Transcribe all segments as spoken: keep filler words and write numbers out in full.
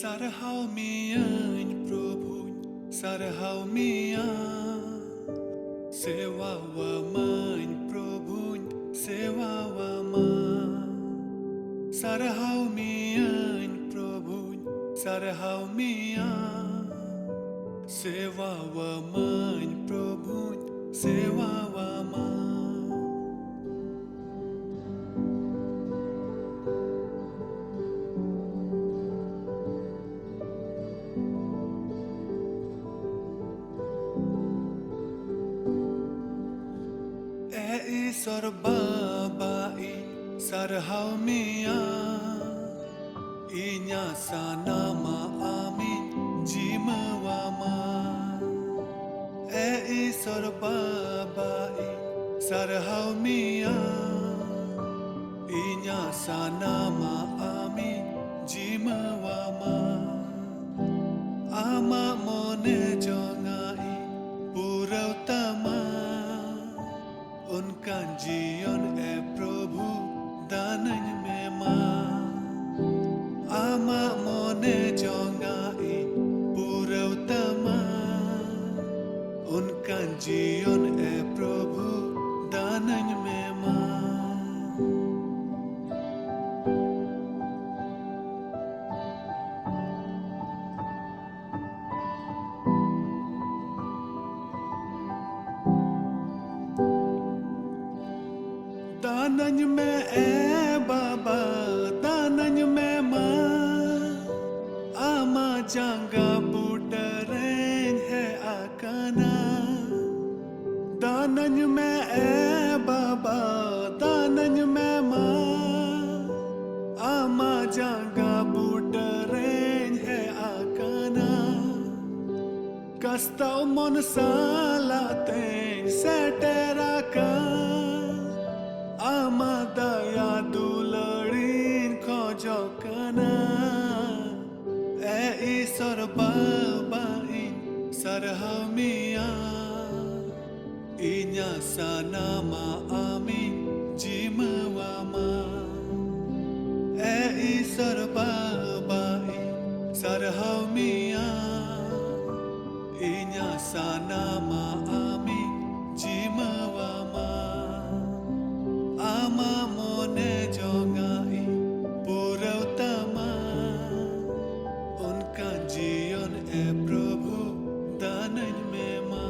ᱥᱟᱨᱦᱟᱣ ᱢᱤᱭᱟᱹᱧ ᱯᱨᱚᱵᱷᱩᱧ, ᱥᱟᱨᱦᱟᱣ ᱢᱤᱭᱟ᱾ ᱥᱮᱣᱟᱣᱟᱢᱟᱹᱧ ᱯᱨᱚᱵᱷᱩᱧ, ᱥᱮᱣᱟᱣᱟᱢᱟ᱾ ᱥᱟᱨᱦᱟᱣ ᱢᱤᱭᱟᱹᱧ ᱯᱨᱚᱵᱷᱩᱧ, ᱥᱟᱨᱦᱟᱣ ᱢᱤᱭᱟ᱾ ᱥᱮᱣᱟᱣᱟᱢᱟᱹᱧ ᱯᱨᱚᱵᱷᱩᱧ, ᱥᱮᱣᱟᱣᱟᱢᱟ᱾ ᱮ ᱤᱥᱚᱨ ᱵᱟᱵᱟ, ᱤᱧ ᱥᱟᱨᱦᱟᱣ ᱢᱮᱭᱟ, ᱤᱧᱟᱹᱜ ᱥᱟᱱᱟᱢᱟᱜ ᱟᱢᱤᱧ ᱡᱤᱢᱟᱹᱣᱟᱢᱟ᱾ ᱮ ᱤᱥᱚᱨ ᱵᱟᱵᱟ, ᱤᱧ ᱥᱟᱨᱦᱟᱣ ᱢᱮᱭᱟ, ᱤᱧᱟᱹᱜ ᱥᱟᱱᱟᱢᱟᱜ ᱟᱢᱤᱧ ᱡᱤᱢᱟᱹᱣᱟᱢᱟ᱾ ᱟᱢᱟᱜ ᱢᱚᱱᱮ ᱡᱚᱝᱟᱜ ᱤᱧ ᱯᱩᱨᱟᱹᱣ ᱛᱟᱢᱟ, ᱚᱱᱠᱟᱱ ᱡᱤᱭᱚᱱ ᱮ ᱯᱨᱚᱵᱷᱩ ᱫᱟᱱᱟᱹᱧ ᱢᱮ ᱢᱟ᱾ ᱟᱢᱟᱜ ᱢᱚᱱᱮ ᱡᱚᱝᱟᱜ ᱤᱧ ᱯᱩᱨᱟᱹᱣ ᱛᱟᱢᱟ, ᱚᱱᱠᱟᱱ ᱡᱤᱭᱚᱱ ᱮ ᱯᱨᱚᱵᱷᱩ ᱫᱟᱱᱟᱹᱧ ᱢᱮ ᱢᱟ᱾ ᱫᱟᱱᱟᱹᱧ ᱢᱮ ᱮ ᱵᱟᱵᱟ, ᱫᱟᱱᱟᱹᱧ ᱢᱮ ᱢᱟ, ᱟᱢᱟᱜ ᱡᱟᱸᱜᱟ ᱵᱩᱴᱟᱹ ᱨᱮᱧ ᱦᱮᱡ ᱟᱠᱟᱱᱟ᱾ ᱫᱟᱱᱟᱹᱧ ᱢᱮ ᱮ ᱵᱟᱵᱟ, ᱫᱟᱱᱟᱹᱧ ᱢᱮ ᱢᱟ, ᱟᱢᱟᱜ ᱡᱟᱸᱜᱟ ᱵᱩᱴᱟᱹ ᱨᱮᱧ ᱦᱮᱡ ᱟᱠᱟᱱᱟ᱾ ᱠᱟᱥᱛᱟᱣ ᱢᱚᱱ ᱥᱟᱞᱟᱜ ᱛᱮᱧ ᱥᱮᱴᱮᱨ ᱟᱠᱟᱱ, ᱟᱢᱟᱜ ᱫᱟᱭᱟ ᱫᱩᱞᱟᱹᱲᱤᱧ ᱠᱷᱚᱡᱚᱜ ᱠᱟᱱᱟ᱾ ᱮ ᱤᱥᱚᱨ ᱵᱟᱵᱟ, ᱤᱧ ᱥᱟᱨᱦᱟᱣ ᱢᱮᱭᱟ, ᱤᱧᱟᱹᱜ ᱥᱟᱱᱟᱢᱟᱜ ᱟᱢᱤᱧ ᱡᱤᱢᱟᱹᱣᱟᱢᱟ᱾ ᱮ ᱤᱥᱚᱨ ᱵᱟᱵᱟ, ᱤᱧ ᱥᱟᱨᱦᱟᱣ ᱢᱮᱭᱟ, ᱤᱧᱟᱹᱜ ᱥᱟᱱᱟᱢᱟᱜ ᱟᱢᱤᱧ ᱡᱤᱢᱟᱹᱣᱟᱢᱟ᱾ ᱟᱢᱟᱜ ᱢᱚᱱᱮ ᱡᱚᱝᱟᱜ ᱤᱧ ᱯᱩᱨᱟᱹᱣ ᱛᱟᱢᱟ, ᱚᱱᱠᱟᱱ ᱡᱤᱭᱚᱱ ᱮ ᱯᱨᱚᱵᱷᱩ ᱫᱟᱱᱟᱹᱧ ᱢᱮ ᱢᱟ᱾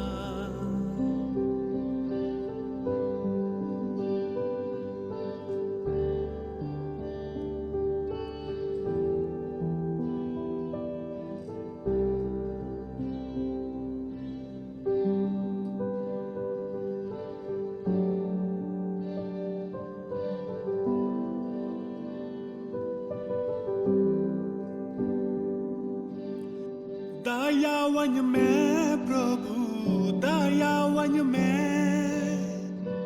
ᱫᱟᱭᱟᱣᱟᱹᱧ ᱢᱮ ᱯᱨᱚᱵᱷᱩ, ᱫᱟᱭᱟᱣᱟᱹᱧ ᱢᱮ,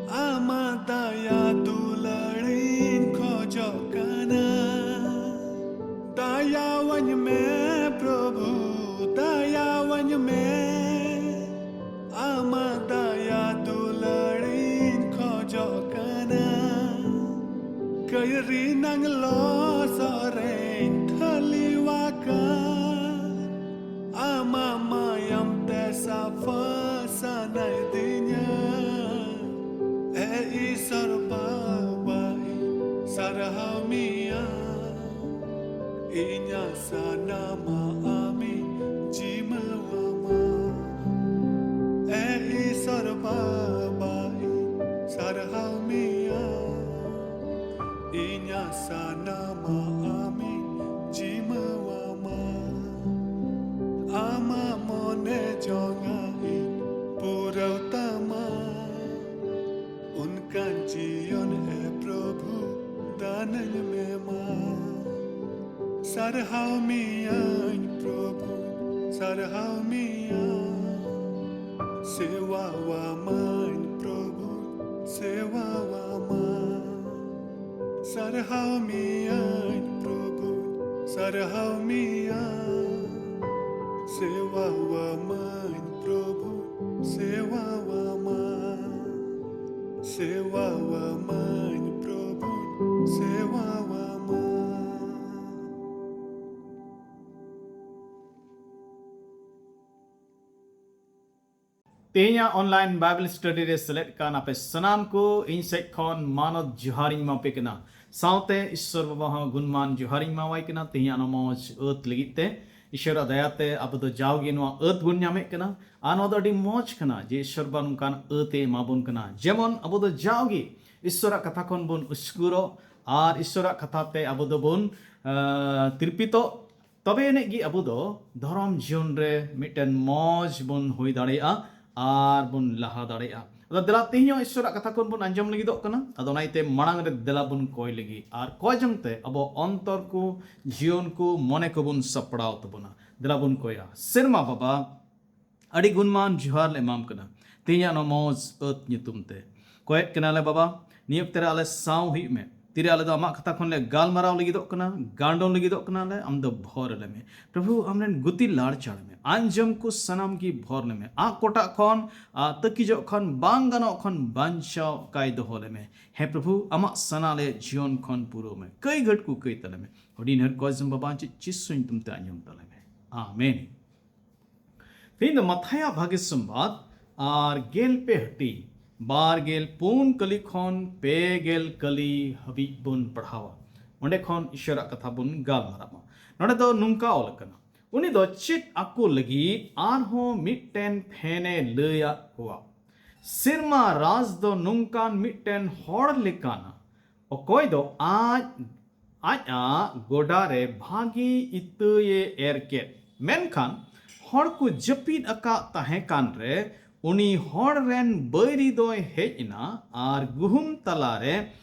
ᱟᱢᱟᱜ ᱫᱟᱭᱟ ᱫᱩᱞᱟᱹᱲᱤᱧ ᱠᱷᱚᱡᱚᱜ ᱠᱟᱱᱟ᱾ ᱫᱟᱭᱟᱣᱟᱹᱧ ᱢᱮ ᱯᱨᱚᱵᱷᱩ, ᱫᱟᱭᱟᱣᱟᱹᱧ ᱢᱮ, ᱟᱢᱟᱜ ᱫᱟᱭᱟ ᱫᱩᱞᱟᱹᱲᱤᱧ ᱠᱷᱚᱡᱚᱜ ᱠᱟᱱᱟ᱾ ᱠᱟᱹᱭᱨᱤ ᱱᱟᱝ ᱞᱚᱥᱚᱫ ᱨᱮᱧ ᱠᱷᱟᱹᱞᱤᱣᱟᱠᱟᱱ, ᱟᱢᱟᱜ ᱢᱟᱭᱟᱢ ᱛᱮ ᱥᱟᱯᱷᱟ ᱥᱟᱱᱟᱭᱮᱫᱤᱧᱟ᱾ ᱮ ᱤᱥᱚᱨ ᱵᱟᱵᱟ, ᱤᱧ ᱥᱟᱨᱦᱟᱣ ᱢᱮᱭᱟ, ᱤᱧᱟᱹᱜ ᱥᱟᱱᱟᱢᱟᱜ ᱟᱢᱤᱧ ᱡᱤᱢᱟᱹᱣᱟᱢᱟ᱾ ᱮ ᱤᱥᱚᱨ ᱵᱟᱵᱟ, ᱤᱧ ᱥᱟᱨᱦᱟᱣ ᱢᱮᱭᱟ, ᱤᱧᱟᱹᱜ ᱥᱟᱱᱟᱢᱟᱜ ᱟᱢᱤᱧ ᱡᱤᱢᱟᱹᱣᱟᱢᱟ᱾ ᱟᱢᱟᱜ ᱢᱚᱱᱮ ᱡᱚᱝᱟᱜ ᱤᱧ ᱯᱩᱨᱟᱹᱣ ᱛᱟᱢᱟ, ᱚᱱᱠᱟᱱ ᱡᱤᱭᱚᱱ ᱮ ᱯᱨᱚᱵᱷᱩ ᱫᱟᱱᱟᱹᱧ ᱢᱮ ᱢᱟ᱾ ᱥᱟᱨᱦᱟᱣ ᱢᱮᱭᱟᱹᱧ ᱯᱨᱚᱵᱷᱩ, ᱥᱟᱨᱦᱟᱣ ᱢᱮᱭᱟ᱾ ᱥᱮᱣᱟᱣᱟᱢᱟᱹᱧ ᱯᱨᱚᱵᱷᱩ, ᱥᱮᱣᱟᱣᱟᱢᱟ᱾ ᱥᱟᱨᱦᱟᱣ ᱢᱮᱭᱟᱹᱧ ᱯᱨᱚᱵᱷᱩ, ᱥᱟᱨᱦᱟᱣ ᱢᱮᱭᱟ᱾ ᱥᱮᱣᱟᱣᱟᱢᱟᱹᱧ ᱯᱨᱚᱵᱷᱩ, ᱥᱮᱣᱟᱣᱟᱢᱟ᱾ ᱥᱮᱣᱟᱣᱟᱢᱟᱹᱧ ᱯᱨᱚᱵᱷᱩ, ᱥᱮᱣᱟᱣᱟᱢᱟ᱾ ᱛᱮᱦᱮᱧᱟᱜ online Bible study ᱨᱮ ᱥᱮᱞᱮᱫ ᱠᱟᱱ ᱟᱯᱮ ᱥᱟᱱᱟᱢ ᱠᱚ ᱤᱧ ᱥᱮᱫ ᱠᱷᱚᱱ ᱢᱟᱱᱚᱛ ᱡᱚᱦᱟᱨᱤᱧ ᱮᱢᱟ ᱯᱮ ᱠᱟᱱᱟ᱾ ᱥᱟᱶᱛᱮ ᱤᱥᱥᱚᱨ ᱵᱟᱵᱟ ᱦᱚᱸ ᱜᱩᱱᱢᱟᱱ ᱡᱚᱦᱟᱨᱤᱧ ᱮᱢᱟᱣᱟᱭ ᱠᱟᱱᱟ ᱛᱮᱦᱮᱧᱟᱜ ᱱᱚᱣᱟ ᱢᱚᱡᱽ ᱟᱹᱛ ᱞᱟᱹᱜᱤᱫ ᱛᱮ᱾ ᱤᱥᱥᱚᱨᱟᱜ ᱫᱟᱭᱟᱛᱮ ᱟᱵᱚ ᱫᱚ ᱡᱟᱣᱜᱮ ᱱᱚᱣᱟ ᱟᱹᱛ ᱵᱚᱱ ᱧᱟᱢᱮᱫ ᱠᱟᱱᱟ᱾ ᱟᱨ ᱱᱚᱣᱟ ᱫᱚ ᱟᱹᱰᱤ ᱢᱚᱡᱽ ᱠᱟᱱᱟ ᱡᱮ ᱤᱥᱥᱚᱨ ᱵᱟᱵᱟ ᱱᱚᱝᱠᱟᱱ ᱟᱹᱛ ᱮ ᱮᱢᱟ ᱵᱚᱱ ᱠᱟᱱᱟ᱾ ᱡᱮᱢᱚᱱ ᱟᱵᱚ ᱫᱚ ᱡᱟᱣᱜᱮ ᱤᱥᱥᱚᱨᱟᱜ ᱠᱟᱛᱷᱟ ᱠᱷᱚᱱ ᱵᱚᱱ ᱩᱥᱠᱩᱨᱚᱜ ᱟᱨ ᱤᱥᱥᱚᱨᱟᱜ ᱠᱟᱛᱷᱟ ᱛᱮ ᱟᱵᱚ ᱫᱚᱵᱚᱱ, ᱟᱸ, ᱛᱤᱨᱯᱤᱛᱚᱜ, ᱛᱚᱵᱮ ᱟᱹᱱᱤᱡ ᱜᱮ ᱟᱵᱚ ᱫᱚ ᱫᱷᱚᱨᱚᱢ ᱡᱤᱭᱚᱱ ᱨᱮ ᱢᱤᱫᱴᱮᱱ ᱢᱚᱡᱽ ᱵᱚᱱ ᱦᱩᱭ ᱫᱟᱲᱮᱭᱟᱜᱼᱟ ᱟᱨ ᱵᱚᱱ ᱞᱟᱦᱟ ᱫᱟᱲᱮᱭᱟᱜᱼᱟ᱾ ᱟᱫᱚ ᱫᱮᱞᱟ ᱛᱮᱦᱮᱧ ᱦᱚᱸ ᱤᱥᱥᱚᱨᱟᱜ ᱠᱟᱛᱷᱟ ᱠᱷᱚᱱ ᱵᱚᱱ ᱟᱸᱡᱚᱢ ᱞᱟᱹᱜᱤᱫᱚᱜ ᱠᱟᱱᱟ᱾ ᱟᱫᱚ ᱚᱱᱟ ᱤᱭᱟᱹᱛᱮ ᱢᱟᱲᱟᱝ ᱨᱮ ᱫᱮᱞᱟ ᱵᱚᱱ ᱠᱚᱭ ᱞᱟᱹᱜᱤᱫ ᱟᱨ ᱠᱚᱭ ᱡᱚᱝ ᱛᱮ ᱟᱵᱚ ᱚᱱᱛᱚᱨ ᱠᱚ, ᱡᱤᱭᱚᱱ ᱠᱚ, ᱢᱚᱱᱮ ᱠᱚᱵᱚᱱ ᱥᱟᱯᱲᱟᱣ ᱛᱟᱵᱚᱱᱟ᱾ ᱫᱮᱞᱟ ᱵᱚᱱ ᱠᱚᱭᱟ᱾ ᱥᱮᱨᱢᱟ ᱵᱟᱵᱟ, ᱟᱹᱰᱤ ᱜᱩᱱᱢᱟᱱ ᱡᱚᱦᱟᱨ ᱞᱮ ᱮᱢᱟᱢ ᱠᱟᱱᱟ ᱛᱮᱦᱮᱧᱟᱜ ᱱᱚᱣᱟ ᱢᱚᱡᱽ ᱟᱹᱛ ᱧᱩᱛᱩᱢ ᱛᱮ᱾ ᱠᱚᱭᱮᱫ ᱠᱟᱱᱟᱞᱮ ᱵᱟᱵᱟ, ᱱᱤᱭᱟᱹ ᱚᱠᱛᱮ ᱨᱮ ᱟᱞᱮ ᱥᱟᱶ ᱦᱩᱭᱩᱜ ᱢᱮ᱾ ᱛᱤᱨᱮ ᱟᱞᱮ ᱫᱚ ᱟᱢᱟᱜ ᱠᱟᱛᱷᱟ ᱠᱷᱚᱱ ᱞᱮ ᱜᱟᱞᱢᱟᱨᱟᱣ ᱞᱟᱹᱜᱤᱫᱚᱜ ᱠᱟᱱᱟ, ᱜᱟᱱᱰᱚ ᱞᱟᱹᱜᱤᱫᱚᱜ ᱠᱟᱱᱟᱞᱮ, ᱟᱢ ᱫᱚ ᱵᱷᱚᱨ ᱟᱞᱮ ᱢᱮ᱾ ᱯᱨᱚᱵᱷᱩ, ᱟᱢ ᱨᱮᱱ ᱜᱩᱛᱤ ᱞᱟᱲᱪᱟᱲ ᱢᱮ, ᱟᱸᱡᱚᱢ ᱠᱚ ᱥᱟᱱᱟᱢ ᱜᱮ ᱵᱷᱚᱨ ᱞᱮ ᱢᱮ᱾ ᱟᱜ ᱠᱚᱴᱟᱜ ᱠᱷᱚᱱ, ᱟᱜ ᱛᱟᱹᱠᱤᱡᱚᱜ ᱠᱷᱚᱱ, ᱵᱟᱝ ᱜᱟᱱᱚᱜ ᱠᱷᱚᱱ ᱵᱟᱧᱪᱟᱣ ᱠᱟᱭ ᱫᱚᱦᱚ ᱞᱮ ᱢᱮ᱾ ᱦᱮᱸ ᱯᱨᱚᱵᱷᱩ, ᱟᱢᱟᱜ ᱥᱟᱱᱟ ᱞᱮ ᱡᱤᱭᱚᱱ ᱠᱷᱚᱱ ᱯᱩᱨᱟᱹᱣ ᱢᱮ᱾ ᱠᱟᱹᱭ ᱜᱷᱟᱹᱴ ᱠᱚ ᱠᱟᱹᱭ ᱛᱟᱞᱮ ᱢᱮ᱾ ᱦᱩᱰᱤᱧ ᱦᱟᱹᱨ ᱠᱚ ᱟᱸᱡᱚᱢ ᱵᱟᱵᱟ ᱪᱮᱫ ᱪᱤᱥᱥᱚ ᱧᱩᱛᱩᱢ ᱛᱮ ᱟᱸᱡᱚᱢ ᱛᱟᱞᱮ ᱢᱮ᱾ ᱟᱢᱮᱱ᱾ ᱛᱮᱦᱮᱧ ᱫᱚ ᱢᱟᱛᱷᱟᱭᱟᱜ ᱵᱷᱟᱜᱮ ᱥᱚᱢᱵᱟᱫ ᱟᱨ ᱜᱮᱞ ᱯᱮ ᱦᱟᱹᱴᱤᱧ, ᱵᱟᱨ ᱜᱮᱞ ᱯᱩᱱ ᱠᱟᱹᱞᱤ ᱠᱷᱚᱱ ᱯᱮ ᱜᱮᱞ ᱠᱟᱹᱞᱤ ᱦᱟᱹᱵᱤᱡ ᱵᱚᱱ ᱯᱟᱲᱦᱟᱣᱟ᱾ ᱚᱸᱰᱮ ᱠᱷᱚᱱ ᱤᱥᱚᱨᱟᱜ ᱠᱟᱛᱷᱟ ᱵᱚᱱ ᱜᱟᱞᱢᱟᱨᱟᱣᱟ᱾ ᱱᱚᱰᱮ ᱫᱚ ᱱᱚᱝᱠᱟ ᱚᱞ ᱟᱠᱟᱱᱟ, ᱩᱱᱤ ᱫᱚ ᱪᱮᱫ ᱟᱠᱚ ᱞᱟᱹᱜᱤᱫ ᱟᱨᱦᱚᱸ ᱢᱤᱫᱴᱮᱱ ᱯᱷᱮᱱᱮ ᱞᱟᱹᱭᱟᱫ ᱠᱚᱣᱟ, ᱥᱮᱨᱢᱟ ᱨᱟᱡᱽ ᱫᱚ ᱱᱚᱝᱠᱟᱱ ᱢᱤᱫᱴᱮᱱ ᱦᱚᱲ ᱞᱮᱠᱟᱱᱟ, ᱚᱠᱚᱭ ᱫᱚ ᱟᱡ ᱟᱡᱟᱜ ᱜᱚᱰᱟ ᱨᱮ ᱵᱷᱟᱹᱜᱤ ᱤᱛᱟᱹᱭᱮ ᱮᱨ ᱠᱮᱫ᱾ ᱢᱮᱱᱠᱷᱟᱱ ᱦᱚᱲ ᱠᱚ ᱡᱟᱹᱯᱤᱫ ᱟᱠᱟᱫ ᱛᱟᱦᱮᱸ ᱠᱟᱱ ᱨᱮ, ᱩᱱᱤ ᱦᱚᱲ ᱨᱮᱱ ᱵᱟᱹᱭᱨᱤ ᱫᱚᱭ ᱦᱮᱡ ᱮᱱᱟ ᱟᱨ ᱜᱩᱦᱩᱢ ᱛᱟᱞᱟ ᱨᱮ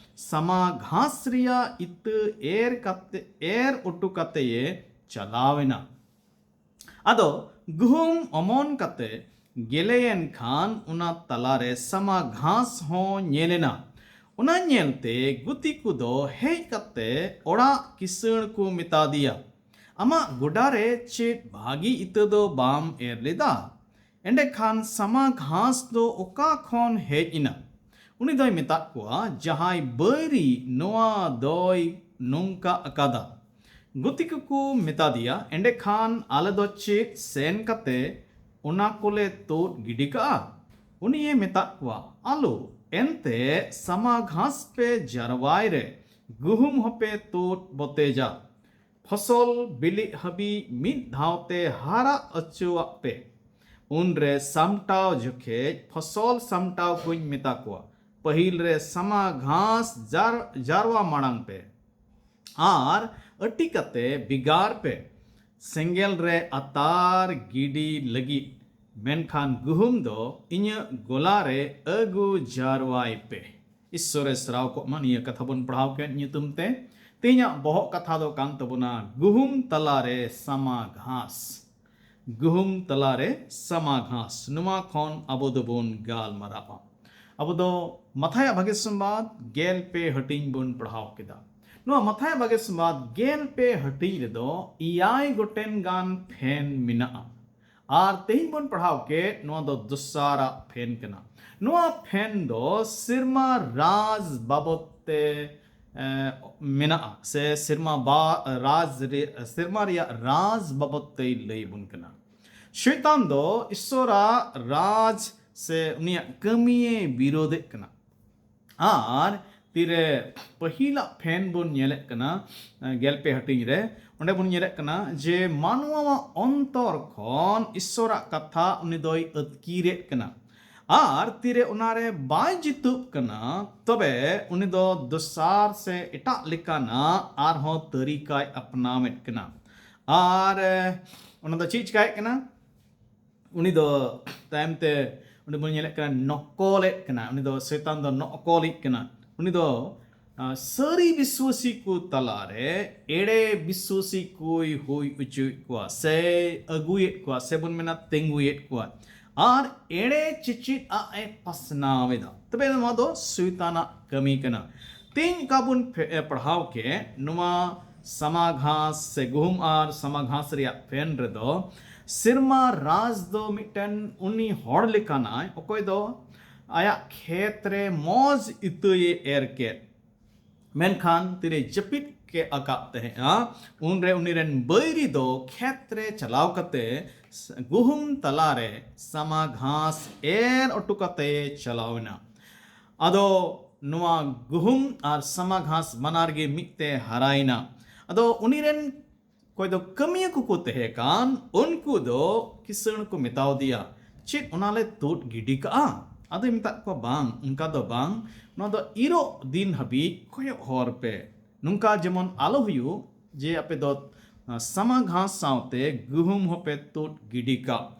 ᱥᱟᱢᱟ ᱜᱷᱟᱥ ᱨᱮᱭᱟᱜ ᱤᱛᱟᱹ ᱮᱨ ᱠᱟᱛᱮ, ᱮᱨ ᱚᱴᱚ ᱠᱟᱛᱮᱭᱮ ᱪᱟᱞᱟᱣ ᱮᱱᱟ᱾ ᱟᱫᱚ ᱜᱩᱦᱩᱢ ᱚᱢᱚᱱ ᱠᱟᱛᱮ ᱜᱮᱞᱮᱭᱮᱱ ᱠᱷᱟᱱ ᱚᱱᱟ ᱛᱟᱞᱟᱨᱮ ᱥᱟᱢᱟ ᱜᱷᱟᱥ ᱦᱚᱸ ᱧᱮᱞᱮᱱᱟ᱾ ᱚᱱᱟ ᱧᱮᱞᱛᱮ ᱜᱩᱛᱤ ᱠᱚᱫᱚ ᱦᱮᱡ ᱠᱟᱛᱮ ᱚᱲᱟᱜ ᱠᱤᱥᱟᱹᱬ ᱠᱚ ᱢᱮᱛᱟ ᱫᱮᱭᱟ, "ᱟᱢᱟᱜ ᱜᱚᱰᱟ ᱨᱮ ᱪᱮᱫ ᱵᱷᱟᱹᱜᱤ ᱤᱛᱟᱹ ᱫᱚ ᱵᱟᱢ ᱮᱨ ᱞᱮᱫᱟ? ᱮᱸᱰᱮᱠᱷᱟᱱ ᱥᱟᱢᱟ ᱜᱷᱟᱥ ᱫᱚ ᱚᱠᱟ ᱠᱷᱚᱱ ᱦᱮᱡ ᱮᱱᱟ?" ᱩᱱᱤ ᱫᱚᱭ ᱢᱮᱛᱟᱫ ᱠᱚᱣᱟ, "ᱡᱟᱦᱟᱸᱭ ᱵᱟᱹᱭᱨᱤ ᱱᱚᱣᱟ ᱫᱚᱭ ᱱᱚᱝᱠᱟ ᱟᱠᱟᱫᱟ᱾" ᱜᱩᱛᱤ ᱠᱚᱠᱚ ᱢᱮᱛᱟ ᱫᱮᱭᱟ, "ᱮᱸᱰᱮᱠᱷᱟᱱ ᱟᱞᱮ ᱫᱚ ᱪᱮᱫ ᱥᱮᱱ ᱠᱟᱛᱮ ᱚᱱᱟ ᱠᱚᱞᱮ ᱛᱩᱫ ᱜᱤᱰᱤ ᱠᱟᱜᱼᱟ?" ᱩᱱᱤᱭᱮ ᱢᱮᱛᱟᱫ ᱠᱚᱣᱟ, "ᱟᱞᱚ, ᱮᱱᱛᱮ ᱥᱟᱢᱟ ᱜᱷᱟᱥ ᱯᱮ ᱡᱟᱨᱣᱟᱭ ᱨᱮ ᱜᱩᱦᱩᱢ ᱦᱚᱸᱯᱮ ᱛᱩᱫ ᱵᱚᱛᱮᱡᱟ᱾ ᱯᱷᱚᱥᱚᱞ ᱵᱤᱞᱤᱜ ᱦᱟᱹᱵᱤᱡ ᱢᱤᱫ ᱫᱷᱟᱣ ᱛᱮ ᱦᱟᱨᱟ ᱚᱪᱚᱣᱟᱜ ᱯᱮ᱾ ᱩᱱᱨᱮ ᱥᱟᱢᱴᱟᱣ ᱡᱚᱠᱷᱮᱡ ᱯᱷᱚᱥᱚᱞ ᱥᱟᱢᱴᱟᱣ ᱠᱚᱧ ᱢᱮᱛᱟ ᱠᱚᱣᱟ, ᱯᱟᱹᱦᱤᱞ ᱨᱮ ᱥᱟᱢᱟ ᱜᱷᱟᱥ ᱡᱟᱨ-, ᱡᱟᱨᱣᱟ ᱢᱟᱲᱟᱝ ᱯᱮ ᱟᱨ ᱟᱹᱴᱤ ᱠᱟᱛᱮ ᱵᱷᱮᱜᱟᱨ ᱯᱮ, ᱥᱮᱸᱜᱮᱞ ᱨᱮ ᱟᱛᱟᱨ ᱜᱤᱰᱤ ᱞᱟᱹᱜᱤᱫ, ᱢᱮᱱᱠᱷᱟᱱ ᱜᱩᱦᱩᱢ ᱫᱚ ᱤᱧᱟᱹᱜ ᱜᱚᱞᱟ ᱨᱮ ᱟᱹᱜᱩ ᱡᱟᱨᱣᱟᱭ ᱯᱮ᱾" ᱤᱥᱥᱚᱨᱮ ᱥᱟᱨᱦᱟᱣ ᱠᱚᱜ ᱢᱟ ᱱᱤᱭᱟᱹ ᱠᱟᱛᱷᱟ ᱵᱚᱱ ᱯᱟᱲᱦᱟᱣ ᱠᱮᱫ ᱧᱩᱛᱩᱢ ᱛᱮ᱾ ᱛᱮᱦᱮᱧᱟᱜ ᱵᱚᱦᱚᱜ ᱠᱟᱛᱷᱟ ᱫᱚ ᱠᱟᱱ ᱛᱟᱵᱚᱱᱟ ᱜᱩᱦᱩᱢ ᱛᱟᱞᱟᱨᱮ ᱥᱟᱢᱟ ᱜᱷᱟᱥ᱾ ᱜᱩᱦᱩᱢ ᱛᱟᱞᱟᱨᱮ ᱥᱟᱢᱟ ᱜᱷᱟᱥ, ᱱᱚᱣᱟ ᱠᱷᱚᱱ ᱟᱵᱚ ᱫᱚᱵᱚᱱ ᱜᱟᱞᱢᱟᱨᱟᱣᱟ᱾ ᱟᱵᱚ ᱫᱚ ᱢᱟᱛᱷᱟᱭᱟᱜ ᱵᱷᱟᱜᱮ ᱥᱚᱢᱵᱟᱫ ᱜᱮᱞ ᱯᱮ ᱦᱟᱹᱴᱤᱧ ᱵᱚᱱ ᱯᱟᱲᱦᱟᱣ ᱠᱮᱫᱟ᱾ ᱱᱚᱣᱟ ᱢᱟᱛᱷᱟᱭᱟᱜ ᱵᱷᱟᱜᱮ ᱥᱚᱢᱵᱟᱫ ᱜᱮᱞ ᱯᱮ ᱦᱟᱹᱴᱤᱧ ᱨᱮᱫᱚ ᱮᱭᱟᱭ ᱜᱚᱴᱮᱱ ᱜᱟᱱ ᱯᱷᱮᱱ ᱢᱮᱱᱟᱜᱼᱟ᱾ ᱟᱨ ᱛᱮᱦᱮᱧ ᱵᱚᱱ ᱯᱟᱲᱦᱟᱣ ᱠᱮᱫ, ᱱᱚᱣᱟ ᱫᱚ ᱫᱚᱥᱟᱨᱟᱜ ᱯᱷᱮᱱ ᱠᱟᱱᱟ᱾ ᱱᱚᱣᱟ ᱯᱷᱮᱱ ᱫᱚ ᱥᱮᱨᱢᱟ ᱨᱟᱡᱽ ᱵᱟᱵᱚᱫ ᱛᱮ, ᱮ, ᱢᱮᱱᱟᱜᱼᱟ, ᱥᱮ ᱥᱮᱨᱢᱟ ᱵᱟ-, ᱨᱟᱡᱽ ᱨᱮ, ᱥᱮᱨᱢᱟ ᱨᱮᱭᱟᱜ ᱨᱟᱡᱽ ᱵᱟᱵᱚᱫ ᱛᱮᱭ ᱞᱟᱹᱭ ᱵᱚᱱ ᱠᱟᱱᱟ᱾ ᱥᱚᱭᱛᱟᱱ ᱫᱚ ᱤᱥᱥᱚᱨᱟᱜ ᱨᱟᱡᱽ ᱥᱮ ᱩᱱᱤᱭᱟᱜ ᱠᱟᱹᱢᱤᱭᱮ ᱵᱤᱨᱳᱫᱮᱫ ᱠᱟᱱᱟ᱾ ᱟᱨ ᱛᱤᱨᱮ ᱯᱟᱹᱦᱤᱞᱟᱜ ᱯᱷᱮᱱ ᱵᱚᱱ ᱧᱮᱞᱮᱫ ᱠᱟᱱᱟ, ᱮ, ᱜᱮᱞ ᱯᱮ ᱦᱟᱹᱴᱤᱧ ᱨᱮ, ᱚᱸᱰᱮ ᱵᱚᱱ ᱧᱮᱞᱮᱫ ᱠᱟᱱᱟ ᱡᱮ ᱢᱟᱱᱣᱟᱣᱟᱜ ᱚᱱᱛᱚᱨ ᱠᱷᱚᱱ ᱤᱥᱥᱚᱨᱟᱜ ᱠᱟᱛᱷᱟ ᱩᱱᱤ ᱫᱚᱭ ᱟᱹᱛᱠᱤᱨᱮᱫ ᱠᱟᱱᱟ᱾ ᱟᱨ ᱛᱤᱨᱮ ᱚᱱᱟᱨᱮ ᱵᱟᱭ ᱡᱤᱛᱩᱜ ᱠᱟᱱᱟ, ᱛᱚᱵᱮ ᱩᱱᱤ ᱫᱚ ᱫᱚᱥᱟᱨ ᱥᱮ ᱮᱴᱟᱜ ᱞᱮᱠᱟᱱᱟᱜ ᱟᱨᱦᱚᱸ ᱛᱟᱹᱨᱤᱠᱟᱭ ᱟᱯᱱᱟᱣᱮᱫ ᱠᱟᱱᱟ᱾ ᱟᱨ, ᱮ, ᱚᱱᱟ ᱫᱚ ᱪᱮᱫ ᱪᱤᱠᱟᱭᱮᱫ ᱠᱟᱱᱟ? ᱩᱱᱤ ᱫᱚ ᱛᱟᱭᱚᱢ ᱛᱮ ᱩᱱᱤ ᱵᱚᱱ ᱧᱮᱞᱮᱫ ᱠᱟᱱᱟ, ᱱᱚᱠᱚᱞᱮᱫ ᱠᱟᱱᱟ᱾ ᱩᱱᱤ ᱫᱚ ᱥᱚᱭᱛᱟᱱ ᱫᱚ ᱱᱚᱠᱚᱞᱤᱡ ᱠᱟᱱᱟ᱾ ᱩᱱᱤ ᱫᱚ, ᱟ, ᱥᱟᱹᱨᱤ ᱵᱤᱥᱣᱟᱹᱥᱤ ᱠᱚ ᱛᱟᱞᱟᱨᱮ ᱮᱲᱮ ᱵᱤᱥᱣᱟᱹᱥᱤ ᱠᱚᱭ ᱦᱩᱭ ᱦᱚᱪᱚᱭᱮᱫ ᱠᱚᱣᱟ, ᱥᱮ ᱟᱹᱜᱩᱭᱮᱫ ᱠᱚᱣᱟ, ᱥᱮ ᱵᱚᱱ ᱢᱮᱱᱟ ᱛᱤᱸᱜᱩᱭᱮᱫ ᱠᱚᱣᱟ᱾ ᱟᱨ ᱮᱲᱮ ᱪᱮᱪᱮᱫ ᱟᱜ ᱮ ᱯᱟᱥᱱᱟᱣ ᱮᱫᱟ᱾ ᱛᱚᱵᱮ ᱱᱚᱣᱟ ᱫᱚ ᱥᱚᱭᱛᱟᱱᱟᱜ ᱠᱟᱹᱢᱤ ᱠᱟᱱᱟ᱾ ᱛᱮᱦᱮᱧ ᱚᱠᱟ ᱵᱚᱱ ᱯᱷᱮ-, ᱮ, ᱯᱟᱲᱦᱟᱣ ᱠᱮᱫ, ᱱᱚᱣᱟ ᱥᱟᱢᱟ ᱜᱷᱟᱥ ᱥᱮ ᱜᱩᱦᱩᱢ ᱟᱨ ᱥᱟᱢᱟ ᱜᱷᱟᱥ ᱨᱮᱭᱟᱜ ᱯᱷᱮᱱ ᱨᱮᱫᱚ ᱥᱮᱨᱢᱟ ᱨᱟᱡᱽ ᱫᱚ ᱢᱤᱫᱴᱮᱱ ᱩᱱᱤ ᱦᱚᱲ ᱞᱮᱠᱟᱱᱟᱭ, ᱚᱠᱚᱭ ᱫᱚ ᱟᱭᱟᱜ ᱠᱷᱮᱛ ᱨᱮ ᱢᱚᱡᱽ ᱤᱛᱟᱹᱭᱮ ᱮᱨ ᱠᱮᱫ, ᱢᱮᱱᱠᱷᱟᱱ ᱛᱤᱨᱮ ᱡᱟᱹᱯᱤᱫ ᱠᱮᱫ ᱟᱠᱟᱫ ᱛᱟᱦᱮᱸᱫᱼᱟ, ᱩᱱᱨᱮ ᱩᱱᱤ ᱨᱮᱱ ᱵᱟᱹᱭᱨᱤ ᱫᱚ ᱠᱷᱮᱛ ᱨᱮ ᱪᱟᱞᱟᱣ ᱠᱟᱛᱮ ᱜᱩᱦᱩᱢ ᱛᱟᱞᱟᱨᱮ ᱥᱟᱢᱟ ᱜᱷᱟᱥ ᱮᱨ ᱚᱴᱚ ᱠᱟᱛᱮ ᱪᱟᱞᱟᱣ ᱮᱱᱟ᱾ ᱟᱫᱚ ᱱᱚᱣᱟ ᱜᱩᱦᱩᱢ ᱟᱨ ᱥᱟᱢᱟ ᱜᱷᱟᱥ ᱵᱟᱱᱟᱨ ᱜᱮ ᱢᱤᱫ ᱛᱮ ᱦᱟᱨᱟᱭᱮᱱᱟ᱾ ᱟᱫᱚ ᱩᱱᱤ ᱨᱮᱱ ᱚᱠᱚᱭ ᱫᱚ ᱠᱟᱹᱢᱤᱭᱟᱹ ᱠᱚᱠᱚ ᱛᱟᱦᱮᱸ ᱠᱟᱱ, ᱩᱱᱠᱩ ᱫᱚ ᱠᱤᱥᱟᱹᱬ ᱠᱚ ᱢᱮᱛᱟᱣ ᱫᱮᱭᱟ, "ᱪᱮᱫ ᱚᱱᱟ ᱞᱮ ᱛᱩᱫ ᱜᱤᱰᱤ ᱠᱟᱜᱼᱟ?" ᱟᱫᱚᱭ ᱢᱮᱛᱟᱫ ᱠᱚᱣᱟ, "ᱵᱟᱝ, ᱚᱱᱠᱟ ᱫᱚ ᱵᱟᱝ, ᱱᱚᱣᱟ ᱫᱚ ᱤᱨᱚᱜ ᱫᱤᱱ ᱦᱟᱹᱵᱤᱡ ᱠᱚᱭᱚᱜ ᱦᱚᱨ ᱯᱮ, ᱱᱚᱝᱠᱟ ᱡᱮᱢᱚᱱ ᱟᱞᱚ ᱦᱩᱭᱩᱜ ᱡᱮ ᱟᱯᱮ ᱫᱚ ᱥᱟᱢᱟ ᱜᱷᱟᱥ ᱥᱟᱶᱛᱮ ᱜᱩᱦᱩᱢ ᱦᱚᱸᱯᱮ ᱛᱩᱫ ᱜᱤᱰᱤ ᱠᱟᱜ᱾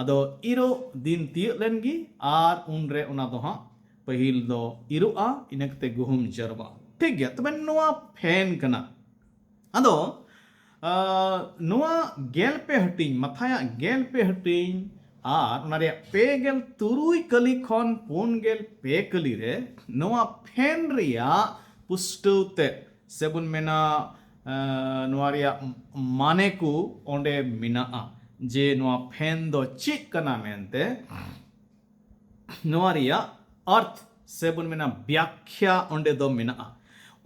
ᱟᱫᱚ ᱤᱨᱚᱜ ᱫᱤᱱ ᱛᱤᱭᱟᱹᱜ ᱞᱮᱱ ᱜᱮ ᱟᱨ ᱩᱱᱨᱮ ᱚᱱᱟ ᱫᱚ ᱦᱟᱸᱜ ᱯᱟᱹᱦᱤᱞ ᱫᱚ ᱤᱨᱚᱜᱼᱟ, ᱤᱱᱟᱹ ᱠᱟᱛᱮ ᱜᱩᱦᱩᱢ ᱡᱟᱨᱣᱟᱜᱼᱟ᱾ ᱴᱷᱤᱠ ᱜᱮᱭᱟ, ᱛᱚᱵᱮ ᱱᱚᱣᱟ ᱯᱷᱮᱱ ᱠᱟᱱᱟ᱾ ᱟᱫᱚ ᱟᱸ, ᱱᱚᱣᱟ ᱜᱮᱞ ᱯᱮ ᱦᱟᱹᱴᱤᱧ, ᱢᱟᱛᱷᱟᱭᱟᱜ ᱜᱮᱞ ᱯᱮ ᱦᱟᱹᱴᱤᱧ ᱟᱨ ᱚᱱᱟ ᱨᱮᱭᱟᱜ ᱯᱮ ᱜᱮᱞ ᱛᱩᱨᱩᱭ ᱠᱟᱹᱞᱤ ᱠᱷᱚᱱ ᱯᱩᱱ ᱜᱮᱞ ᱯᱮ ᱠᱟᱹᱞᱤ ᱨᱮ ᱱᱚᱣᱟ ᱯᱷᱮᱱ ᱨᱮᱭᱟᱜ ᱯᱩᱥᱴᱟᱹᱣ ᱛᱮ, ᱥᱮ ᱵᱚᱱ ᱢᱮᱱᱟ, ᱟᱸ, ᱱᱚᱣᱟ ᱨᱮᱭᱟᱜ ᱢᱟᱱᱮ ᱠᱚ ᱚᱸᱰᱮ ᱢᱮᱱᱟᱜᱼᱟ, ᱡᱮ ᱱᱚᱣᱟ ᱯᱷᱮᱱ ᱫᱚ ᱪᱮᱫ ᱠᱟᱱᱟ ᱢᱮᱱᱛᱮ᱾ ᱱᱚᱣᱟ ᱨᱮᱭᱟᱜ ᱟᱨᱛᱷ ᱥᱮ ᱵᱚᱱ ᱢᱮᱱᱟ ᱵᱮᱠᱠᱷᱟ ᱚᱸᱰᱮ ᱫᱚ ᱢᱮᱱᱟᱜᱼᱟ᱾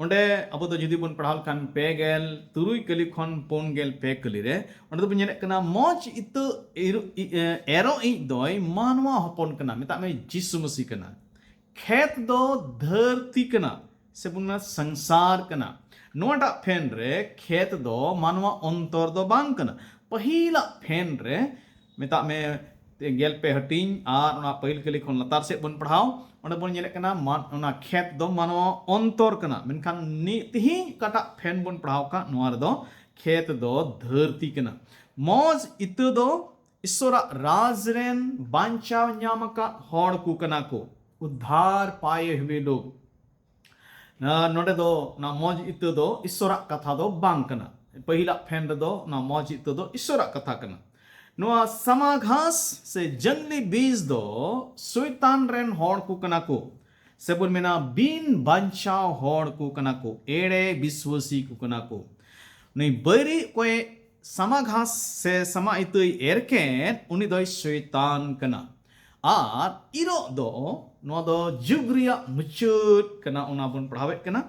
ᱚᱸᱰᱮ ᱟᱵᱚ ᱫᱚ ᱡᱩᱫᱤ ᱵᱚᱱ ᱯᱟᱲᱦᱟᱣ ᱞᱮᱠᱷᱟᱱ ᱯᱮ ᱜᱮᱞ ᱛᱩᱨᱩᱭ ᱠᱟᱹᱞᱤ ᱠᱷᱚᱱ ᱯᱩᱱ ᱜᱮᱞ ᱯᱮ ᱠᱟᱹᱞᱤ ᱨᱮ, ᱚᱸᱰᱮ ᱫᱚᱵᱚᱱ ᱧᱮᱞᱮᱫ ᱠᱟᱱᱟ, ᱢᱚᱡᱽ ᱤᱛᱟᱹ ᱤᱨ-, ᱤ-, ᱮ, ᱮᱨᱚᱜ ᱤᱡ ᱫᱚᱭ ᱢᱟᱱᱣᱟ ᱦᱚᱯᱚᱱ ᱠᱟᱱᱟ, ᱢᱮᱛᱟᱜ ᱢᱮ ᱡᱤᱥᱩ ᱢᱟᱹᱥᱤ ᱠᱟᱱᱟ᱾ ᱠᱷᱮᱛ ᱫᱚ ᱫᱷᱟᱹᱨᱛᱤ ᱠᱟᱱᱟ, ᱥᱮ ᱵᱚᱱ ᱢᱮᱱᱟ ᱥᱚᱝᱥᱟᱨ ᱠᱟᱱᱟ᱾ ᱱᱚᱣᱟᱴᱟᱜ ᱯᱷᱮᱱ ᱨᱮ ᱠᱷᱮᱛ ᱫᱚ ᱢᱟᱱᱣᱟ ᱚᱱᱛᱚᱨ ᱫᱚ ᱵᱟᱝ ᱠᱟᱱᱟ᱾ ᱯᱟᱹᱦᱤᱞᱟᱜ ᱯᱷᱮᱱ ᱨᱮ, ᱢᱮᱛᱟᱜ ᱢᱮ, ᱜᱮᱞ ᱯᱮ ᱦᱟᱹᱴᱤᱧ ᱟᱨ ᱚᱱᱟ ᱯᱟᱹᱦᱤᱞ ᱠᱟᱹᱞᱤ ᱠᱷᱚᱱ ᱞᱟᱛᱟᱨ ᱥᱮᱫ ᱵᱚᱱ ᱯᱟᱲᱦᱟᱣ, ᱚᱸᱰᱮ ᱵᱚᱱ ᱧᱮᱞᱮᱫ ᱠᱟᱱᱟ ᱢᱟᱱ-, ᱚᱱᱟ ᱠᱷᱮᱛ ᱫᱚ ᱢᱟᱱᱣᱟ ᱚᱱᱛᱚᱨ ᱠᱟᱱᱟ, ᱢᱮᱱᱠᱷᱟᱱ ᱱᱤ-, ᱛᱤᱦᱤᱧ ᱚᱠᱟᱴᱟᱜ ᱯᱷᱮᱱ ᱵᱚᱱ ᱯᱟᱲᱦᱟᱣ ᱟᱠᱟᱫ, ᱱᱚᱣᱟ ᱨᱮᱫᱚ ᱠᱷᱮᱛ ᱫᱚ ᱫᱷᱟᱹᱨᱛᱤ ᱠᱟᱱᱟ᱾ ᱢᱚᱡᱽ ᱤᱛᱟᱹ ᱫᱚ ᱤᱥᱚᱨᱟᱜ ᱨᱟᱡᱽ ᱨᱮᱱ ᱵᱟᱧᱪᱟᱣ ᱧᱟᱢ ᱟᱠᱟᱫ ᱦᱚᱲ ᱠᱚ ᱠᱟᱱᱟ ᱠᱚ, ᱩᱫᱽᱫᱷᱟᱨ ᱯᱟᱭᱮ ᱦᱩᱭᱮ ᱞᱳᱜ᱾ ᱟᱨ ᱱᱚᱰᱮ ᱫᱚ ᱚᱱᱟ ᱢᱚᱡᱽ ᱤᱛᱟᱹ ᱫᱚ ᱤᱥᱚᱨᱟᱜ ᱠᱟᱛᱷᱟ ᱫᱚ ᱵᱟᱝ ᱠᱟᱱᱟ᱾ ᱯᱟᱹᱦᱤᱞᱟᱜ ᱯᱷᱮᱱ ᱨᱮᱫᱚ ᱚᱱᱟ ᱢᱚᱡᱽ ᱤᱛᱟᱹ ᱫᱚ ᱤᱥᱚᱨᱟᱜ ᱠᱟᱛᱷᱟ ᱠᱟᱱᱟ᱾ ᱱᱚᱣᱟ ᱥᱟᱢᱟ ᱜᱷᱟᱥ ᱥᱮ ᱡᱟᱝᱞᱤ ᱵᱤᱡᱽ ᱫᱚ ᱥᱚᱭᱛᱟᱱ ᱨᱮᱱ ᱦᱚᱲ ᱠᱚ ᱠᱟᱱᱟ ᱠᱚ, ᱥᱮ ᱵᱚᱱ ᱢᱮᱱᱟ ᱵᱤᱱ ᱵᱟᱧᱪᱟᱣ ᱦᱚᱲ ᱠᱚ ᱠᱟᱱᱟ ᱠᱚ, ᱮᱲᱮ ᱵᱤᱥᱣᱟᱹᱥᱤ ᱠᱚ ᱠᱟᱱᱟ ᱠᱚ᱾ ᱱᱩᱭ ᱵᱟᱹᱭᱨᱤ ᱚᱠᱚᱭ ᱥᱟᱢᱟ ᱜᱷᱟᱥ ᱥᱮ ᱥᱟᱢᱟ ᱤᱛᱟᱹᱭ ᱮᱨ ᱠᱮᱫ, ᱩᱱᱤ ᱫᱚᱭ ᱥᱚᱭᱛᱟᱱ ᱠᱟᱱᱟ᱾ ᱟᱨ ᱤᱨᱚᱜ ᱫᱚ, ᱱᱚᱣᱟ ᱫᱚ ᱡᱩᱜᱽ ᱨᱮᱭᱟᱜ ᱢᱩᱪᱟᱹᱫ ᱠᱟᱱᱟ, ᱚᱱᱟ ᱵᱚᱱ ᱯᱟᱲᱦᱟᱣᱮᱫ ᱠᱟᱱᱟ᱾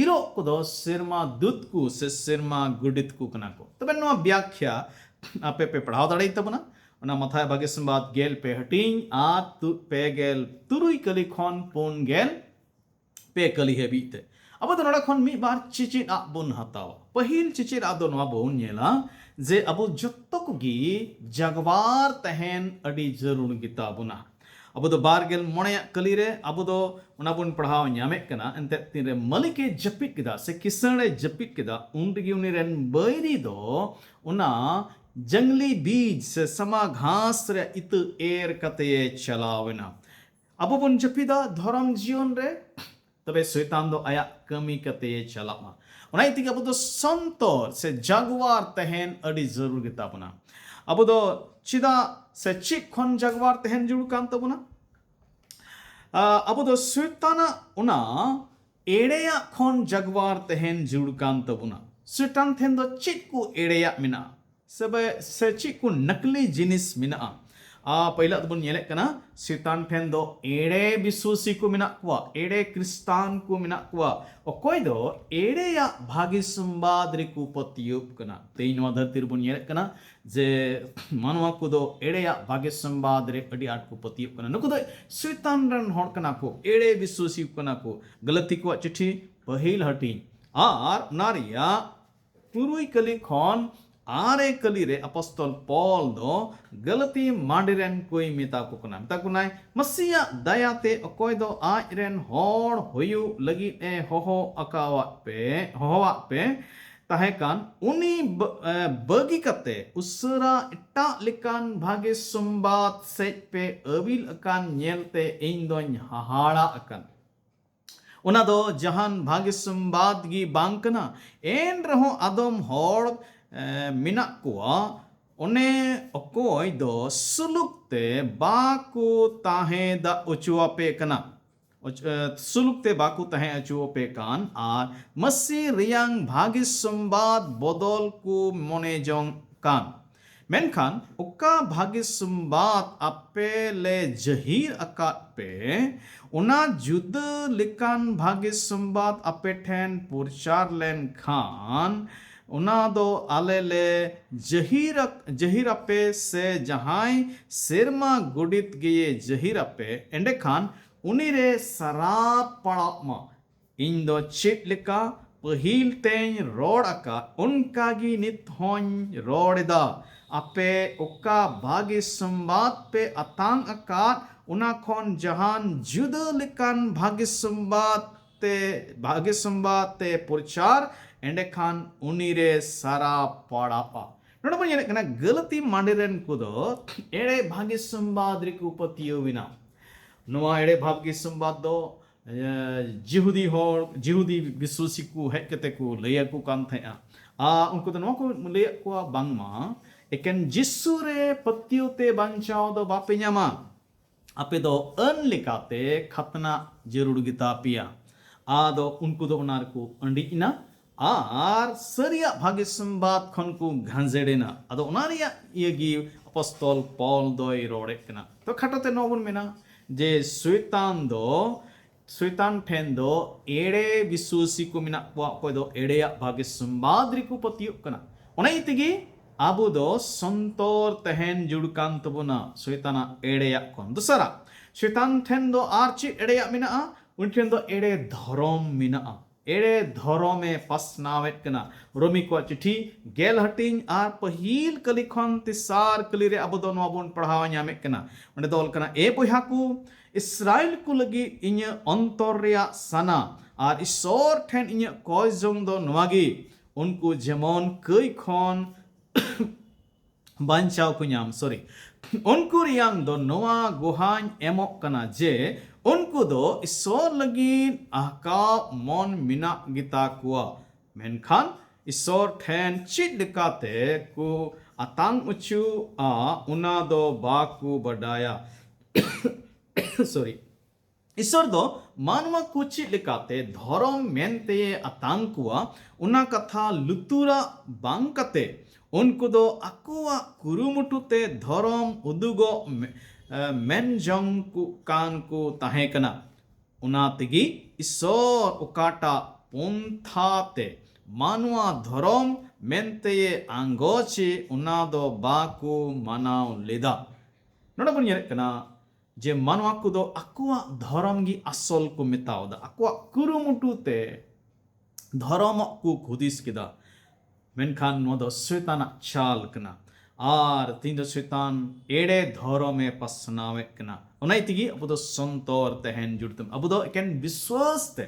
ᱤᱨᱚᱜ ᱠᱚᱫᱚ ᱥᱮᱨᱢᱟ ᱫᱩᱛ ᱠᱚ ᱥᱮ ᱥᱮᱨᱢᱟ ᱜᱚᱰᱮᱛ ᱠᱚ ᱠᱟᱱᱟ ᱠᱚ᱾ ᱛᱚᱵᱮ ᱱᱚᱣᱟ ᱵᱭᱟᱠᱷᱭᱟ ᱟᱯᱮ ᱯᱮ ᱯᱟᱲᱦᱟᱣ ᱫᱟᱲᱮᱭᱟᱜ ᱛᱟᱵᱚᱱᱟ᱾ ᱚᱱᱟ ᱢᱟᱛᱷᱟᱭ ᱵᱷᱟᱜᱮ ᱥᱚᱢᱵᱟᱫ ᱜᱮᱞ ᱯᱮ ᱦᱟᱹᱴᱤᱧ ᱟᱨ ᱛᱩ-, ᱯᱮ ᱜᱮᱞ ᱛᱩᱨᱩᱭ ᱠᱟᱹᱞᱤ ᱠᱷᱚᱱ ᱯᱩᱱ ᱜᱮᱞ ᱯᱮ ᱠᱟᱹᱞᱤ ᱦᱟᱹᱵᱤᱡ ᱛᱮ᱾ ᱟᱵᱚ ᱫᱚ ᱱᱚᱰᱮ ᱠᱷᱚᱱ ᱢᱤᱫ ᱵᱟᱨ ᱪᱮᱪᱮᱫ ᱟᱜ ᱵᱚᱱ ᱦᱟᱛᱟᱣᱟ᱾ ᱯᱟᱹᱦᱤᱞ ᱪᱮᱪᱮᱫ ᱟᱜ ᱫᱚ ᱱᱚᱣᱟ ᱵᱚᱱ ᱧᱮᱞᱟ ᱡᱮ ᱟᱵᱚ ᱡᱚᱛᱚ ᱠᱚᱜᱮ ᱡᱟᱜᱣᱟᱨ ᱛᱟᱦᱮᱱ ᱟᱹᱰᱤ ᱡᱟᱹᱨᱩᱲ ᱜᱮᱛᱟ ᱵᱚᱱᱟ᱾ ᱟᱵᱚ ᱫᱚ ᱵᱟᱨ ᱜᱮᱞ ᱢᱚᱬᱮᱭᱟᱜ ᱠᱟᱹᱞᱤ ᱨᱮ ᱟᱵᱚ ᱫᱚ ᱚᱱᱟ ᱵᱚᱱ ᱯᱟᱲᱦᱟᱣ ᱧᱟᱢᱮᱫ ᱠᱟᱱᱟ, ᱮᱱᱛᱮᱫ ᱛᱤᱱᱨᱮ ᱢᱟᱹᱞᱤᱠᱮ ᱡᱟᱹᱯᱤᱫ ᱠᱮᱫᱟ ᱥᱮ ᱠᱤᱥᱟᱹᱬᱮ ᱡᱟᱹᱯᱤᱫ ᱠᱮᱫᱟ, ᱩᱱ ᱨᱮᱜᱮ ᱩᱱᱤ ᱨᱮᱱ ᱵᱟᱹᱭᱨᱤ ᱫᱚ ᱚᱱᱟ ᱡᱟᱝᱞᱤ ᱵᱤᱡᱽ ᱥᱮ ᱥᱟᱢᱟ ᱜᱷᱟᱥ ᱨᱮ ᱤᱛᱟᱹ ᱮᱨ ᱠᱟᱛᱮ ᱮ ᱪᱟᱞᱟᱣ ᱮᱱᱟ᱾ ᱟᱵᱚ ᱵᱚᱱ ᱡᱟᱹᱯᱤᱫᱟ ᱫᱷᱚᱨᱚᱢ ᱡᱤᱭᱚᱱ ᱨᱮ, ᱛᱚᱵᱮ ᱥᱚᱭᱛᱟᱱ ᱫᱚ ᱟᱭᱟᱜ ᱠᱟᱹᱢᱤ ᱠᱟᱛᱮ ᱮ ᱪᱟᱞᱟᱜᱼᱟ᱾ ᱚᱱᱟ ᱤᱭᱟᱹ ᱛᱮᱜᱮ ᱟᱵᱚ ᱫᱚ ᱥᱚᱱᱛᱚᱨ ᱥᱮ ᱡᱟᱜᱣᱟᱨ ᱛᱟᱦᱮᱱ ᱟᱹᱰᱤ ᱡᱟᱹᱨᱩᱲ ᱜᱮᱛᱟ ᱵᱚᱱᱟ᱾ ᱟᱵᱚ ᱫᱚ ᱪᱮᱫᱟᱜ ᱥᱮ ᱪᱮᱫ ᱠᱷᱚᱱ ᱡᱟᱜᱣᱟᱨ ᱛᱟᱦᱮᱱ ᱡᱟᱹᱨᱩᱲ ᱠᱟᱱ ᱛᱟᱵᱚᱱᱟ? ᱟ, ᱟᱵᱚ ᱫᱚ ᱥᱚᱭᱛᱟᱱᱟᱜ ᱚᱱᱟ ᱮᱲᱮᱭᱟᱜ ᱠᱷᱚᱱ ᱡᱟᱜᱣᱟᱨ ᱛᱟᱦᱮᱱ ᱡᱟᱹᱨᱩᱲ ᱠᱟᱱ ᱛᱟᱵᱚᱱᱟ᱾ ᱥᱚᱭᱛᱟᱱ ᱴᱷᱮᱱ ᱫᱚ ᱪᱮᱫ ᱠᱚ ᱮᱲᱮᱭᱟᱜ ᱢᱮᱱᱟᱜᱼᱟ? ᱥᱮ ᱵᱮ-, ᱥᱮ ᱪᱮᱫ ᱠᱚ ᱱᱟᱠᱞᱤ ᱡᱤᱱᱤᱥ ᱢᱮᱱᱟᱜᱼᱟ? ᱟ, ᱯᱟᱹᱦᱤᱞᱟᱜ ᱫᱚᱵᱚᱱ ᱧᱮᱞᱮᱫ ᱠᱟᱱᱟ, ᱥᱚᱭᱛᱟᱱ ᱴᱷᱮᱱ ᱫᱚ ᱮᱲᱮ ᱵᱤᱥᱣᱟᱹᱥᱤ ᱠᱚ ᱢᱮᱱᱟᱜ ᱠᱚᱣᱟ, ᱮᱲᱮ ᱠᱷᱨᱤᱥᱴᱟᱱ ᱠᱚ ᱢᱮᱱᱟᱜ ᱠᱚᱣᱟ, ᱚᱠᱚᱭ ᱫᱚ ᱮᱲᱮᱭᱟᱜ ᱵᱷᱟᱹᱜᱤ ᱥᱚᱢᱵᱟᱫ ᱨᱮᱠᱚ ᱯᱟᱹᱛᱭᱟᱹᱣ ᱠᱟᱱᱟ᱾ ᱛᱮᱦᱮᱧ ᱱᱚᱣᱟ ᱫᱷᱟᱹᱨᱛᱤ ᱨᱮᱵᱚᱱ ᱧᱮᱞᱮᱫ ᱠᱟᱱᱟ ᱡᱮ ᱢᱟᱱᱣᱟ ᱠᱚᱫᱚ ᱮᱲᱮᱭᱟᱜ ᱵᱷᱟᱹᱜᱤ ᱥᱚᱢᱵᱟᱫ ᱨᱮ ᱟᱹᱰᱤ ᱟᱸᱴ ᱠᱚ ᱯᱟᱹᱛᱭᱟᱹᱣ ᱠᱟᱱᱟ᱾ ᱱᱩᱠᱩ ᱫᱚ ᱥᱚᱭᱛᱟᱱ ᱨᱮᱱ ᱦᱚᱲ ᱠᱟᱱᱟ ᱠᱚ, ᱮᱲᱮ ᱵᱤᱥᱣᱟᱹᱥᱤ ᱠᱟᱱᱟ ᱠᱚ᱾ ᱜᱟᱞᱟᱛᱤ ᱠᱚᱣᱟᱜ ᱪᱤᱴᱷᱤ ᱯᱟᱹᱦᱤᱞ ᱦᱟᱹᱴᱤᱧ ᱟᱨ ᱚᱱᱟ ᱨᱮᱭᱟᱜ ᱛᱩᱨᱩᱭ ᱠᱟᱹᱞᱤ ᱠᱷᱚᱱ ᱟᱨᱮ ᱠᱟᱹᱞᱤ ᱨᱮ ᱟᱯᱚᱥᱛᱚᱞ ᱯᱚᱞ ᱫᱚ ᱜᱟᱞᱟᱛᱤ ᱢᱟᱹᱰᱤ ᱨᱮᱱ ᱠᱚᱭ ᱢᱮᱛᱟ ᱠᱚ ᱠᱟᱱᱟ᱾ ᱢᱮᱛᱟ ᱠᱚ ᱠᱟᱱᱟᱭ, ᱢᱟᱹᱥᱤᱭᱟᱜ ᱫᱟᱭᱟᱛᱮ ᱚᱠᱚᱭ ᱫᱚ ᱟᱡ ᱨᱮᱱ ᱦᱚᱲ ᱦᱩᱭᱩᱜ ᱞᱟᱹᱜᱤᱫ ᱮ ᱦᱚᱦᱚ ᱟᱠᱟᱣᱟᱫ ᱯᱮ, ᱦᱚᱦᱚᱣᱟᱜ ᱯᱮ ᱛᱟᱦᱮᱸ ᱠᱟᱱ, ᱩᱱᱤ ᱵᱟ-, ᱮ, ᱵᱟᱹᱜᱤ ᱠᱟᱛᱮ ᱩᱥᱟᱹᱨᱟ ᱮᱴᱟᱜ ᱞᱮᱠᱟᱱ ᱵᱷᱟᱜᱮ ᱥᱚᱢᱵᱟᱫ ᱥᱮᱫ ᱯᱮ ᱟᱹᱵᱤᱞ ᱟᱠᱟᱱ ᱧᱮᱞᱛᱮ ᱤᱧ ᱫᱚᱧ ᱦᱟᱦᱟᱲᱟᱜ ᱟᱠᱟᱱᱟ᱾ ᱚᱱᱟ ᱫᱚ ᱡᱟᱦᱟᱱ ᱵᱷᱟᱜᱮ ᱥᱚᱢᱵᱟᱫ ᱜᱮ ᱵᱟᱝ ᱠᱟᱱᱟ᱾ ᱮᱱ ᱨᱮᱦᱚᱸ ᱟᱫᱚᱢ ᱦᱚᱲ, ᱮ, ᱢᱮᱱᱟᱜ ᱠᱚᱣᱟ, ᱚᱱᱮ ᱚᱠᱚᱭ ᱫᱚ ᱥᱩᱞᱩᱠ ᱛᱮ ᱵᱟᱠᱚ ᱛᱟᱦᱮᱸ ᱫᱟ-, ᱚᱪᱚᱣᱟᱯᱮ ᱠᱟᱱᱟ᱾ ᱚᱪ-, ᱮ, ᱥᱩᱞᱩᱠ ᱛᱮ ᱵᱟᱠᱚ ᱛᱟᱦᱮᱸ ᱚᱪᱚᱣᱟᱯᱮ ᱠᱟᱱ ᱟᱨ ᱢᱟᱹᱥᱤ ᱨᱮᱭᱟᱝ ᱵᱷᱟᱜᱮ ᱥᱚᱢᱵᱟᱫ ᱵᱚᱫᱚᱞ ᱠᱚ ᱢᱚᱱᱮ ᱡᱚᱝ ᱠᱟᱱ᱾ ᱢᱮᱱᱠᱷᱟᱱ ᱚᱠᱟ ᱵᱷᱟᱹᱜᱤ ᱥᱚᱢᱵᱟᱫ ᱟᱯᱮ ᱞᱮ ᱡᱟᱹᱦᱤᱨ ᱟᱠᱟᱫ ᱯᱮ, ᱚᱱᱟ ᱡᱩᱫᱟᱹ ᱞᱮᱠᱟᱱ ᱵᱷᱟᱹᱜᱤ ᱥᱚᱢᱵᱟᱫ ᱟᱯᱮ ᱴᱷᱮᱱ ᱯᱨᱚᱪᱟᱨ ᱞᱮᱱᱠᱷᱟᱱ, ᱚᱱᱟ ᱫᱚ ᱟᱞᱮ ᱞᱮ ᱡᱟᱹᱦᱤᱨ ᱟᱠ-, ᱡᱟᱹᱦᱤᱨ ᱟᱯᱮ ᱥᱮ ᱡᱟᱦᱟᱸᱭ ᱥᱮᱨᱢᱟ ᱜᱚᱰᱮᱛ ᱜᱮᱭᱮ ᱡᱟᱹᱦᱤᱨ ᱟᱯᱮ, ᱮᱸᱰᱮᱠᱷᱟᱱ ᱩᱱᱤ ᱨᱮ ᱥᱟᱨᱟᱯ ᱯᱟᱲᱟᱜ ᱢᱟ᱾ ᱤᱧ ᱫᱚ ᱪᱮᱫ ᱞᱮᱠᱟ ᱯᱟᱹᱦᱤᱞ ᱛᱮᱧ ᱨᱚᱲ ᱟᱠᱟᱫ, ᱚᱱᱠᱟ ᱜᱮ ᱱᱤᱛ ᱦᱚᱸᱧ ᱨᱚᱲ ᱮᱫᱟ᱾ ᱟᱯᱮ ᱚᱠᱟ ᱵᱷᱟᱹᱜᱤ ᱥᱚᱢᱵᱟᱫ ᱯᱮ ᱟᱛᱟᱝ ᱟᱠᱟᱫ, ᱚᱱᱟ ᱠᱷᱚᱱ ᱡᱟᱦᱟᱱ ᱡᱩᱫᱟᱹ ᱞᱮᱠᱟᱱ ᱵᱷᱟᱹᱜᱤ ᱥᱚᱢᱵᱟᱫ ᱛᱮ, ᱵᱷᱟᱹᱜᱤ ᱥᱚᱢᱵᱟᱫ ᱛᱮ ᱯᱨᱚᱪᱟᱨ, ᱮᱸᱰᱮᱠᱷᱟᱱ ᱩᱱᱤ ᱨᱮ ᱥᱟᱨᱟ ᱯᱟᱲᱟᱜᱼᱟ᱾ ᱱᱚᱰᱮ ᱵᱚᱱ ᱧᱮᱞᱮᱫ ᱠᱟᱱᱟ, ᱜᱟᱹᱞᱟᱹᱛᱤ ᱢᱟᱸᱰᱮ ᱨᱮᱱ ᱠᱚᱫᱚ ᱮᱲᱮ ᱵᱷᱟᱹᱜᱤ ᱥᱚᱢᱵᱟᱫ ᱨᱮᱠᱚ ᱯᱟᱹᱛᱭᱟᱹᱣ ᱮᱱᱟ᱾ ᱱᱚᱣᱟ ᱮᱲᱮ ᱵᱷᱟᱹᱜᱤ ᱥᱚᱢᱵᱟᱫ ᱫᱚ, ᱮ, ᱡᱤᱦᱩᱫᱤ ᱦᱚᱲ, ᱡᱤᱦᱩᱫᱤ ᱵᱤᱥᱣᱟᱥᱤ ᱠᱚ ᱦᱮᱡ ᱠᱟᱛᱮ ᱠᱚ ᱞᱟᱹᱭ ᱟᱠᱚ ᱠᱟᱱ ᱛᱟᱦᱮᱸᱜᱼᱟ᱾ ᱟᱨ ᱩᱱᱠᱩ ᱫᱚ ᱱᱚᱣᱟ ᱠᱚ ᱞᱟᱹᱭᱟᱫ ᱠᱚᱣᱟ, ᱵᱟᱝᱢᱟ ᱮᱠᱮᱱ ᱡᱤᱥᱩ ᱨᱮ ᱯᱟᱹᱛᱭᱟᱹᱣ ᱛᱮ ᱵᱟᱧᱪᱟᱣ ᱫᱚ ᱵᱟᱯᱮ ᱧᱟᱢᱟ, ᱟᱯᱮ ᱫᱚ ᱟᱹᱱ ᱞᱮᱠᱟᱛᱮ ᱠᱷᱟᱛᱱᱟ ᱡᱟᱹᱨᱩᱲ ᱜᱮᱛᱟ ᱯᱮᱭᱟ᱾ ᱟᱫᱚ ᱩᱱᱠᱩ ᱫᱚ ᱚᱱᱟ ᱨᱮᱠᱚ ᱟᱹᱰᱤᱡ ᱮᱱᱟ ᱟᱨ ᱥᱟᱹᱨᱤᱭᱟᱜ ᱵᱷᱟᱹᱜᱤ ᱥᱚᱢᱵᱟᱫ ᱠᱷᱚᱱ ᱠᱚ ᱜᱷᱟᱸᱡᱮᱲ ᱮᱱᱟ᱾ ᱟᱫᱚ ᱚᱱᱟ ᱨᱮᱭᱟᱜ ᱤᱭᱟᱹ ᱜᱮ ᱟᱯᱚᱥᱛᱚᱞ ᱯᱚᱞ ᱫᱚᱭ ᱨᱚᱲᱮᱫ ᱠᱟᱱᱟ᱾ ᱛᱚ ᱠᱷᱟᱴᱚ ᱛᱮ ᱱᱚᱣᱟ ᱵᱚᱱ ᱢᱮᱱᱟ ᱡᱮ ᱥᱚᱭᱛᱟᱱ ᱫᱚ, ᱥᱚᱭᱛᱟᱱ ᱴᱷᱮᱱ ᱫᱚ ᱮᱲᱮ ᱵᱤᱥᱣᱟᱥᱤ ᱠᱚ ᱢᱮᱱᱟᱜ ᱠᱚᱣᱟ, ᱚᱠᱚᱭ ᱫᱚ ᱮᱲᱮᱭᱟᱜ ᱵᱷᱟᱹᱜᱤ ᱥᱚᱢᱵᱟᱫ ᱨᱮᱠᱚ ᱯᱟᱹᱛᱭᱟᱹᱜ ᱠᱟᱱᱟ᱾ ᱚᱱᱟ ᱤᱭᱟᱹ ᱛᱮᱜᱮ ᱟᱵᱚ ᱫᱚ ᱥᱚᱱᱛᱚᱨ ᱛᱟᱦᱮᱱ ᱡᱩᱲ ᱠᱟᱱ ᱛᱟᱵᱚᱱᱟ ᱥᱚᱭᱛᱟᱱᱟᱜ ᱮᱲᱮᱭᱟᱜ ᱠᱷᱚᱱ᱾ ᱫᱚᱥᱟᱨᱟᱜ, ᱥᱚᱭᱛᱟᱱ ᱴᱷᱮᱱ ᱫᱚ ᱟᱨ ᱪᱮᱫ ᱮᱲᱮᱭᱟᱜ ᱢᱮᱱᱟᱜᱼᱟ? ᱩᱱᱤ ᱴᱷᱮᱱ ᱫᱚ ᱮᱲᱮ ᱫᱷᱚᱨᱚᱢ ᱢᱮᱱᱟᱜᱼᱟ᱾ ᱮᱲᱮ ᱫᱷᱚᱨᱚᱢᱮ ᱯᱟᱥᱱᱟᱣᱮᱫ ᱠᱟᱱᱟ᱾ ᱨᱳᱢᱤ ᱠᱚᱣᱟᱜ ᱪᱤᱴᱷᱤ ᱜᱮᱞ ᱦᱟᱹᱴᱤᱧ ᱟᱨ ᱯᱟᱹᱦᱤᱞ ᱠᱟᱹᱞᱤ ᱠᱷᱚᱱ ᱛᱮᱥᱟᱨ ᱠᱟᱹᱞᱤ ᱨᱮ ᱟᱵᱚ ᱫᱚ ᱱᱚᱣᱟ ᱵᱚᱱ ᱯᱟᱲᱦᱟᱣ ᱧᱟᱢᱮᱫ ᱠᱟᱱᱟ᱾ ᱚᱸᱰᱮ ᱫᱚ ᱚᱞ ᱠᱟᱱᱟ, ᱮ ᱵᱚᱭᱦᱟ ᱠᱚ, ᱤᱥᱨᱟᱭᱮᱞ ᱠᱚ ᱞᱟᱹᱜᱤᱫ ᱤᱧᱟᱹᱜ ᱚᱱᱛᱚᱨ ᱨᱮᱭᱟᱜ ᱥᱟᱱᱟ ᱟᱨ ᱤᱥᱚᱨ ᱴᱷᱮᱱ ᱤᱧᱟᱹᱜ ᱠᱚᱭ ᱡᱚᱝ ᱫᱚ ᱱᱚᱣᱟ ᱜᱮ, ᱩᱱᱠᱩ ᱡᱮᱢᱚᱱ ᱠᱟᱹᱭ ᱠᱷᱚᱱ ᱵᱟᱧᱪᱟᱣ ᱠᱚ ᱧᱟᱢ, ᱥᱚᱨᱤ, ᱩᱱᱠᱩ ᱨᱮᱭᱟᱝ ᱫᱚ ᱱᱚᱣᱟ ᱜᱚᱦᱟᱧ ᱮᱢᱚᱜ ᱠᱟᱱᱟ ᱡᱮ ᱩᱱᱠᱩ ᱫᱚ ᱤᱥᱚᱨ ᱞᱟᱹᱜᱤᱫ ᱟᱦᱠᱟᱣ ᱢᱚᱱ ᱢᱮᱱᱟᱜ ᱜᱮᱛᱟ ᱠᱚᱣᱟ, ᱢᱮᱱᱠᱷᱟᱱ ᱤᱥᱚᱨ ᱴᱷᱮᱱ ᱪᱮᱫ ᱞᱮᱠᱟᱛᱮ ᱠᱚ ᱟᱛᱟᱝ ᱚᱪᱚᱜᱼᱟ, ᱚᱱᱟ ᱫᱚ ᱵᱟᱠᱚ ᱵᱟᱰᱟᱭᱟ᱾ ᱥᱚᱨᱤ, ᱤᱥᱚᱨ ᱫᱚ ᱢᱟᱱᱣᱟ ᱠᱚ ᱪᱮᱫ ᱞᱮᱠᱟᱛᱮ ᱫᱷᱚᱨᱚᱢ ᱢᱮᱱᱛᱮᱭᱮ ᱟᱛᱟᱝ ᱠᱚᱣᱟ, ᱚᱱᱟ ᱠᱟᱛᱷᱟ ᱞᱩᱛᱩᱨᱟᱜ ᱵᱟᱝ ᱠᱟᱛᱮ ᱩᱱᱠᱩ ᱫᱚ ᱟᱠᱚᱣᱟᱜ ᱠᱩᱨᱩᱢᱩᱴᱩ ᱛᱮ ᱫᱷᱚᱨᱚᱢ ᱩᱫᱩᱜᱚᱜ ᱢᱮ-, ᱮ, ᱢᱮᱱ ᱡᱚᱝ ᱠᱚ ᱠᱟᱱ ᱠᱚ ᱛᱟᱦᱮᱸ ᱠᱟᱱᱟ᱾ ᱚᱱᱟ ᱛᱮᱜᱮ ᱤᱥᱚᱨ ᱚᱠᱟᱴᱟᱜ ᱯᱚᱱᱛᱷᱟ ᱛᱮ ᱢᱟᱱᱣᱟ ᱫᱷᱚᱨᱚᱢ ᱢᱮᱱᱛᱮᱭᱮ ᱟᱸᱜᱚᱪᱮ, ᱚᱱᱟ ᱫᱚ ᱵᱟᱠᱚ ᱢᱟᱱᱟᱣ ᱞᱮᱫᱟ᱾ ᱱᱚᱰᱮ ᱵᱚᱱ ᱧᱮᱞᱮᱫ ᱠᱟᱱᱟ ᱡᱮ ᱢᱟᱱᱣᱟ ᱠᱚᱫᱚ ᱟᱠᱚᱣᱟᱜ ᱫᱷᱚᱨᱚᱢ ᱜᱮ ᱟᱥᱚᱞ ᱠᱚ ᱢᱮᱛᱟᱣᱫᱟ, ᱟᱠᱚᱣᱟᱜ ᱠᱩᱨᱩᱢᱩᱴᱩ ᱛᱮ ᱫᱷᱚᱨᱚᱢᱚᱜ ᱠᱚ ᱦᱩᱫᱤᱥ ᱠᱮᱫᱟ᱾ ᱢᱮᱱᱠᱷᱟᱱ ᱱᱚᱣᱟ ᱫᱚ ᱥᱚᱭᱛᱟᱱᱟᱜ ᱪᱟᱞ ᱠᱟᱱᱟ᱾ ᱟᱨ ᱛᱤᱦᱤᱧ ᱫᱚ ᱥᱚᱭᱛᱟᱱ ᱮᱲᱮ ᱫᱷᱚᱨᱚᱢᱮ ᱯᱟᱥᱱᱟᱣᱮᱫ ᱠᱟᱱᱟ᱾ ᱚᱱᱟ ᱛᱮᱜᱮ ᱟᱵᱚ ᱫᱚ ᱥᱚᱱᱛᱚᱨ ᱛᱟᱦᱮᱱ ᱡᱩᱲ ᱛᱟᱵᱚᱱᱟ᱾ ᱟᱵᱚ ᱫᱚ ᱮᱠᱮᱱ ᱵᱤᱥᱣᱟᱥ ᱛᱮ,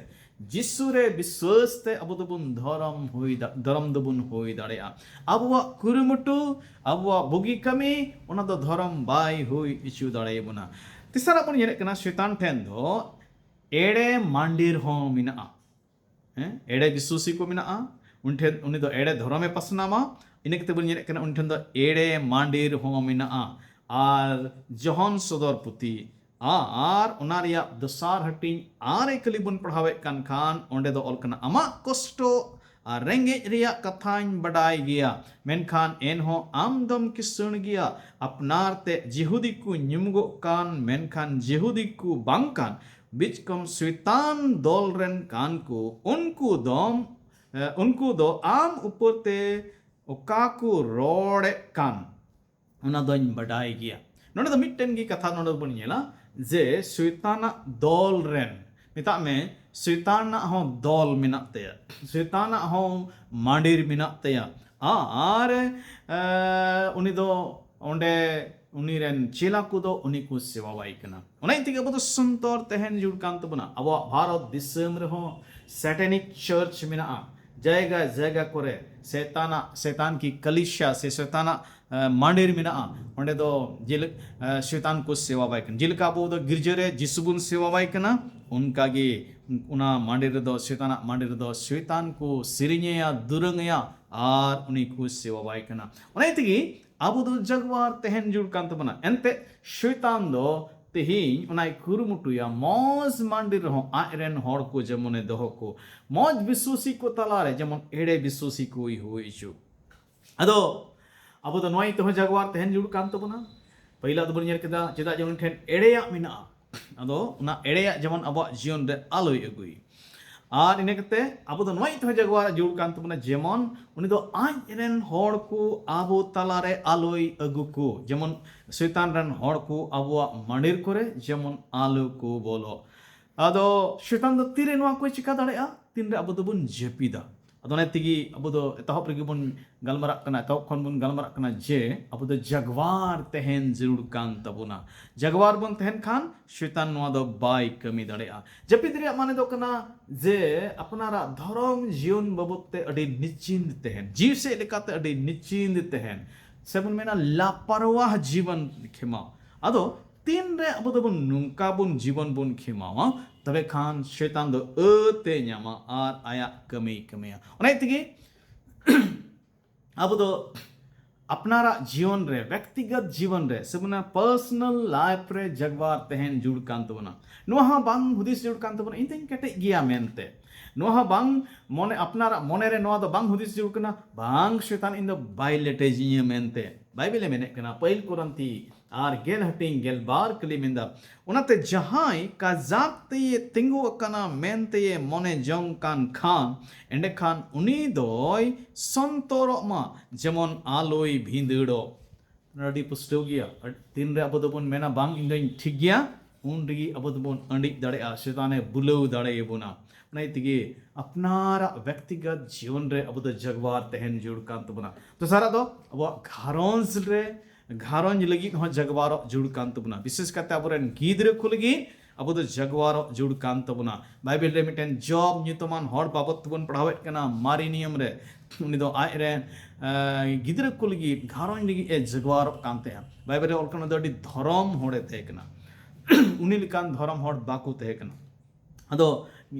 ᱡᱤᱥᱩ ᱨᱮ ᱵᱤᱥᱣᱟᱥ ᱛᱮ ᱟᱵᱚ ᱫᱚᱵᱚᱱ ᱫᱷᱚᱨᱚᱢ ᱦᱩᱭ ᱫᱟ-, ᱫᱷᱚᱨᱚᱢ ᱫᱚᱵᱚᱱ ᱦᱩᱭ ᱫᱟᱲᱮᱭᱟᱜᱼᱟ᱾ ᱟᱵᱚᱣᱟᱜ ᱠᱩᱨᱩᱢᱩᱴᱩ, ᱟᱵᱚᱣᱟᱜ ᱵᱩᱜᱤ ᱠᱟᱹᱢᱤ, ᱚᱱᱟ ᱫᱚ ᱫᱷᱚᱨᱚᱢ ᱵᱟᱭ ᱦᱩᱭ ᱦᱚᱪᱚ ᱫᱟᱲᱮᱭᱟᱵᱚᱱᱟ᱾ ᱛᱮᱥᱟᱨᱟᱜ ᱵᱚᱱ ᱧᱮᱞᱮᱫ ᱠᱟᱱᱟ, ᱥᱚᱭᱛᱟᱱ ᱴᱷᱮᱱ ᱫᱚ ᱮᱲᱮ ᱢᱟᱱᱰᱤᱨ ᱦᱚᱸ ᱢᱮᱱᱟᱜᱼᱟ᱾ ᱦᱮᱸ, ᱮᱲᱮ ᱵᱤᱥᱣᱟᱥᱤ ᱠᱚ ᱢᱮᱱᱟᱜᱼᱟ᱾ ᱩᱱᱤ ᱴᱷᱮᱱ, ᱩᱱᱤ ᱫᱚ ᱮᱲᱮ ᱫᱷᱚᱨᱚᱢᱮ ᱯᱟᱥᱱᱟᱣᱟ᱾ ᱤᱱᱟᱹ ᱠᱟᱛᱮ ᱵᱚᱱ ᱧᱮᱞᱮᱫ ᱠᱟᱱᱟ, ᱩᱱᱤ ᱴᱷᱮᱱ ᱫᱚ ᱮᱲᱮ ᱢᱟᱱᱰᱤᱨ ᱦᱚᱸ ᱢᱮᱱᱟᱜᱼᱟ᱾ ᱟᱨ ᱡᱚᱦᱚᱱ ᱥᱚᱫᱚᱨ ᱯᱩᱛᱷᱤ ᱟ-, ᱟᱨ ᱚᱱᱟ ᱨᱮᱭᱟᱜ ᱫᱚᱥᱟᱨ ᱦᱟᱹᱴᱤᱧ ᱟᱨᱮ ᱠᱷᱟᱹᱞᱤ ᱵᱚᱱ ᱯᱟᱲᱦᱟᱣᱮᱫ ᱠᱟᱱ ᱠᱷᱟᱱ, ᱚᱸᱰᱮ ᱫᱚ ᱚᱞ ᱠᱟᱱᱟ, "ᱟᱢᱟᱜ ᱠᱚᱥᱴᱚ ᱟᱨ ᱨᱮᱸᱜᱮᱡ ᱨᱮᱭᱟᱜ ᱠᱟᱛᱷᱟᱧ ᱵᱟᱰᱟᱭ ᱜᱮᱭᱟ, ᱢᱮᱱᱠᱷᱟᱱ ᱮᱱᱦᱚᱸ ᱟᱢ ᱫᱚᱢ ᱠᱤᱥᱟᱹᱬ ᱜᱮᱭᱟ, ᱟᱯᱱᱟᱨ ᱛᱮ ᱡᱤᱦᱩᱫᱤ ᱠᱚ ᱧᱩᱢᱩᱜᱚᱜ ᱠᱟᱱ, ᱢᱮᱱᱠᱷᱟᱱ ᱡᱤᱦᱩᱫᱤ ᱠᱚ ᱵᱟᱝ ᱠᱟᱱ, ᱵᱤᱪᱠᱚᱢ ᱥᱚᱭᱛᱟᱱ ᱫᱚᱞ ᱨᱮᱱ ᱠᱟᱱ ᱠᱚ, ᱩᱱᱠᱩ ᱫᱚᱢ, ᱮ, ᱩᱱᱠᱩ ᱫᱚ ᱟᱢ ᱩᱯᱚᱨ ᱛᱮ ᱚᱠᱟ ᱠᱚ ᱨᱚᱲᱮᱫ ᱠᱟᱱ, ᱚᱱᱟ ᱫᱚᱧ ᱵᱟᱰᱟᱭ ᱜᱮᱭᱟ᱾" ᱱᱚᱰᱮ ᱫᱚ ᱢᱤᱫᱴᱮᱱ ᱜᱮ ᱠᱟᱛᱷᱟ ᱱᱚᱰᱮ ᱵᱚᱱ ᱧᱮᱞᱟ ᱡᱮ ᱥᱚᱭᱛᱟᱱᱟᱜ ᱫᱚᱞ ᱨᱮᱱ, ᱢᱮᱛᱟᱜ ᱢᱮ, ᱥᱚᱭᱛᱟᱱᱟᱜ ᱦᱚᱸ ᱫᱚᱞ ᱢᱮᱱᱟᱜ ᱛᱟᱭᱟ, ᱥᱚᱭᱛᱟᱱᱟᱜ ᱦᱚᱸ ᱢᱟᱸᱰᱤᱨ ᱢᱮᱱᱟᱜ ᱛᱟᱭᱟ᱾ ᱟ-, ᱟᱨ, ᱮ, ᱩᱱᱤ ᱫᱚ ᱚᱸᱰᱮ ᱩᱱᱤ ᱨᱮᱱ ᱪᱮᱞᱟ ᱠᱚᱫᱚ ᱩᱱᱤ ᱠᱚ ᱥᱮᱵᱟᱣᱟᱭ ᱠᱟᱱᱟ᱾ ᱚᱱᱟ ᱤᱭᱟᱹ ᱛᱮᱜᱮ ᱟᱵᱚ ᱫᱚ ᱥᱚᱱᱛᱚᱨ ᱛᱟᱦᱮᱱ ᱡᱩᱲ ᱠᱟᱱ ᱛᱟᱵᱚᱱᱟ᱾ ᱟᱵᱚᱣᱟᱜ ᱵᱷᱟᱨᱚᱛ ᱫᱤᱥᱚᱢ ᱨᱮᱦᱚᱸ satanic church ᱢᱮᱱᱟᱜᱼᱟ᱾ ᱡᱟᱭᱜᱟ ᱡᱟᱭᱜᱟ ᱠᱚᱨᱮ ᱥᱮᱛᱟᱱᱟᱜ, ᱥᱮᱛᱟᱱ ᱠᱤ ᱠᱟᱞᱤᱥᱟ ᱥᱮ ᱥᱮᱛᱟᱱᱟᱜ, ᱮ, ᱢᱟᱸᱰᱤᱨ ᱢᱮᱱᱟᱜᱼᱟ᱾ ᱚᱸᱰᱮ ᱫᱚ ᱡᱮᱞᱮ-, ᱮ, ᱥᱮᱛᱟᱱ ᱠᱚ ᱥᱮᱵᱟᱣᱟᱭ ᱠᱟᱱᱟ᱾ ᱡᱮᱞᱮᱠᱟ ᱟᱵᱚ ᱫᱚ ᱜᱤᱨᱡᱟᱹ ᱨᱮ ᱡᱤᱥᱩ ᱵᱚᱱ ᱥᱮᱵᱟᱣᱟᱭ ᱠᱟᱱᱟ, ᱚᱱᱠᱟᱜᱮ ᱚᱱᱟ ᱢᱟᱸᱰᱤᱨ ᱨᱮᱫᱚ, ᱥᱮᱛᱟᱱᱟᱜ ᱢᱟᱸᱰᱤᱨ ᱨᱮᱫᱚ ᱥᱮᱛᱟᱱ ᱠᱚ ᱥᱮᱨᱮᱧᱮᱭᱟ, ᱫᱩᱨᱟᱹᱝᱮᱭᱟ ᱟᱨ ᱩᱱᱤ ᱠᱚ ᱥᱮᱵᱟᱣᱟᱭ ᱠᱟᱱᱟ᱾ ᱚᱱᱟ ᱛᱮᱜᱮ ᱟᱵᱚ ᱫᱚ ᱡᱟᱜᱣᱟᱨ ᱛᱟᱦᱮᱱ ᱡᱩᱲ ᱠᱟᱱ ᱛᱟᱵᱚᱱᱟ᱾ ᱮᱱᱛᱮ ᱥᱚᱭᱛᱟᱱ ᱫᱚ ᱛᱮᱦᱮᱧ ᱚᱱᱟᱭ ᱠᱩᱨᱩᱢᱩᱴᱩᱭᱟ, ᱢᱚᱡᱽ ᱢᱟᱸᱰᱤ ᱨᱮᱦᱚᱸ ᱟᱡ ᱨᱮᱱ ᱦᱚᱲ ᱠᱚ ᱡᱮᱢᱚᱱᱮ ᱫᱚᱦᱚ ᱠᱚ, ᱢᱚᱡᱽ ᱵᱤᱥᱣᱟᱹᱥᱤ ᱠᱚ ᱛᱟᱞᱟᱨᱮ ᱡᱮᱢᱚᱱ ᱮᱲᱮ ᱵᱤᱥᱣᱟᱹᱥᱤ ᱠᱚᱭ ᱦᱩᱭ ᱦᱚᱪᱚ᱾ ᱟᱫᱚ ᱟᱵᱚ ᱫᱚ ᱱᱚᱣᱟ ᱤᱭᱟᱹ ᱛᱮᱦᱚᱸ ᱡᱟᱜᱣᱟᱨ ᱛᱟᱦᱮᱱ ᱡᱟᱹᱨᱩᱲ ᱠᱟᱱ ᱛᱟᱵᱚᱱᱟ᱾ ᱯᱟᱹᱦᱤᱞᱟᱜ ᱫᱚᱵᱚᱱ ᱧᱮᱞ ᱠᱮᱫᱟ, ᱪᱮᱫᱟᱜ ᱡᱮ ᱩᱱᱤ ᱴᱷᱮᱱ ᱮᱲᱮᱭᱟᱜ ᱢᱮᱱᱟᱜᱼᱟ, ᱟᱫᱚ ᱚᱱᱟ ᱮᱲᱮᱭᱟᱜ ᱡᱮᱢᱚᱱ ᱟᱵᱚᱣᱟᱜ ᱡᱤᱭᱚᱱ ᱨᱮ ᱟᱞᱚᱭ ᱟᱹᱜᱩᱭ᱾ ᱟᱨ ᱤᱱᱟᱹ ᱠᱟᱛᱮ ᱟᱵᱚ ᱫᱚ ᱱᱚᱣᱟ ᱤᱭᱟᱹ ᱛᱮᱦᱚᱸ ᱡᱟᱜᱣᱟᱨ ᱡᱟᱹᱨᱩᱲ ᱠᱟᱱ ᱛᱟᱵᱚᱱᱟ, ᱡᱮᱢᱚᱱ ᱩᱱᱤ ᱫᱚ ᱟᱡ ᱨᱮᱱ ᱦᱚᱲ ᱠᱚ ᱟᱵᱚ ᱛᱟᱞᱟᱨᱮ ᱟᱞᱚᱭ ᱟᱹᱜᱩ ᱠᱚ, ᱡᱮᱢᱚᱱ ᱥᱚᱭᱛᱟᱱ ᱨᱮᱱ ᱦᱚᱲ ᱠᱚ ᱟᱵᱚᱣᱟᱜ ᱢᱟᱹᱰᱤᱨ ᱠᱚᱨᱮ ᱡᱮᱢᱚᱱ ᱟᱞᱚ ᱠᱚ ᱵᱚᱞᱚᱜ᱾ ᱟᱫᱚ ᱥᱚᱭᱛᱟᱱ ᱫᱚ ᱛᱤᱨᱮ ᱱᱚᱣᱟ ᱠᱚᱭ ᱪᱤᱠᱟ ᱫᱟᱲᱮᱭᱟᱜᱼᱟ? ᱛᱤᱱᱨᱮ ᱟᱵᱚ ᱫᱚᱵᱚᱱ ᱡᱟᱹᱯᱤᱫᱟ᱾ ᱟᱫᱚ ᱚᱱᱟ ᱛᱮᱜᱮ ᱟᱵᱚ ᱫᱚ ᱮᱛᱚᱦᱚᱵ ᱨᱮᱜᱮ ᱵᱚᱱ ᱜᱟᱞᱢᱟᱨᱟᱜ ᱠᱟᱱᱟ, ᱮᱛᱚᱦᱚᱵ ᱠᱷᱚᱱ ᱵᱚᱱ ᱜᱟᱞᱢᱟᱨᱟᱜ ᱠᱟᱱᱟ ᱡᱮ ᱟᱵᱚ ᱫᱚ ᱡᱟᱜᱣᱟᱨ ᱛᱟᱦᱮᱱ ᱡᱟᱹᱨᱩᱲ ᱠᱟᱱ ᱛᱟᱵᱚᱱᱟ᱾ ᱡᱟᱜᱣᱟᱨ ᱵᱚᱱ ᱛᱟᱦᱮᱱ ᱠᱷᱟᱱ ᱥᱚᱭᱛᱟᱱ ᱱᱚᱣᱟ ᱫᱚ ᱵᱟᱭ ᱠᱟᱹᱢᱤ ᱫᱟᱲᱮᱭᱟᱜᱼᱟ᱾ ᱡᱟᱹᱯᱤᱫ ᱨᱮᱭᱟᱜ ᱢᱟᱱᱮ ᱫᱚ ᱠᱟᱱᱟ ᱡᱮ ᱟᱯᱱᱟᱨᱟᱜ ᱫᱷᱚᱨᱚᱢ ᱡᱤᱭᱚᱱ ᱵᱟᱵᱚᱫ ᱛᱮ ᱟᱹᱰᱤ ᱱᱤᱪᱤᱱᱛ ᱛᱟᱦᱮᱱ, ᱡᱤᱣᱤ ᱥᱮᱫ ᱞᱮᱠᱟᱛᱮ ᱟᱹᱰᱤ ᱱᱤᱪᱤᱱᱛ ᱛᱟᱦᱮᱱ, ᱥᱮᱵᱚᱱ ᱢᱮᱱᱟ ᱞᱟᱯᱟᱨᱣᱟᱦ ᱡᱤᱵᱚᱱ ᱠᱷᱮᱢᱟᱣ᱾ ᱟᱫᱚ ᱛᱤᱱᱨᱮ ᱟᱵᱚ ᱫᱚᱵᱚᱱ ᱱᱚᱝᱠᱟ ᱵᱚᱱ ᱡᱤᱵᱚᱱ ᱵᱚᱱ ᱠᱷᱮᱢᱟᱣᱟ, ᱛᱚᱵᱮ ᱠᱷᱟᱱ ᱥᱚᱭᱛᱟᱱ ᱫᱚ ᱟᱹᱛᱮ ᱧᱟᱢᱟ ᱟᱨ ᱟᱭᱟᱜ ᱠᱟᱹᱢᱤᱭ ᱠᱟᱹᱢᱤᱭᱟ᱾ ᱚᱱᱟ ᱛᱮᱜᱮ ᱟᱵᱚ ᱫᱚ ᱟᱯᱱᱟᱨᱟᱜ ᱡᱤᱭᱚᱱ ᱨᱮ, ᱵᱮᱠᱛᱤᱜᱚᱛ ᱡᱤᱵᱚᱱ ᱨᱮ, ᱥᱮ ᱵᱚᱱᱟ personal life ᱨᱮ ᱡᱟᱜᱣᱟᱨ ᱛᱟᱦᱮᱱ ᱡᱟᱹᱨᱩᱲ ᱠᱟᱱ ᱛᱟᱵᱚᱱᱟ᱾ ᱱᱚᱣᱟ ᱦᱚᱸ ᱵᱟᱝ ᱦᱩᱫᱤᱥ ᱡᱟᱹᱨᱩᱲ ᱠᱟᱱ ᱛᱟᱵᱚᱱᱟ, ᱤᱧ ᱫᱚᱧ ᱠᱮᱴᱮᱡ ᱜᱮᱭᱟ ᱢᱮᱱᱛᱮ᱾ ᱱᱚᱣᱟ ᱦᱚᱸ ᱵᱟᱝ ᱢᱚᱱᱮ, ᱟᱯᱱᱟᱨᱟᱜ ᱢᱚᱱᱮ ᱨᱮ ᱱᱚᱣᱟ ᱫᱚ ᱵᱟᱝ ᱦᱩᱫᱤᱥ ᱡᱟᱹᱨᱩᱲ ᱠᱟᱱᱟ, ᱵᱟᱝ ᱥᱚᱭᱛᱟᱱ ᱤᱧ ᱫᱚ ᱵᱟᱭ ᱞᱮᱴᱮᱡᱤᱧᱟ ᱢᱮᱱᱛᱮ᱾ ᱵᱟᱭᱵᱮᱞᱮ ᱢᱮᱱᱮᱫ ᱠᱟᱱᱟ, ᱯᱟᱹᱦᱤᱞ ᱠᱚᱨᱤᱱᱛᱷᱤ ᱟᱨ ᱜᱮᱞ ᱦᱟᱹᱴᱤᱧ ᱜᱮᱞ ᱵᱟᱨ ᱠᱟᱹᱞᱤ ᱢᱮᱱᱫᱟ, ᱚᱱᱟᱛᱮ ᱡᱟᱦᱟᱸᱭ ᱠᱟᱡᱟᱠ ᱛᱮᱭᱮ ᱛᱤᱸᱜᱩ ᱟᱠᱟᱱᱟ ᱢᱮᱱᱛᱮᱭᱮ ᱢᱚᱱᱮ ᱡᱚᱝ ᱠᱟᱱ ᱠᱷᱟᱱ, ᱮᱸᱰᱮᱠᱷᱟᱱ ᱩᱱᱤ ᱫᱚᱭ ᱥᱚᱱᱛᱚᱨᱚᱜ ᱢᱟ, ᱡᱮᱢᱚᱱ ᱟᱞᱚᱭ ᱵᱷᱤᱸᱫᱟᱹᱲᱚᱜ᱾ ᱟᱹᱰᱤ ᱯᱩᱥᱴᱟᱹᱣ ᱜᱮᱭᱟ᱾ ᱛᱤᱱᱨᱮ ᱟᱵᱚ ᱫᱚᱵᱚᱱ ᱢᱮᱱᱟ, "ᱵᱟᱝ, ᱤᱧ ᱫᱚᱧ ᱴᱷᱤᱠ ᱜᱮᱭᱟ," ᱩᱱ ᱨᱮᱜᱮ ᱟᱵᱚ ᱫᱚᱵᱚᱱ ᱟᱹᱰᱤᱡ ᱫᱟᱲᱮᱭᱟᱜᱼᱟ, ᱥᱚᱭᱛᱟᱱᱮ ᱵᱩᱞᱟᱹᱣ ᱫᱟᱲᱮᱭᱟᱵᱚᱱᱟ᱾ ᱚᱱᱟ ᱛᱮᱜᱮ ᱟᱯᱱᱟᱨᱟᱜ ᱵᱮᱠᱛᱤᱜᱚᱛ ᱡᱤᱭᱚᱱ ᱨᱮ ᱟᱵᱚ ᱫᱚ ᱡᱟᱜᱣᱟᱨ ᱛᱟᱦᱮᱱ ᱡᱟᱹᱨᱩᱲ ᱠᱟᱱ ᱛᱟᱵᱚᱱᱟ᱾ ᱫᱚᱥᱟᱨᱟᱜ ᱫᱚ ᱟᱵᱚᱣᱟᱜ ᱜᱷᱟᱨᱚᱸᱡᱽ ᱨᱮ, ᱜᱷᱟᱨᱚᱸᱡᱽ ᱞᱟᱹᱜᱤᱫ ᱦᱚᱸ ᱡᱟᱜᱣᱟᱨᱚᱜ ᱡᱟᱹᱨᱩᱲ ᱠᱟᱱ ᱛᱟᱵᱚᱱᱟ᱾ ᱵᱤᱥᱮᱥ ᱠᱟᱛᱮ ᱟᱵᱚᱨᱮᱱ ᱜᱤᱫᱽᱨᱟᱹ ᱠᱚ ᱞᱟᱹᱜᱤᱫ ᱟᱵᱚ ᱫᱚ ᱡᱟᱜᱣᱟᱨᱚᱜ ᱡᱟᱹᱨᱩᱲ ᱠᱟᱱ ᱛᱟᱵᱚᱱᱟ᱾ ᱵᱟᱭᱵᱮᱞ ᱨᱮ ᱢᱤᱫᱴᱮᱱ ᱡᱚᱵ ᱧᱩᱛᱩᱢᱟᱱ ᱦᱚᱲ ᱵᱟᱵᱚᱫ ᱛᱮᱵᱚᱱ ᱯᱟᱲᱦᱟᱣᱮᱫ ᱠᱟᱱᱟ, ᱢᱟᱨᱮ ᱱᱤᱭᱚᱢ ᱨᱮ᱾ ᱩᱱᱤ ᱫᱚ ᱟᱡ ᱨᱮᱱ, ᱮ, ᱜᱤᱫᱽᱨᱟᱹ ᱠᱚ ᱞᱟᱹᱜᱤᱫ, ᱜᱷᱟᱨᱚᱸᱡᱽ ᱞᱟᱹᱜᱤᱫ ᱮ ᱡᱟᱜᱣᱟᱨᱚᱜ ᱠᱟᱱ ᱛᱟᱦᱮᱸᱫ᱾ ᱵᱟᱭᱵᱮᱞ ᱨᱮ ᱚᱞ ᱠᱟᱱᱟ, ᱩᱱᱤ ᱫᱚ ᱟᱹᱰᱤ ᱫᱷᱚᱨᱚᱢ ᱦᱚᱲᱮ ᱛᱟᱦᱮᱸ ᱠᱟᱱᱟ᱾ ᱩᱱᱤ ᱞᱮᱠᱟᱱ ᱫᱷᱚᱨᱚᱢ ᱦᱚᱲ ᱵᱟᱠᱚ ᱛᱟᱦᱮᱸ ᱠᱟᱱᱟ᱾ ᱟᱫᱚ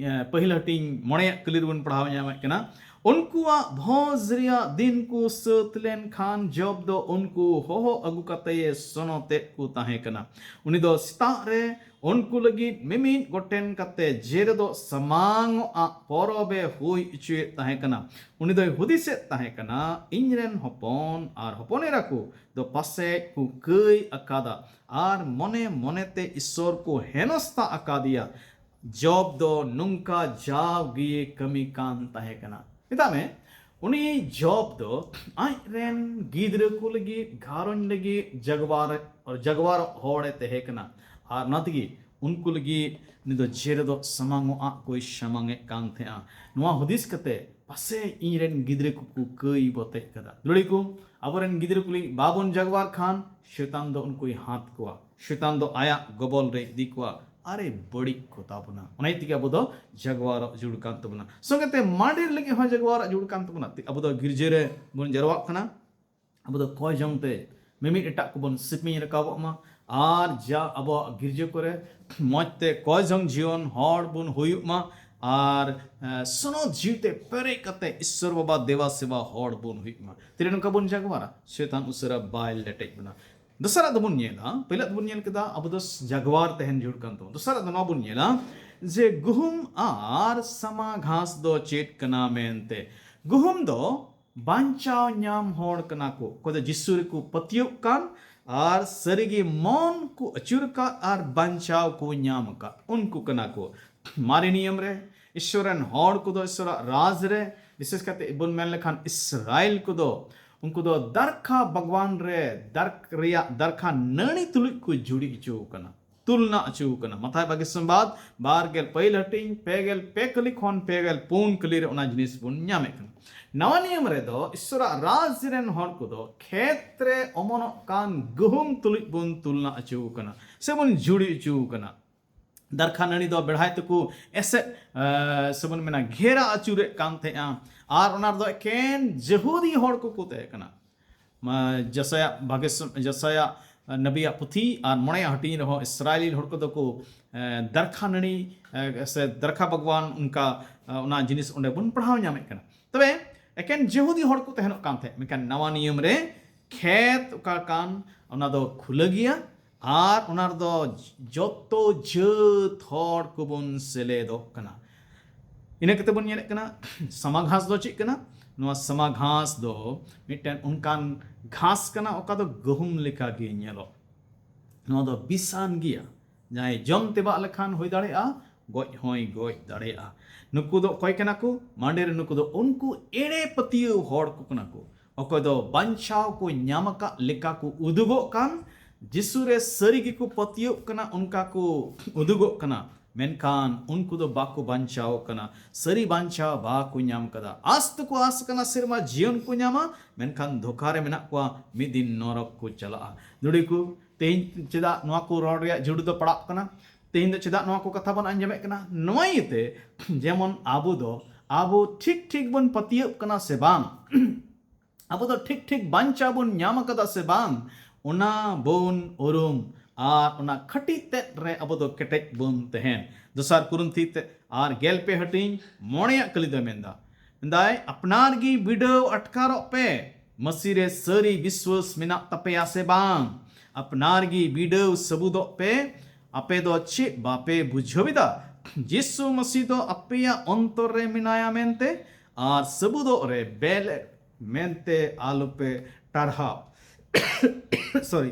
ᱯᱟᱹᱦᱤᱞ ᱦᱟᱹᱴᱤᱧ ᱢᱚᱬᱮᱭᱟᱜ ᱠᱟᱹᱞᱤ ᱨᱮᱵᱚᱱ ᱯᱟᱲᱦᱟᱣ ᱧᱟᱢᱮᱫ ᱠᱟᱱᱟ, ᱩᱱᱠᱩᱣᱟᱜ ᱵᱷᱚᱡᱽ ᱨᱮᱭᱟᱜ ᱫᱤᱱ ᱠᱚ ᱥᱟᱹᱛ ᱞᱮᱱᱠᱷᱟᱱ ᱡᱚᱵ ᱫᱚ ᱩᱱᱠᱩ ᱦᱚᱦᱚ ᱟᱹᱜᱩ ᱠᱟᱛᱮ ᱥᱚᱱᱚᱛᱮᱫ ᱠᱚ ᱛᱟᱦᱮᱸ ᱠᱟᱱᱟ᱾ ᱩᱱᱤ ᱫᱚ ᱥᱮᱛᱟᱜ ᱨᱮ ᱩᱱᱠᱩ ᱞᱟᱹᱜᱤᱫ ᱢᱤᱢᱤᱫ ᱜᱚᱴᱮᱱ ᱠᱟᱛᱮ ᱡᱮᱨᱮᱫᱚᱜ ᱥᱟᱢᱟᱝᱚᱜ ᱟᱜ ᱯᱚᱨᱚᱵᱮ ᱦᱩᱭ ᱦᱚᱪᱚᱭᱮᱫ ᱛᱟᱦᱮᱸ ᱠᱟᱱᱟ᱾ ᱩᱱᱤ ᱫᱚᱭ ᱦᱩᱫᱤᱥᱮᱫ ᱛᱟᱦᱮᱸ ᱠᱟᱱᱟ, ᱤᱧ ᱨᱮᱱ ᱦᱚᱯᱚᱱ ᱟᱨ ᱦᱚᱯᱚᱱ ᱮᱨᱟ ᱠᱚ ᱫᱚ ᱯᱟᱥᱮᱡ ᱠᱚ ᱠᱟᱹᱭ ᱟᱠᱟᱫᱟ ᱟᱨ ᱢᱚᱱᱮ ᱢᱚᱱᱮᱛᱮ ᱤᱥᱥᱚᱨ ᱠᱚ ᱦᱮᱱᱚᱥᱛᱟ ᱟᱠᱟᱫᱮᱭᱟ᱾ ᱡᱚᱵ ᱫᱚ ᱱᱚᱝᱠᱟ ᱡᱟᱣ ᱜᱮᱭᱮ ᱠᱟᱹᱢᱤ ᱠᱟᱱ ᱛᱟᱦᱮᱸ ᱠᱟᱱᱟ᱾ ᱢᱮᱛᱟᱜ ᱢᱮ, ᱩᱱᱤ ᱡᱚᱵ ᱫᱚ ᱟᱡ ᱨᱮᱱ ᱜᱤᱫᱽᱨᱟᱹ ᱠᱚ ᱞᱟᱹᱜᱤᱫ, ᱜᱷᱟᱨᱚᱸᱡᱽ ᱞᱟᱹᱜᱤᱫ ᱡᱟᱜᱣᱟᱨ ᱡᱟᱜᱣᱟᱨᱚᱜ ᱦᱚᱲᱮ ᱛᱟᱦᱮᱸ ᱠᱟᱱᱟ᱾ ᱟᱨ ᱚᱱᱟ ᱛᱮᱜᱮ ᱩᱱᱠᱩ ᱞᱟᱹᱜᱤᱫ ᱩᱱᱤ ᱫᱚ ᱡᱮᱨᱮᱫᱚᱜ ᱥᱟᱢᱟᱝᱚᱜ ᱟᱜ ᱠᱚᱭ ᱥᱟᱢᱟᱝᱮᱫ ᱠᱟᱱ ᱛᱟᱦᱮᱸᱜᱼᱟ᱾ ᱱᱚᱣᱟ ᱦᱩᱫᱤᱥ ᱠᱟᱛᱮ ᱯᱟᱥᱮᱡ ᱤᱧ ᱨᱮᱱ ᱜᱤᱫᱽᱨᱟᱹ ᱠᱚᱠᱚ ᱠᱟᱹᱭ ᱵᱚᱛᱮᱡ ᱠᱟᱫᱟ᱾ ᱫᱩᱲᱤ ᱠᱚ, ᱟᱵᱚᱨᱮᱱ ᱜᱤᱫᱽᱨᱟᱹ ᱠᱚ ᱞᱟᱹᱜᱤᱫ ᱵᱟᱵᱚᱱ ᱡᱟᱜᱣᱟᱨ ᱠᱷᱟᱱ ᱥᱮᱛᱟᱱ ᱫᱚ ᱩᱱᱠᱩᱭ ᱦᱟᱛ ᱠᱚᱣᱟ, ᱥᱮᱛᱟᱱ ᱫᱚ ᱟᱭᱟᱜ ᱜᱚᱵᱚᱞ ᱨᱮ ᱤᱫᱤ ᱠᱚᱣᱟ᱾ ᱟᱨᱮ ᱵᱟᱹᱲᱤᱡ ᱠᱚ ᱛᱟᱵᱚᱱᱟ᱾ ᱚᱱᱟ ᱛᱮᱜᱮ ᱟᱵᱚ ᱫᱚ ᱡᱟᱜᱣᱟᱨᱚᱜ ᱡᱩᱲ ᱠᱟᱱ ᱛᱟᱵᱚᱱᱟ᱾ ᱥᱚᱸᱜᱮ ᱛᱮ ᱢᱟᱹᱰᱤᱨ ᱞᱟᱹᱜᱤᱫ ᱦᱚᱸ ᱡᱟᱜᱣᱟᱨᱚᱜ ᱡᱩᱲ ᱠᱟᱱ ᱛᱟᱵᱚᱱᱟ᱾ ᱟᱵᱚ ᱫᱚ ᱜᱤᱨᱡᱟᱹ ᱨᱮ ᱵᱚᱱ ᱡᱟᱨᱣᱟᱜ ᱠᱟᱱᱟ, ᱟᱵᱚ ᱫᱚ ᱠᱚᱭ ᱡᱚᱝ ᱛᱮ ᱢᱤᱢᱤᱫ ᱮᱴᱟᱜ ᱠᱚᱵᱚᱱ ᱥᱤᱯᱤᱧ ᱨᱟᱠᱟᱵᱚᱜ ᱢᱟ, ᱟᱨ ᱡᱟ ᱟᱵᱚᱣᱟᱜ ᱜᱤᱨᱡᱟᱹ ᱠᱚᱨᱮ ᱢᱚᱡᱽ ᱛᱮ ᱠᱚᱭ ᱡᱚᱝ ᱡᱤᱭᱚᱱ ᱦᱚᱲ ᱵᱚᱱ ᱦᱩᱭᱩᱜ ᱢᱟ, ᱟᱨ ᱮ, ᱥᱚᱱᱚᱛ ᱡᱤᱣᱤ ᱛᱮ ᱯᱮᱨᱮᱡ ᱠᱟᱛᱮ ᱤᱥᱥᱚᱨ ᱵᱟᱵᱟ ᱫᱮᱵᱟ ᱥᱮᱵᱟ ᱦᱚᱲ ᱵᱚᱱ ᱦᱩᱭᱩᱜ ᱢᱟ᱾ ᱛᱤᱨᱮ ᱱᱚᱝᱠᱟ ᱵᱚᱱ ᱡᱟᱜᱣᱟᱨᱟ, ᱥᱮᱛᱟᱱ ᱩᱥᱟᱹᱨᱟ ᱵᱟᱭ ᱞᱮᱴᱮᱡ ᱵᱚᱱᱟ᱾ ᱫᱚᱥᱟᱨᱟᱜ ᱫᱚᱵᱚᱱ ᱧᱮᱞᱟ, ᱯᱳᱭᱞᱳ ᱫᱚᱵᱚᱱ ᱧᱮᱞ ᱠᱮᱫᱟ ᱟᱵᱚ ᱫᱚ ᱡᱟᱜᱣᱟᱨ ᱛᱟᱦᱮᱱ ᱡᱟᱹᱨᱩᱲ ᱠᱟᱱ ᱛᱟᱵᱚᱱᱟ᱾ ᱫᱚᱥᱟᱨᱟᱜ ᱫᱚ ᱱᱚᱣᱟ ᱵᱚᱱ ᱧᱮᱞᱟ ᱡᱮ ᱜᱩᱦᱩᱢ ᱟᱨ ᱥᱟᱢᱟ ᱜᱷᱟᱥ ᱫᱚ ᱪᱮᱫ ᱠᱟᱱᱟ ᱢᱮᱱᱛᱮ᱾ ᱜᱩᱦᱩᱢ ᱫᱚ ᱵᱟᱧᱪᱟᱣ ᱧᱟᱢ ᱦᱚᱲ ᱠᱟᱱᱟ ᱠᱚ, ᱚᱠᱚᱭ ᱫᱚ ᱡᱤᱥᱩ ᱨᱮᱠᱚ ᱯᱟᱹᱛᱭᱟᱹᱜ ᱠᱟᱱ ᱟᱨ ᱥᱟᱹᱨᱤᱜᱮ ᱢᱚᱱ ᱠᱚ ᱟᱹᱪᱩᱨ ᱟᱠᱟᱫ ᱟᱨ ᱵᱟᱧᱪᱟᱣ ᱠᱚ ᱧᱟᱢ ᱟᱠᱟᱫ, ᱩᱱᱠᱩ ᱠᱟᱱᱟ ᱠᱚ᱾ ᱢᱟᱨᱮ ᱱᱤᱭᱚᱢ ᱨᱮ ᱤᱥᱥᱚᱨ ᱨᱮᱱ ᱦᱚᱲ ᱠᱚᱫᱚ ᱤᱥᱥᱚᱨᱟᱜ ᱨᱟᱡᱽ ᱨᱮ, ᱵᱤᱥᱮᱥ ᱠᱟᱛᱮ ᱵᱚᱱ ᱢᱮᱱ ᱞᱮᱠᱷᱟᱱ ᱤᱥᱨᱟᱭᱮᱞ ᱠᱚᱫᱚ, ᱩᱱᱠᱩ ᱫᱚ ᱫᱟᱨᱠᱷᱟ ᱵᱟᱜᱽᱣᱟᱱ ᱨᱮ ᱫᱟᱨᱠ ᱨᱮᱭᱟᱜ ᱫᱟᱨᱠᱷᱟ ᱱᱟᱹᱲᱤ ᱛᱩᱞᱩᱡ ᱠᱚ ᱡᱩᱲᱤ ᱦᱚᱪᱚ ᱟᱠᱟᱱᱟ, ᱛᱩᱞᱱᱟ ᱦᱚᱪᱚ ᱟᱠᱟᱱᱟ᱾ ᱢᱟᱛᱷᱟᱭ ᱵᱟᱜᱮ ᱥᱚᱢᱵᱟᱫ ᱵᱟᱨ ᱜᱮᱞ ᱯᱮ ᱦᱟᱹᱴᱤᱧ ᱯᱮ ᱜᱮᱞ ᱯᱮ ᱠᱟᱹᱞᱤ ᱠᱷᱚᱱ ᱯᱮ ᱜᱮᱞ ᱯᱩᱱ ᱠᱟᱹᱞᱤ ᱨᱮ ᱚᱱᱟ ᱡᱤᱱᱤᱥ ᱵᱚᱱ ᱧᱟᱢᱮᱫ ᱠᱟᱱᱟ᱾ ᱱᱟᱣᱟ ᱱᱤᱭᱚᱢ ᱨᱮᱫᱚ ᱤᱥᱥᱚᱨᱟᱜ ᱨᱟᱡᱽ ᱨᱮᱱ ᱦᱚᱲ ᱠᱚᱫᱚ ᱠᱷᱮᱛ ᱨᱮ ᱚᱢᱚᱱᱚᱜ ᱠᱟᱱ ᱜᱩᱦᱩᱢ ᱛᱩᱞᱩᱡ ᱵᱚᱱ ᱛᱩᱞᱱᱟ ᱦᱚᱪᱚ ᱟᱠᱟᱱᱟ ᱥᱮ ᱵᱚᱱ ᱡᱩᱲᱤ ᱦᱚᱪᱚ ᱟᱠᱟᱱᱟ᱾ ᱫᱟᱨᱠᱷᱟ ᱱᱟᱹᱲᱤ ᱫᱚ ᱵᱮᱲᱦᱟᱭ ᱛᱮᱠᱚ ᱮᱥᱮᱫ, ᱮ, ᱥᱮ ᱵᱚᱱ ᱢᱮᱱᱟ ᱜᱷᱮᱨᱟ ᱟᱹᱪᱩᱨᱮᱫ ᱠᱟᱱ ᱛᱟᱦᱮᱸᱜᱼᱟ᱾ ᱟᱨ ᱚᱱᱟ ᱨᱮᱫᱚ ᱮᱠᱮᱱ ᱡᱟᱹᱦᱩᱫᱤ ᱦᱚᱲ ᱠᱚᱠᱚ ᱛᱟᱦᱮᱸ ᱠᱟᱱᱟ᱾ ᱢᱟ, ᱡᱟᱥᱟᱭᱟᱜ ᱵᱷᱟᱜᱮ ᱥᱚ-, ᱡᱟᱥᱟᱭᱟᱜ ᱱᱟᱵᱤᱭᱟᱜ ᱯᱩᱛᱷᱤ ᱟᱨ ᱢᱚᱬᱮᱭᱟᱜ ᱦᱟᱹᱴᱤᱧ ᱨᱮᱦᱚᱸ ᱤᱥᱨᱟᱭᱮᱞ ᱦᱚᱲ ᱠᱚᱫᱚ ᱠᱚ ᱫᱟᱨᱠᱷᱟ ᱱᱟᱹᱲᱤ ᱥᱮ ᱫᱟᱨᱠᱷᱟ ᱵᱟᱜᱽᱣᱟᱱ, ᱚᱱᱠᱟ ᱚᱱᱟ ᱡᱤᱱᱤᱥ ᱚᱸᱰᱮ ᱵᱚᱱ ᱯᱟᱲᱦᱟᱣ ᱧᱟᱢᱮᱫ ᱠᱟᱱᱟ᱾ ᱛᱚᱵᱮ ᱮᱠᱮᱱ ᱡᱮᱦᱩᱫᱤ ᱦᱚᱲ ᱠᱚ ᱛᱟᱦᱮᱱᱚᱜ ᱠᱟᱱ ᱛᱟᱦᱮᱸᱫ, ᱢᱮᱱᱠᱷᱟᱱ ᱱᱟᱣᱟ ᱱᱤᱭᱚᱢ ᱨᱮ ᱠᱷᱮᱛ ᱚᱠᱟ ᱠᱟᱱ, ᱚᱱᱟ ᱫᱚ ᱠᱷᱩᱞᱟᱹ ᱜᱮᱭᱟ᱾ ᱟᱨ ᱚᱱᱟ ᱨᱮᱫᱚ ᱡᱚᱛᱚ ᱡᱟᱹᱛ ᱦᱚᱲ ᱠᱚᱵᱚᱱ ᱥᱮᱞᱮᱫᱚᱜ ᱠᱟᱱᱟ᱾ ᱤᱱᱟᱹ ᱠᱟᱛᱮ ᱵᱚᱱ ᱧᱮᱞᱮᱫ ᱠᱟᱱᱟ ᱥᱟᱢᱟ ᱜᱷᱟᱥ ᱫᱚ ᱪᱮᱫ ᱠᱟᱱᱟ? ᱱᱚᱣᱟ ᱥᱟᱢᱟ ᱜᱷᱟᱥ ᱫᱚ ᱢᱤᱫᱴᱮᱱ ᱚᱱᱠᱟᱱ ᱜᱷᱟᱥ ᱠᱟᱱᱟ, ᱚᱠᱟ ᱫᱚ ᱜᱩᱦᱩᱢ ᱞᱮᱠᱟ ᱜᱮ ᱧᱮᱞᱚᱜ᱾ ᱱᱚᱣᱟ ᱫᱚ ᱵᱤᱥᱟᱱ ᱜᱮᱭᱟ᱾ ᱡᱟᱦᱟᱸᱭ ᱡᱚᱢ ᱛᱮᱵᱟᱜ ᱞᱮᱠᱷᱟᱱ ᱦᱩᱭ ᱫᱟᱲᱮᱭᱟᱜᱼᱟ, ᱜᱚᱡ ᱦᱚᱸᱭ ᱜᱚᱡ ᱫᱟᱲᱮᱭᱟᱜᱼᱟ᱾ ᱱᱩᱠᱩ ᱫᱚ ᱚᱠᱚᱭ ᱠᱟᱱᱟ ᱠᱚ? ᱢᱟᱱᱰᱮ ᱨᱮ ᱱᱩᱠᱩ ᱫᱚ ᱩᱱᱠᱩ ᱮᱲᱮ ᱯᱟᱹᱛᱭᱟᱹᱣ ᱦᱚᱲ ᱠᱚ ᱠᱟᱱᱟ ᱠᱚ, ᱚᱠᱚᱭ ᱫᱚ ᱵᱟᱧᱪᱟᱣ ᱠᱚ ᱧᱟᱢ ᱟᱠᱟᱫ ᱞᱮᱠᱟ ᱠᱚ ᱩᱫᱩᱜᱚᱜ ᱠᱟᱱ, ᱡᱤᱥᱩ ᱨᱮ ᱥᱟᱹᱨᱤ ᱜᱮᱠᱚ ᱯᱟᱹᱛᱭᱟᱹᱣ ᱠᱟᱱᱟ, ᱚᱱᱠᱟ ᱠᱚ ᱩᱫᱩᱜᱚᱜ ᱠᱟᱱᱟ, ᱢᱮᱱᱠᱷᱟᱱ ᱩᱱᱠᱩ ᱫᱚ ᱵᱟᱠᱚ ᱵᱟᱧᱪᱟᱣ ᱠᱟᱱᱟ, ᱥᱟᱹᱨᱤ ᱵᱟᱧᱪᱟᱣ ᱵᱟᱠᱚ ᱧᱟᱢ ᱠᱟᱫᱟ᱾ ᱟᱸᱥ ᱫᱚᱠᱚ ᱟᱸᱥ ᱠᱟᱱᱟ ᱥᱮᱨᱢᱟ ᱡᱤᱭᱚᱱ ᱠᱚ ᱧᱟᱢᱟ, ᱢᱮᱱᱠᱷᱟᱱ ᱫᱷᱳᱠᱟ ᱨᱮ ᱢᱮᱱᱟᱜ ᱠᱚᱣᱟ, ᱢᱤᱫ ᱫᱤᱱ ᱱᱚᱨᱚᱠ ᱠᱚ ᱪᱟᱞᱟᱜᱼᱟ᱾ ᱫᱩᱲᱤ ᱠᱚ, ᱛᱮᱦᱮᱧ ᱪᱮᱫᱟᱜ ᱱᱚᱣᱟ ᱠᱚ ᱨᱚᱲ ᱨᱮᱭᱟᱜ ᱡᱟᱹᱨᱩᱲ ᱫᱚ ᱯᱟᱲᱟᱜ ᱠᱟᱱᱟ? ᱛᱮᱦᱮᱧ ᱫᱚ ᱪᱮᱫᱟᱜ ᱱᱚᱣᱟ ᱠᱚ ᱠᱟᱛᱷᱟ ᱵᱚᱱ ᱟᱸᱡᱚᱢᱮᱫ ᱠᱟᱱᱟ? ᱱᱚᱣᱟ ᱤᱭᱟᱹᱛᱮ, ᱡᱮᱢᱚᱱ ᱟᱵᱚ ᱫᱚ, ᱟᱵᱚ ᱴᱷᱤᱠ ᱴᱷᱤᱠ ᱵᱚᱱ ᱯᱟᱹᱛᱭᱟᱹᱜ ᱠᱟᱱᱟ ᱥᱮ ᱵᱟᱝ? ᱟᱵᱚ ᱫᱚ ᱴᱷᱤᱠ ᱴᱷᱤᱠ ᱵᱟᱧᱪᱟᱣ ᱵᱚᱱ ᱧᱟᱢ ᱟᱠᱟᱫᱟ ᱥᱮ ᱵᱟᱝ? ᱚᱱᱟ ᱵᱚᱱ ᱩᱨᱩᱢ ᱟᱨ ᱚᱱᱟ ᱠᱷᱟᱹᱴᱤ ᱛᱮᱫ ᱨᱮ ᱟᱵᱚ ᱫᱚ ᱠᱮᱴᱮᱡ ᱵᱚᱱ ᱛᱟᱦᱮᱱ᱾ ᱫᱚᱥᱟᱨ ᱠᱩᱨᱤᱱᱛᱷᱤ ᱛᱮ ᱟᱨ ᱜᱮᱞ ᱯᱮ ᱦᱟᱹᱴᱤᱧ ᱢᱚᱬᱮᱭᱟᱜ ᱠᱟᱹᱞᱤ ᱫᱚᱭ ᱢᱮᱱᱫᱟ, ᱢᱮᱱᱫᱟᱭ, ᱟᱯᱱᱟᱨ ᱜᱮ ᱵᱤᱰᱟᱹᱣ ᱟᱴᱠᱟᱨᱚᱜ ᱯᱮ, ᱢᱟᱹᱥᱤ ᱨᱮ ᱥᱟᱹᱨᱤ ᱵᱤᱥᱣᱟᱹᱥ ᱢᱮᱱᱟᱜ ᱛᱟᱯᱮᱭᱟ ᱥᱮ ᱵᱟᱝ? ᱟᱯᱱᱟᱨ ᱜᱮ ᱵᱤᱰᱟᱹᱣ ᱥᱟᱹᱵᱩᱫᱚᱜ ᱯᱮ, ᱟᱯᱮ ᱫᱚ ᱪᱮᱫ ᱵᱟᱯᱮ ᱵᱩᱡᱷᱟᱹᱣ ᱮᱫᱟ? ᱡᱤᱥᱩ ᱢᱟᱹᱥᱤ ᱫᱚ ᱟᱯᱮᱭᱟᱜ ᱚᱱᱛᱚᱨ ᱨᱮ ᱢᱮᱱᱟᱭᱟ ᱢᱮᱱᱛᱮ, ᱟᱨ ᱥᱟᱹᱵᱩᱫᱚᱜ ᱨᱮ ᱵᱮᱞᱮ ᱢᱮᱱᱛᱮ ᱟᱞᱚᱯᱮ ᱴᱟᱨᱦᱟᱣ᱾ ᱥᱚᱨᱤ,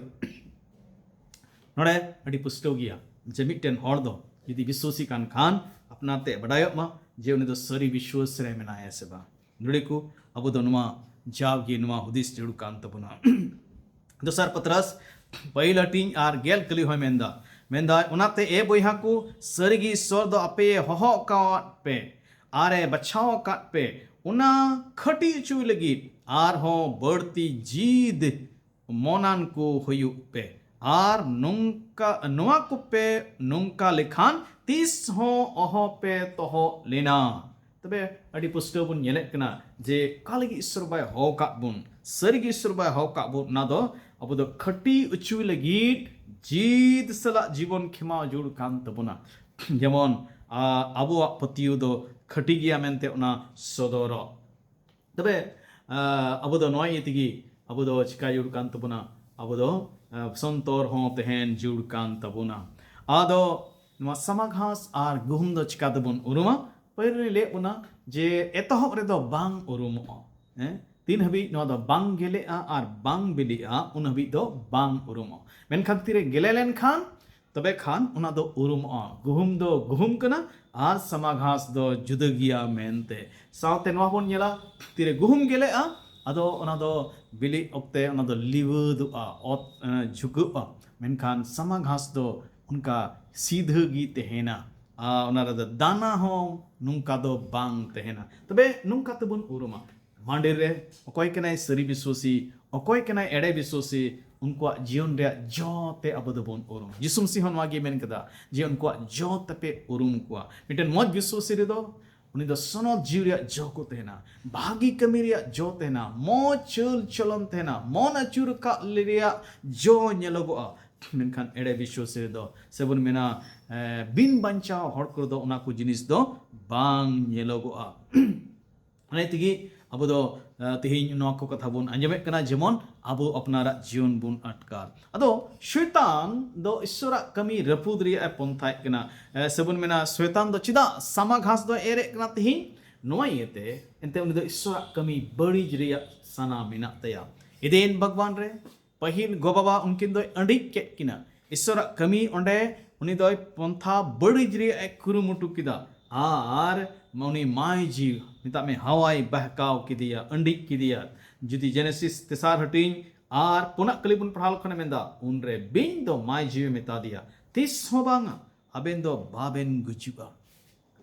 ᱱᱚᱰᱮ ᱟᱹᱰᱤ ᱯᱩᱥᱴᱟᱹᱣ ᱜᱮᱭᱟ ᱡᱮ ᱢᱤᱫᱴᱮᱱ ᱦᱚᱲ ᱫᱚ ᱡᱩᱫᱤ ᱵᱤᱥᱣᱟᱹᱥᱤ ᱠᱟᱱ ᱠᱷᱟᱱ, ᱟᱯᱱᱟᱨ ᱛᱮ ᱵᱟᱰᱟᱭᱚᱜ ᱢᱟ ᱡᱮ ᱩᱱᱤ ᱫᱚ ᱥᱟᱹᱨᱤ ᱵᱤᱥᱣᱟᱹᱥ ᱨᱮ ᱢᱮᱱᱟᱭᱟ ᱥᱮ ᱵᱟᱝ᱾ ᱱᱚᱰᱮ ᱠᱚ, ᱟᱵᱚ ᱫᱚ ᱱᱚᱣᱟ ᱡᱟᱣᱜᱮ ᱱᱚᱣᱟ ᱦᱩᱫᱤᱥ ᱡᱟᱹᱨᱩᱲ ᱠᱟᱱ ᱛᱟᱵᱚᱱᱟ᱾ ᱫᱚᱥᱟᱨ ᱯᱟᱛᱨᱟᱥ ᱯᱟᱹᱦᱤᱞ ᱦᱟᱹᱴᱤᱧ ᱟᱨ ᱜᱮᱞ ᱠᱟᱹᱞᱤ ᱦᱚᱸᱭ ᱢᱮᱱᱫᱟ, ᱢᱮᱱᱫᱟᱭ, ᱚᱱᱟᱛᱮ ᱮ ᱵᱚᱭᱦᱟ ᱠᱚ, ᱥᱟᱹᱨᱤᱜᱮ ᱤᱥᱥᱚᱨ ᱫᱚ ᱟᱯᱮᱭᱮ ᱦᱚᱦᱚ ᱟᱠᱟᱫ ᱯᱮ ᱟᱨᱮ ᱵᱟᱪᱷᱟᱣ ᱟᱠᱟᱫ ᱯᱮ, ᱚᱱᱟ ᱠᱷᱟᱹᱴᱤ ᱦᱚᱪᱚᱭ ᱞᱟᱹᱜᱤᱫ ᱟᱨᱦᱚᱸ ᱵᱟᱹᱲᱛᱤ ᱡᱤᱫ ᱢᱚᱱᱟᱱ ᱠᱚ ᱦᱩᱭᱩᱜ ᱯᱮ᱾ ᱟᱨ ᱱᱚᱝᱠᱟ, ᱱᱚᱣᱟ ᱠᱚᱯᱮ ᱱᱚᱝᱠᱟ ᱞᱮᱠᱷᱟᱱ ᱛᱤᱥ ᱦᱚᱸ ᱚᱦᱚ ᱯᱮ ᱛᱚᱦᱚᱜ ᱞᱮᱱᱟ᱾ ᱛᱚᱵᱮ ᱟᱹᱰᱤ ᱯᱩᱥᱴᱟᱹᱣ ᱵᱚᱱ ᱧᱮᱞᱮᱫ ᱠᱟᱱᱟ ᱡᱮ ᱚᱠᱟ ᱞᱟᱹᱜᱤᱫ ᱤᱥᱥᱚᱨ ᱵᱟᱭ ᱦᱚᱦᱚ ᱠᱟᱜ ᱵᱚᱱ, ᱥᱟᱹᱨᱤᱜᱮ ᱤᱥᱥᱚᱨ ᱵᱟᱭ ᱦᱚᱦᱚ ᱠᱟᱜ ᱵᱚᱱ, ᱚᱱᱟ ᱫᱚ ᱟᱵᱚ ᱫᱚ ᱠᱷᱟᱹᱴᱤ ᱚᱪᱚᱭ ᱞᱟᱹᱜᱤᱫ ᱡᱤᱫ ᱥᱟᱞᱟᱜ ᱡᱤᱵᱚᱱ ᱠᱷᱮᱢᱟᱣ ᱡᱟᱹᱨᱩᱲ ᱠᱟᱱ ᱛᱟᱵᱚᱱᱟ᱾ ᱡᱮᱢᱚᱱ ᱟ, ᱟᱵᱚᱣᱟᱜ ᱯᱟᱹᱛᱭᱟᱹᱣ ᱫᱚ ᱠᱷᱟᱹᱴᱤ ᱜᱮᱭᱟ ᱢᱮᱱᱛᱮ ᱚᱱᱟ ᱥᱚᱫᱚᱨᱚᱜ᱾ ᱛᱚᱵᱮ ᱟ, ᱟᱵᱚ ᱫᱚ ᱱᱚᱣᱟ ᱤᱭᱟᱹ ᱛᱮᱜᱮ ᱟᱵᱚ ᱫᱚ ᱪᱤᱠᱟ ᱡᱟᱹᱨᱩᱲ ᱠᱟᱱ ᱛᱟᱵᱚᱱᱟ? ᱟᱵᱚ ᱫᱚ ᱟ, ᱥᱚᱱᱛᱚᱨ ᱦᱚᱸ ᱛᱟᱦᱮᱱ ᱡᱟᱹᱨᱩᱲ ᱠᱟᱱ ᱛᱟᱵᱚᱱᱟ᱾ ᱟᱫᱚ ᱱᱚᱣᱟ ᱥᱟᱢᱟ ᱜᱷᱟᱥ ᱟᱨ ᱜᱩᱦᱩᱢ ᱫᱚ ᱪᱤᱠᱟ ᱛᱮᱵᱚᱱ ᱩᱨᱩᱢᱟ? ᱯᱟᱹᱦᱤᱞ ᱨᱮ ᱞᱟᱹᱭᱮᱫ ᱵᱚᱱᱟ ᱡᱮ ᱮᱛᱚᱦᱚᱵ ᱨᱮᱫᱚ ᱵᱟᱝ ᱩᱨᱩᱢᱚᱜᱼᱟ᱾ ᱦᱮᱸ? ᱛᱤᱱ ᱦᱟᱹᱵᱤᱡ ᱱᱚᱣᱟ ᱫᱚ ᱵᱟᱝ ᱜᱮᱞᱮᱜᱼᱟ ᱟᱨ ᱵᱟᱝ ᱵᱤᱞᱤᱜᱼᱟ, ᱩᱱ ᱦᱟᱹᱵᱤᱡ ᱫᱚ ᱵᱟᱝ ᱩᱨᱩᱢᱚᱜᱼᱟ᱾ ᱢᱮᱱᱠᱷᱟᱱ ᱛᱤᱨᱮ ᱜᱮᱞᱮ ᱞᱮᱱᱠᱷᱟᱱ, ᱛᱚᱵᱮ ᱠᱷᱟᱱ ᱚᱱᱟ ᱫᱚ ᱩᱨᱩᱢᱚᱜᱼᱟ, ᱜᱩᱦᱩᱢ ᱫᱚ ᱜᱩᱦᱩᱢ ᱠᱟᱱᱟ ᱟᱨ ᱥᱟᱢᱟ ᱜᱷᱟᱥ ᱫᱚ ᱡᱩᱫᱟᱹ ᱜᱮᱭᱟ ᱢᱮᱱᱛᱮ᱾ ᱥᱟᱶᱛᱮ ᱱᱚᱣᱟ ᱵᱚᱱ ᱧᱮᱞᱟ, ᱛᱤᱨᱮ ᱜᱩᱦᱩᱢ ᱜᱮᱞᱮᱜᱼᱟ, ᱟᱫᱚ ᱚᱱᱟ ᱫᱚ ᱵᱤᱞᱤᱜ ᱚᱠᱛᱮ ᱚᱱᱟ ᱫᱚ ᱞᱤᱣᱟᱹᱫᱚᱜᱼᱟ, ᱚᱛ ᱮ, ᱡᱷᱩᱠᱟᱹᱜᱼᱟ᱾ ᱢᱮᱱᱠᱷᱟᱱ ᱥᱟᱢᱟ ᱜᱷᱟᱥ ᱫᱚ ᱚᱱᱠᱟ ᱥᱤᱫᱷᱟᱹ ᱜᱮ ᱛᱟᱦᱮᱱᱟ᱾ ᱟᱨ ᱚᱱᱟ ᱨᱮᱫᱚ ᱫᱟᱱᱟ ᱦᱚᱸ ᱱᱚᱝᱠᱟ ᱫᱚ ᱵᱟᱝ ᱛᱟᱦᱮᱱᱟ᱾ ᱛᱚᱵᱮ ᱱᱚᱝᱠᱟ ᱛᱮᱵᱚᱱ ᱩᱨᱩᱢᱟ᱾ ᱢᱟᱱᱰᱤ ᱨᱮ ᱚᱠᱚᱭ ᱠᱟᱱᱟᱭ ᱥᱟᱹᱨᱤ ᱵᱤᱥᱣᱟᱥᱤ, ᱚᱠᱚᱭ ᱠᱟᱱᱟᱭ ᱮᱲᱮ ᱵᱤᱥᱣᱟᱥᱤ, ᱩᱱᱠᱩᱣᱟᱜ ᱡᱤᱭᱚᱱ ᱨᱮᱭᱟᱜ ᱡᱚ ᱛᱮ ᱟᱵᱚ ᱫᱚᱵᱚᱱ ᱩᱨᱩᱢ᱾ ᱡᱤᱥᱩ ᱢᱟᱹᱥᱤᱦ ᱦᱚᱸ ᱱᱚᱣᱟ ᱜᱮ ᱢᱮᱱ ᱠᱟᱫᱟ ᱡᱮ ᱩᱱᱠᱩᱣᱟᱜ ᱡᱚ ᱛᱮᱯᱮ ᱩᱨᱩᱢ ᱠᱚᱣᱟ᱾ ᱢᱤᱫᱴᱮᱱ ᱢᱚᱡᱽ ᱵᱤᱥᱣᱟᱥᱤ ᱨᱮᱫᱚ ᱩᱱᱤ ᱫᱚ ᱥᱚᱱᱚᱛ ᱡᱤᱣᱤ ᱨᱮᱭᱟᱜ ᱡᱚ ᱠᱚ ᱛᱟᱦᱮᱱᱟ, ᱵᱷᱟᱹᱜᱤ ᱠᱟᱹᱢᱤ ᱨᱮᱭᱟᱜ ᱡᱚ ᱛᱟᱦᱮᱱᱟ, ᱢᱚᱡᱽ ᱪᱟᱹᱞ ᱪᱚᱞᱚᱱ ᱛᱟᱦᱮᱱᱟ, ᱢᱚᱱ ᱟᱹᱪᱩᱨ ᱟᱠᱟᱫ ᱨᱮᱭᱟᱜ ᱡᱚ ᱧᱮᱞᱚᱜᱚᱜᱼᱟ᱾ ᱢᱮᱱᱠᱷᱟᱱ ᱮᱲᱮ ᱵᱤᱥᱣᱟᱥᱤ ᱨᱮᱫᱚ, ᱥᱮᱵᱚᱱ ᱢᱮᱱᱟ, ᱮ, ᱵᱤᱱ ᱵᱟᱧᱪᱟᱣ ᱦᱚᱲ ᱠᱚᱨᱮ ᱫᱚ ᱚᱱᱟ ᱠᱚ ᱡᱤᱱᱤᱥ ᱫᱚ ᱵᱟᱝ ᱧᱮᱞᱚᱜᱚᱜᱼᱟ᱾ ᱚᱱᱟ ᱛᱮᱜᱮ ᱟᱵᱚ ᱫᱚ, ᱮ, ᱛᱮᱦᱮᱧ ᱱᱚᱣᱟ ᱠᱚ ᱠᱟᱛᱷᱟ ᱵᱚᱱ ᱟᱸᱡᱚᱢᱮᱫ ᱠᱟᱱᱟ, ᱡᱮᱢᱚᱱ ᱟᱵᱚ ᱟᱯᱱᱟᱨᱟᱜ ᱡᱤᱭᱚᱱ ᱵᱚᱱ ᱟᱴᱠᱟᱨ᱾ ᱟᱫᱚ ᱥᱚᱭᱛᱟᱱ ᱫᱚ ᱤᱥᱥᱚᱨᱟᱜ ᱠᱟᱹᱢᱤ ᱨᱟᱹᱯᱩᱫ ᱨᱮᱭᱟᱜ ᱮ ᱯᱚᱱᱛᱷᱟᱭᱮᱫ ᱠᱟᱱᱟ᱾ ᱮ, ᱥᱮᱵᱚᱱ ᱢᱮᱱᱟ, ᱥᱚᱭᱛᱟᱱ ᱫᱚ ᱪᱮᱫᱟᱜ ᱥᱟᱢᱟ ᱜᱷᱟᱥ ᱫᱚᱭ ᱮᱨᱮᱫ ᱠᱟᱱᱟ ᱛᱮᱦᱮᱧ? ᱱᱚᱣᱟ ᱤᱭᱟᱹᱛᱮ, ᱮᱱᱛᱮ ᱩᱱᱤ ᱫᱚ ᱤᱥᱥᱚᱨᱟᱜ ᱠᱟᱹᱢᱤ ᱵᱟᱹᱲᱤᱡ ᱨᱮᱭᱟᱜ ᱥᱟᱱᱟ ᱢᱮᱱᱟᱜ ᱛᱟᱭᱟ᱾ ᱮᱫᱮᱱ ᱵᱟᱜᱽᱣᱟᱱ ᱨᱮ ᱯᱟᱹᱦᱤᱞ ᱜᱚ-ᱵᱟᱵᱟ ᱩᱱᱠᱤᱱ ᱫᱚᱭ ᱟᱹᱰᱤᱡ ᱠᱮᱫ ᱠᱤᱱᱟ᱾ ᱤᱥᱥᱚᱨᱟᱜ ᱠᱟᱹᱢᱤ ᱚᱸᱰᱮ ᱩᱱᱤ ᱫᱚᱭ ᱯᱚᱱᱛᱷᱟ ᱵᱟᱹᱲᱤᱡ ᱨᱮᱭᱟᱜ ᱮ ᱠᱩᱨᱩᱢᱩᱴᱩ ᱠᱮᱫᱟ᱾ ᱟᱨ ᱩᱱᱤ ᱢᱟᱭ ᱡᱤᱣᱤ, ᱢᱮᱛᱟᱜ ᱢᱮ, ᱦᱟᱣᱟᱭ ᱵᱟᱦᱠᱟᱣ ᱠᱮᱫᱮᱭᱟ, ᱟᱹᱰᱤᱡ ᱠᱮᱫᱮᱭᱟ᱾ ᱡᱩᱫᱤ ᱡᱮᱱᱮᱥᱤᱥ ᱛᱮᱥᱟᱨ ᱦᱟᱹᱴᱤᱧ ᱟᱨ ᱯᱩᱱᱟᱜ ᱠᱟᱹᱞᱤ ᱵᱚᱱ ᱯᱟᱲᱦᱟᱣ ᱞᱮᱠᱷᱟᱱᱮ ᱢᱮᱱᱫᱟ, ᱩᱱᱨᱮ ᱵᱤᱧ ᱫᱚ ᱢᱟᱭ ᱡᱤᱣᱤ ᱢᱮᱛᱟ ᱫᱮᱭᱟ, ᱛᱤᱥ ᱦᱚᱸ ᱵᱟᱝᱟ, ᱟᱵᱮᱱ ᱫᱚ ᱵᱟᱵᱮᱱ ᱜᱩᱡᱩᱜᱼᱟ᱾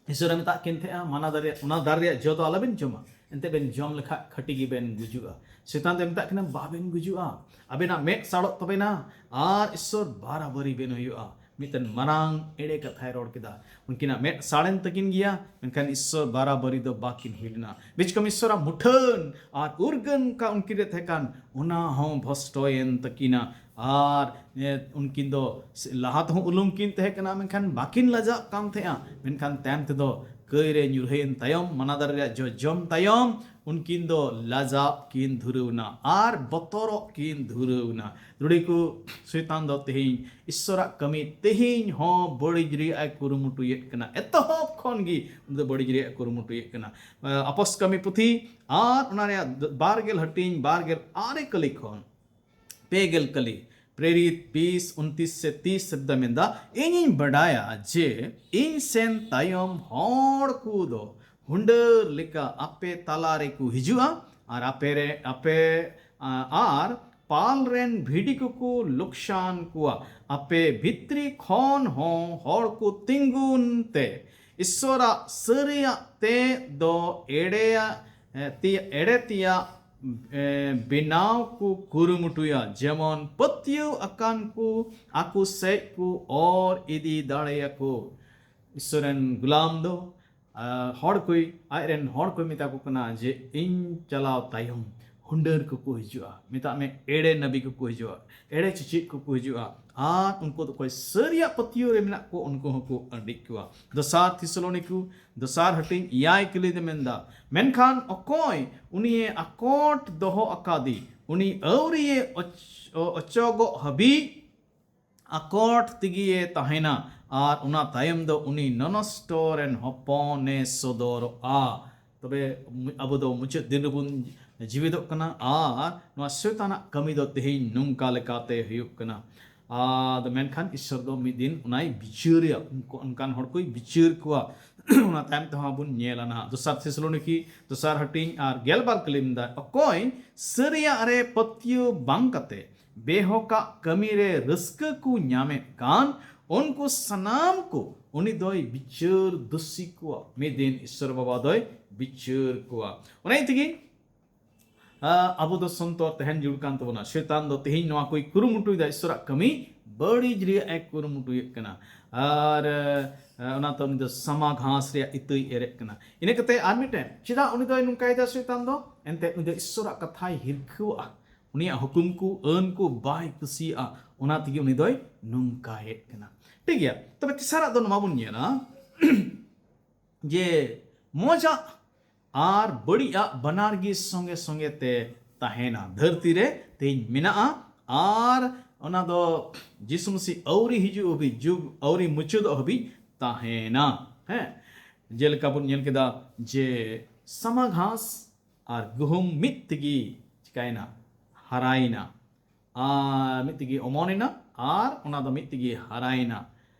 ᱤᱥᱚᱨᱮ ᱢᱮᱛᱟᱜ ᱠᱤᱱ ᱛᱟᱦᱮᱸᱜᱼᱟ, ᱢᱟᱱᱟ ᱫᱟᱨᱮ, ᱚᱱᱟ ᱫᱟᱨᱮ ᱨᱮᱭᱟᱜ ᱡᱚ ᱫᱚ ᱟᱞᱚᱵᱮᱱ ᱡᱚᱢᱟ, ᱮᱱᱛᱮ ᱵᱮᱱ ᱡᱚᱢ ᱞᱮᱠᱷᱟᱡ ᱠᱷᱟᱹᱴᱤ ᱜᱮᱵᱮᱱ ᱜᱩᱡᱩᱜᱼᱟ᱾ ᱥᱮᱛᱟᱱ ᱫᱚᱭ ᱢᱮᱛᱟᱜ ᱠᱤᱱᱟ, ᱵᱟᱵᱮᱱ ᱜᱩᱡᱩᱜᱼᱟ, ᱟᱵᱮᱱᱟᱜ ᱢᱮᱫ ᱥᱟᱲᱚᱜ ᱛᱟᱵᱮᱱᱟ ᱟᱨ ᱤᱥᱚᱨ ᱵᱟᱨᱟᱵᱟᱨᱤ ᱵᱮᱱ ᱦᱩᱭᱩᱜᱼᱟ᱾ ᱢᱤᱫᱴᱮᱱ ᱢᱟᱨᱟᱝ ᱮᱲᱮ ᱠᱟᱛᱷᱟᱭ ᱨᱚᱲ ᱠᱮᱫᱟ᱾ ᱩᱱᱠᱤᱱᱟᱜ ᱢᱮᱫ ᱥᱟᱲᱮᱱ ᱛᱟᱹᱠᱤᱱ ᱜᱮᱭᱟ, ᱢᱮᱱᱠᱷᱟᱱ ᱤᱥᱥᱚᱨ ᱵᱟᱨᱟᱵᱟᱨᱤ ᱫᱚ ᱵᱟᱹᱠᱤᱱ ᱦᱩᱭ ᱞᱮᱱᱟ᱾ ᱵᱤᱪᱠᱚᱢ ᱤᱥᱥᱚᱨᱟᱜ ᱢᱩᱴᱷᱟᱹᱱ ᱟᱨ ᱩᱨᱜᱟᱹᱱ ᱠᱟ ᱩᱱᱠᱤᱱ ᱨᱮ ᱛᱟᱦᱮᱸ ᱠᱟᱱ, ᱚᱱᱟ ᱦᱚᱸ ᱵᱷᱚᱥᱴᱚᱭᱮᱱ ᱛᱟᱹᱠᱤᱱᱟ᱾ ᱟᱨ ᱮ, ᱩᱱᱠᱤᱱ ᱫᱚ ᱞᱟᱦᱟ ᱛᱮᱦᱚᱸ ᱩᱞᱩᱢ ᱠᱤᱱ ᱛᱟᱦᱮᱸ ᱠᱟᱱᱟ, ᱢᱮᱱᱠᱷᱟᱱ ᱵᱟᱹᱠᱤᱱ ᱞᱟᱡᱟᱜ ᱠᱟᱱ ᱛᱟᱦᱮᱸᱜᱼᱟ᱾ ᱢᱮᱱᱠᱷᱟᱱ ᱛᱟᱭᱚᱢ ᱛᱮᱫᱚ ᱠᱟᱹᱭ ᱨᱮ ᱧᱩᱨᱦᱟᱹᱭᱮᱱ ᱛᱟᱭᱚᱢ, ᱢᱟᱱᱟ ᱫᱟᱨᱮ ᱨᱮᱭᱟᱜ ᱡᱚ ᱡᱚᱢ ᱛᱟᱭᱚᱢ, ᱩᱱᱠᱤᱱ ᱫᱚ ᱞᱟᱡᱟᱜ ᱠᱤᱱ ᱫᱷᱩᱨᱟᱹᱣ ᱮᱱᱟ ᱟᱨ ᱵᱚᱛᱚᱨᱚᱜ ᱠᱤᱱ ᱫᱷᱩᱨᱟᱹᱣ ᱮᱱᱟ᱾ ᱫᱩᱲᱤ ᱠᱚ, ᱥᱚᱭᱛᱟᱱ ᱫᱚ ᱛᱮᱦᱮᱧ ᱤᱥᱥᱚᱨᱟᱜ ᱠᱟᱹᱢᱤ ᱛᱮᱦᱮᱧ ᱦᱚᱸ ᱵᱟᱹᱲᱤᱡ ᱨᱮᱭᱟᱜ ᱮ ᱠᱩᱨᱩᱢᱩᱴᱩᱭᱮᱫ ᱠᱟᱱᱟ᱾ ᱮᱛᱚᱦᱚᱵ ᱠᱷᱚᱱ ᱜᱮ ᱩᱱᱤ ᱫᱚ ᱵᱟᱹᱲᱤᱡ ᱨᱮᱭᱟᱜ ᱮ ᱠᱩᱨᱩᱢᱩᱴᱩᱭᱮᱫ ᱠᱟᱱᱟ᱾ ᱟᱯᱚᱥ ᱠᱟᱹᱢᱤ ᱯᱩᱛᱷᱤ ᱟᱨ ᱚᱱᱟ ᱨᱮᱭᱟᱜ ᱵᱟᱨ ᱜᱮᱞ ᱦᱟᱹᱴᱤᱧ, ᱵᱟᱨ ᱜᱮᱞ ᱟᱨᱮ ᱠᱟᱹᱞᱤ ᱠᱷᱚᱱ ᱯᱮ ᱜᱮᱞ ᱠᱟᱹᱞᱤ, ᱯᱨᱮᱨᱤᱛ ᱵᱤᱥ, ᱩᱱᱛᱤᱥ ᱥᱮ ᱛᱤᱥ ᱥᱮᱫ ᱫᱚ ᱢᱮᱱᱫᱟ, ᱤᱧᱤᱧ ᱵᱟᱰᱟᱭᱟ ᱡᱮ ᱤᱧ ᱥᱮᱱ ᱛᱟᱭᱚᱢ ᱦᱚᱲ ᱠᱚ ᱫᱚ ᱦᱩᱸᱰᱟᱹᱨ ᱞᱮᱠᱟ ᱟᱯᱮ ᱛᱟᱞᱟ ᱨᱮᱠᱚ ᱦᱤᱡᱩᱜᱼᱟ ᱟᱨ ᱟᱯᱮ ᱨᱮ, ᱟᱯᱮ, ᱟ-, ᱟᱨ ᱯᱟᱞ ᱨᱮᱱ ᱵᱷᱤᱰᱤ ᱠᱚᱠᱚ ᱞᱚᱠᱥᱟᱱ ᱠᱚᱣᱟ᱾ ᱟᱯᱮ ᱵᱷᱤᱛᱨᱤ ᱠᱷᱚᱱ ᱦᱚᱸ ᱦᱚᱲ ᱠᱚ ᱛᱤᱸᱜᱩᱱ ᱛᱮ ᱤᱥᱥᱚᱨᱟᱜ ᱥᱟᱹᱨᱤᱭᱟᱜ ᱛᱮ ᱫᱚ ᱮᱲᱮᱭᱟ, ᱮ, ᱛᱮ-, ᱮᱲᱮ ᱛᱮᱭᱟᱜ, ᱮ, ᱵᱮᱱᱟᱣ ᱠᱚ ᱠᱩᱨᱩᱢᱩᱴᱩᱭᱟ, ᱡᱮᱢᱚᱱ ᱯᱟᱹᱛᱭᱟᱹᱣ ᱟᱠᱟᱱ ᱠᱚ ᱟᱠᱚ ᱥᱮᱫ ᱠᱚ ᱚᱨ ᱤᱫᱤ ᱫᱟᱲᱮᱭᱟᱠᱚ᱾ ᱤᱥᱥᱚᱨ ᱨᱮᱱ ᱜᱩᱞᱟᱢ ᱫᱚ, ᱟ, ᱦᱚᱲ ᱠᱚᱭ, ᱟᱡ ᱨᱮᱱ ᱦᱚᱲ ᱠᱚᱭ ᱢᱮᱛᱟ ᱠᱚ ᱠᱟᱱᱟ ᱡᱮ ᱤᱧ ᱪᱟᱞᱟᱣ ᱛᱟᱭᱚᱢ ᱦᱩᱸᱰᱟᱹᱨ ᱠᱚᱠᱚ ᱦᱤᱡᱩᱜᱼᱟ, ᱢᱮᱛᱟᱜ ᱢᱮ ᱮᱲᱮ ᱱᱟᱵᱤ ᱠᱚᱠᱚ ᱦᱤᱡᱩᱜᱼᱟ, ᱮᱲᱮ ᱪᱮᱪᱮᱫ ᱠᱚᱠᱚ ᱦᱤᱡᱩᱜᱼᱟ, ᱟᱨ ᱩᱱᱠᱩ ᱫᱚ ᱚᱠᱚᱭ ᱥᱟᱹᱨᱤᱭᱟᱜ ᱯᱟᱹᱛᱭᱟᱹᱣ ᱨᱮ ᱢᱮᱱᱟᱜ ᱠᱚ ᱩᱱᱠᱩ ᱦᱚᱸᱠᱚ ᱟᱹᱰᱤᱡ ᱠᱚᱣᱟ᱾ ᱫᱚᱥᱟᱨ ᱛᱷᱤᱥᱞᱚᱱᱤᱠᱩ, ᱫᱚᱥᱟᱨ ᱦᱟᱹᱴᱤᱧ ᱮᱭᱟᱭ ᱠᱟᱹᱞᱤ ᱫᱚ ᱢᱮᱱᱫᱟ, ᱢᱮᱱᱠᱷᱟᱱ ᱚᱠᱚᱭ ᱩᱱᱤᱭᱮ ᱟᱠᱚᱴ ᱫᱚᱦᱚ ᱟᱠᱟᱫᱮ, ᱩᱱᱤ ᱟᱹᱣᱨᱤᱭᱮ ᱚᱪ-, ᱚᱪᱚᱜᱚᱜ ᱦᱟᱹᱵᱤᱡ ᱟᱠᱚᱴ ᱛᱮᱜᱮᱭᱮ ᱛᱟᱦᱮᱱᱟ, ᱟᱨ ᱚᱱᱟ ᱛᱟᱭᱚᱢ ᱫᱚ ᱩᱱᱤ ᱱᱚᱱᱚᱥᱴᱚ ᱨᱮᱱ ᱦᱚᱯᱚᱱᱮ ᱥᱚᱫᱚᱨᱚᱜᱼᱟ᱾ ᱛᱚᱵᱮ ᱢᱩ-, ᱟᱵᱚ ᱫᱚ ᱢᱩᱪᱟᱹᱫ ᱫᱤᱱ ᱨᱮᱵᱚᱱ ᱡᱤᱣᱮᱫᱚᱜ ᱠᱟᱱᱟ, ᱟᱨ ᱱᱚᱣᱟ ᱥᱚᱭᱛᱟᱱᱟᱜ ᱠᱟᱹᱢᱤ ᱫᱚ ᱛᱮᱦᱮᱧ ᱱᱚᱝᱠᱟ ᱞᱮᱠᱟᱛᱮ ᱦᱩᱭᱩᱜ ᱠᱟᱱᱟ᱾ ᱟᱫᱚ ᱢᱮᱱᱠᱷᱟᱱ ᱤᱥᱥᱚᱨ ᱫᱚ ᱢᱤᱫ ᱫᱤᱱ ᱚᱱᱟᱭ ᱵᱤᱪᱟᱹᱨᱮᱭᱟ, ᱩᱱᱠᱩ, ᱚᱱᱠᱟᱱ ᱦᱚᱲ ᱠᱚᱭ ᱵᱤᱪᱟᱹᱨ ᱠᱚᱣᱟ᱾ ᱚᱱᱟ ᱛᱟᱭᱚᱢ ᱛᱮᱦᱚᱸ ᱵᱚᱱ ᱧᱮᱞᱟ ᱱᱟᱦᱟᱜ᱾ ᱫᱚᱥᱟᱨ ᱛᱷᱮᱥᱟᱞᱳᱱᱤᱠᱤ, ᱫᱚᱥᱟᱨ ᱦᱟᱹᱴᱤᱧ ᱟᱨ ᱜᱮᱞᱵᱟᱨ ᱠᱟᱹᱞᱤ ᱢᱮᱱᱫᱟ, ᱚᱠᱚᱭ ᱥᱟᱹᱨᱤᱭᱟᱜ ᱨᱮ ᱯᱟᱹᱛᱭᱟᱹᱣ ᱵᱟᱝ ᱠᱟᱛᱮ ᱵᱮᱦᱚᱠᱟᱜ ᱠᱟᱹᱢᱤ ᱨᱮ ᱨᱟᱹᱥᱠᱟᱹ ᱠᱚ ᱧᱟᱢᱮᱫ ᱠᱟᱱ, ᱩᱱᱠᱩ ᱥᱟᱱᱟᱢ ᱠᱚ ᱩᱱᱤ ᱫᱚᱭ ᱵᱤᱪᱟᱹᱨ ᱫᱳᱥᱤ ᱠᱚᱣᱟ᱾ ᱢᱤᱫ ᱫᱤᱱ ᱤᱥᱥᱚᱨ ᱵᱟᱵᱟ ᱫᱚᱭ ᱵᱤᱪᱟᱹᱨ ᱠᱚᱣᱟ᱾ ᱚᱱᱟ ᱤᱭᱟᱹ ᱛᱮᱜᱮ ᱟᱵᱚ ᱫᱚ ᱥᱚᱱᱛᱚᱨ ᱛᱟᱦᱮᱱ ᱡᱩᱲ ᱠᱟᱱ ᱛᱟᱵᱚᱱᱟ᱾ ᱥᱚᱭᱛᱟᱱ ᱫᱚ ᱛᱮᱦᱮᱧ ᱱᱚᱣᱟ ᱠᱚᱭ ᱠᱩᱨᱩᱢᱩᱴᱩᱭᱮᱫᱟ, ᱤᱥᱚᱨᱟᱜ ᱠᱟᱹᱢᱤ ᱵᱟᱹᱲᱤᱡ ᱨᱮᱭᱟᱜ ᱮ ᱠᱩᱨᱩᱢᱩᱴᱩᱭᱮᱫ ᱠᱟᱱᱟ᱾ ᱟᱨ ᱚᱱᱟᱛᱮ ᱩᱱᱤ ᱫᱚ ᱥᱟᱢᱟ ᱜᱷᱟᱥ ᱨᱮᱭᱟᱜ ᱤᱛᱟᱹᱭ ᱮᱨᱮᱫ ᱠᱟᱱᱟ᱾ ᱤᱱᱟᱹ ᱠᱟᱛᱮ ᱟᱨ ᱢᱤᱫᱴᱮᱱ, ᱪᱮᱫᱟᱜ ᱩᱱᱤ ᱫᱚᱭ ᱱᱚᱝᱠᱟᱭᱮᱫᱟ ᱥᱚᱭᱛᱟᱱ ᱫᱚ? ᱮᱱᱛᱮ ᱩᱱᱤ ᱫᱚ ᱤᱥᱚᱨᱟᱜ ᱠᱟᱛᱷᱟᱭ ᱦᱤᱨᱠᱷᱟᱹᱣᱟᱜᱼᱟ, ᱩᱱᱤᱭᱟᱜ ᱦᱩᱠᱩᱢ ᱠᱚ, ᱟᱹᱱ ᱠᱚ ᱵᱟᱭ ᱠᱩᱥᱤᱭᱟᱜᱼᱟ᱾ ᱚᱱᱟ ᱛᱮᱜᱮ ᱩᱱᱤ ᱫᱚᱭ ᱱᱚᱝᱠᱟᱭᱮᱫ ᱠᱟᱱᱟ᱾ ᱴᱷᱤᱠ ᱜᱮᱭᱟ, ᱛᱚᱵᱮ ᱛᱮᱥᱟᱨᱟᱜ ᱫᱚ ᱱᱚᱣᱟ ᱵᱚᱱ ᱧᱮᱞᱟ ᱡᱮ ᱢᱚᱡᱟᱜ ᱟᱨ ᱵᱟᱹᱲᱤᱡᱟᱜ ᱵᱟᱱᱟᱨ ᱜᱮ ᱥᱚᱸᱜᱮ ᱥᱚᱸᱜᱮ ᱛᱮ ᱛᱟᱦᱮᱱᱟ᱾ ᱫᱷᱟᱹᱨᱛᱤ ᱨᱮ ᱛᱮᱦᱮᱧ ᱢᱮᱱᱟᱜᱼᱟ, ᱟᱨ ᱚᱱᱟ ᱫᱚ ᱡᱤᱥᱩ ᱢᱟᱹᱥᱤ ᱟᱹᱣᱨᱤ ᱦᱤᱡᱩᱜ ᱦᱟᱹᱵᱤᱡ, ᱡᱩᱜᱽ ᱟᱹᱣᱨᱤ ᱢᱩᱪᱟᱹᱫᱚᱜ ᱦᱟᱹᱵᱤᱡ ᱛᱟᱦᱮᱱᱟ᱾ ᱦᱮᱸ, ᱡᱮᱞᱮᱠᱟ ᱵᱚᱱ ᱧᱮᱞ ᱠᱮᱫᱟ ᱡᱮ ᱥᱟᱢᱟ ᱜᱷᱟᱥ ᱟᱨ ᱜᱩᱦᱩᱢ ᱢᱤᱫ ᱛᱮᱜᱮ ᱪᱤᱠᱟᱭᱮᱱᱟ? ᱦᱟᱨᱟᱭᱮᱱᱟ᱾ ᱟᱨ ᱢᱤᱫ ᱛᱮᱜᱮ ᱚᱢᱚᱱᱮᱱᱟ, ᱟᱨ ᱚᱱᱟ ᱫᱚ ᱢᱤᱫ ᱛᱮᱜᱮ ᱦᱟᱨᱟᱭᱮᱱᱟ᱾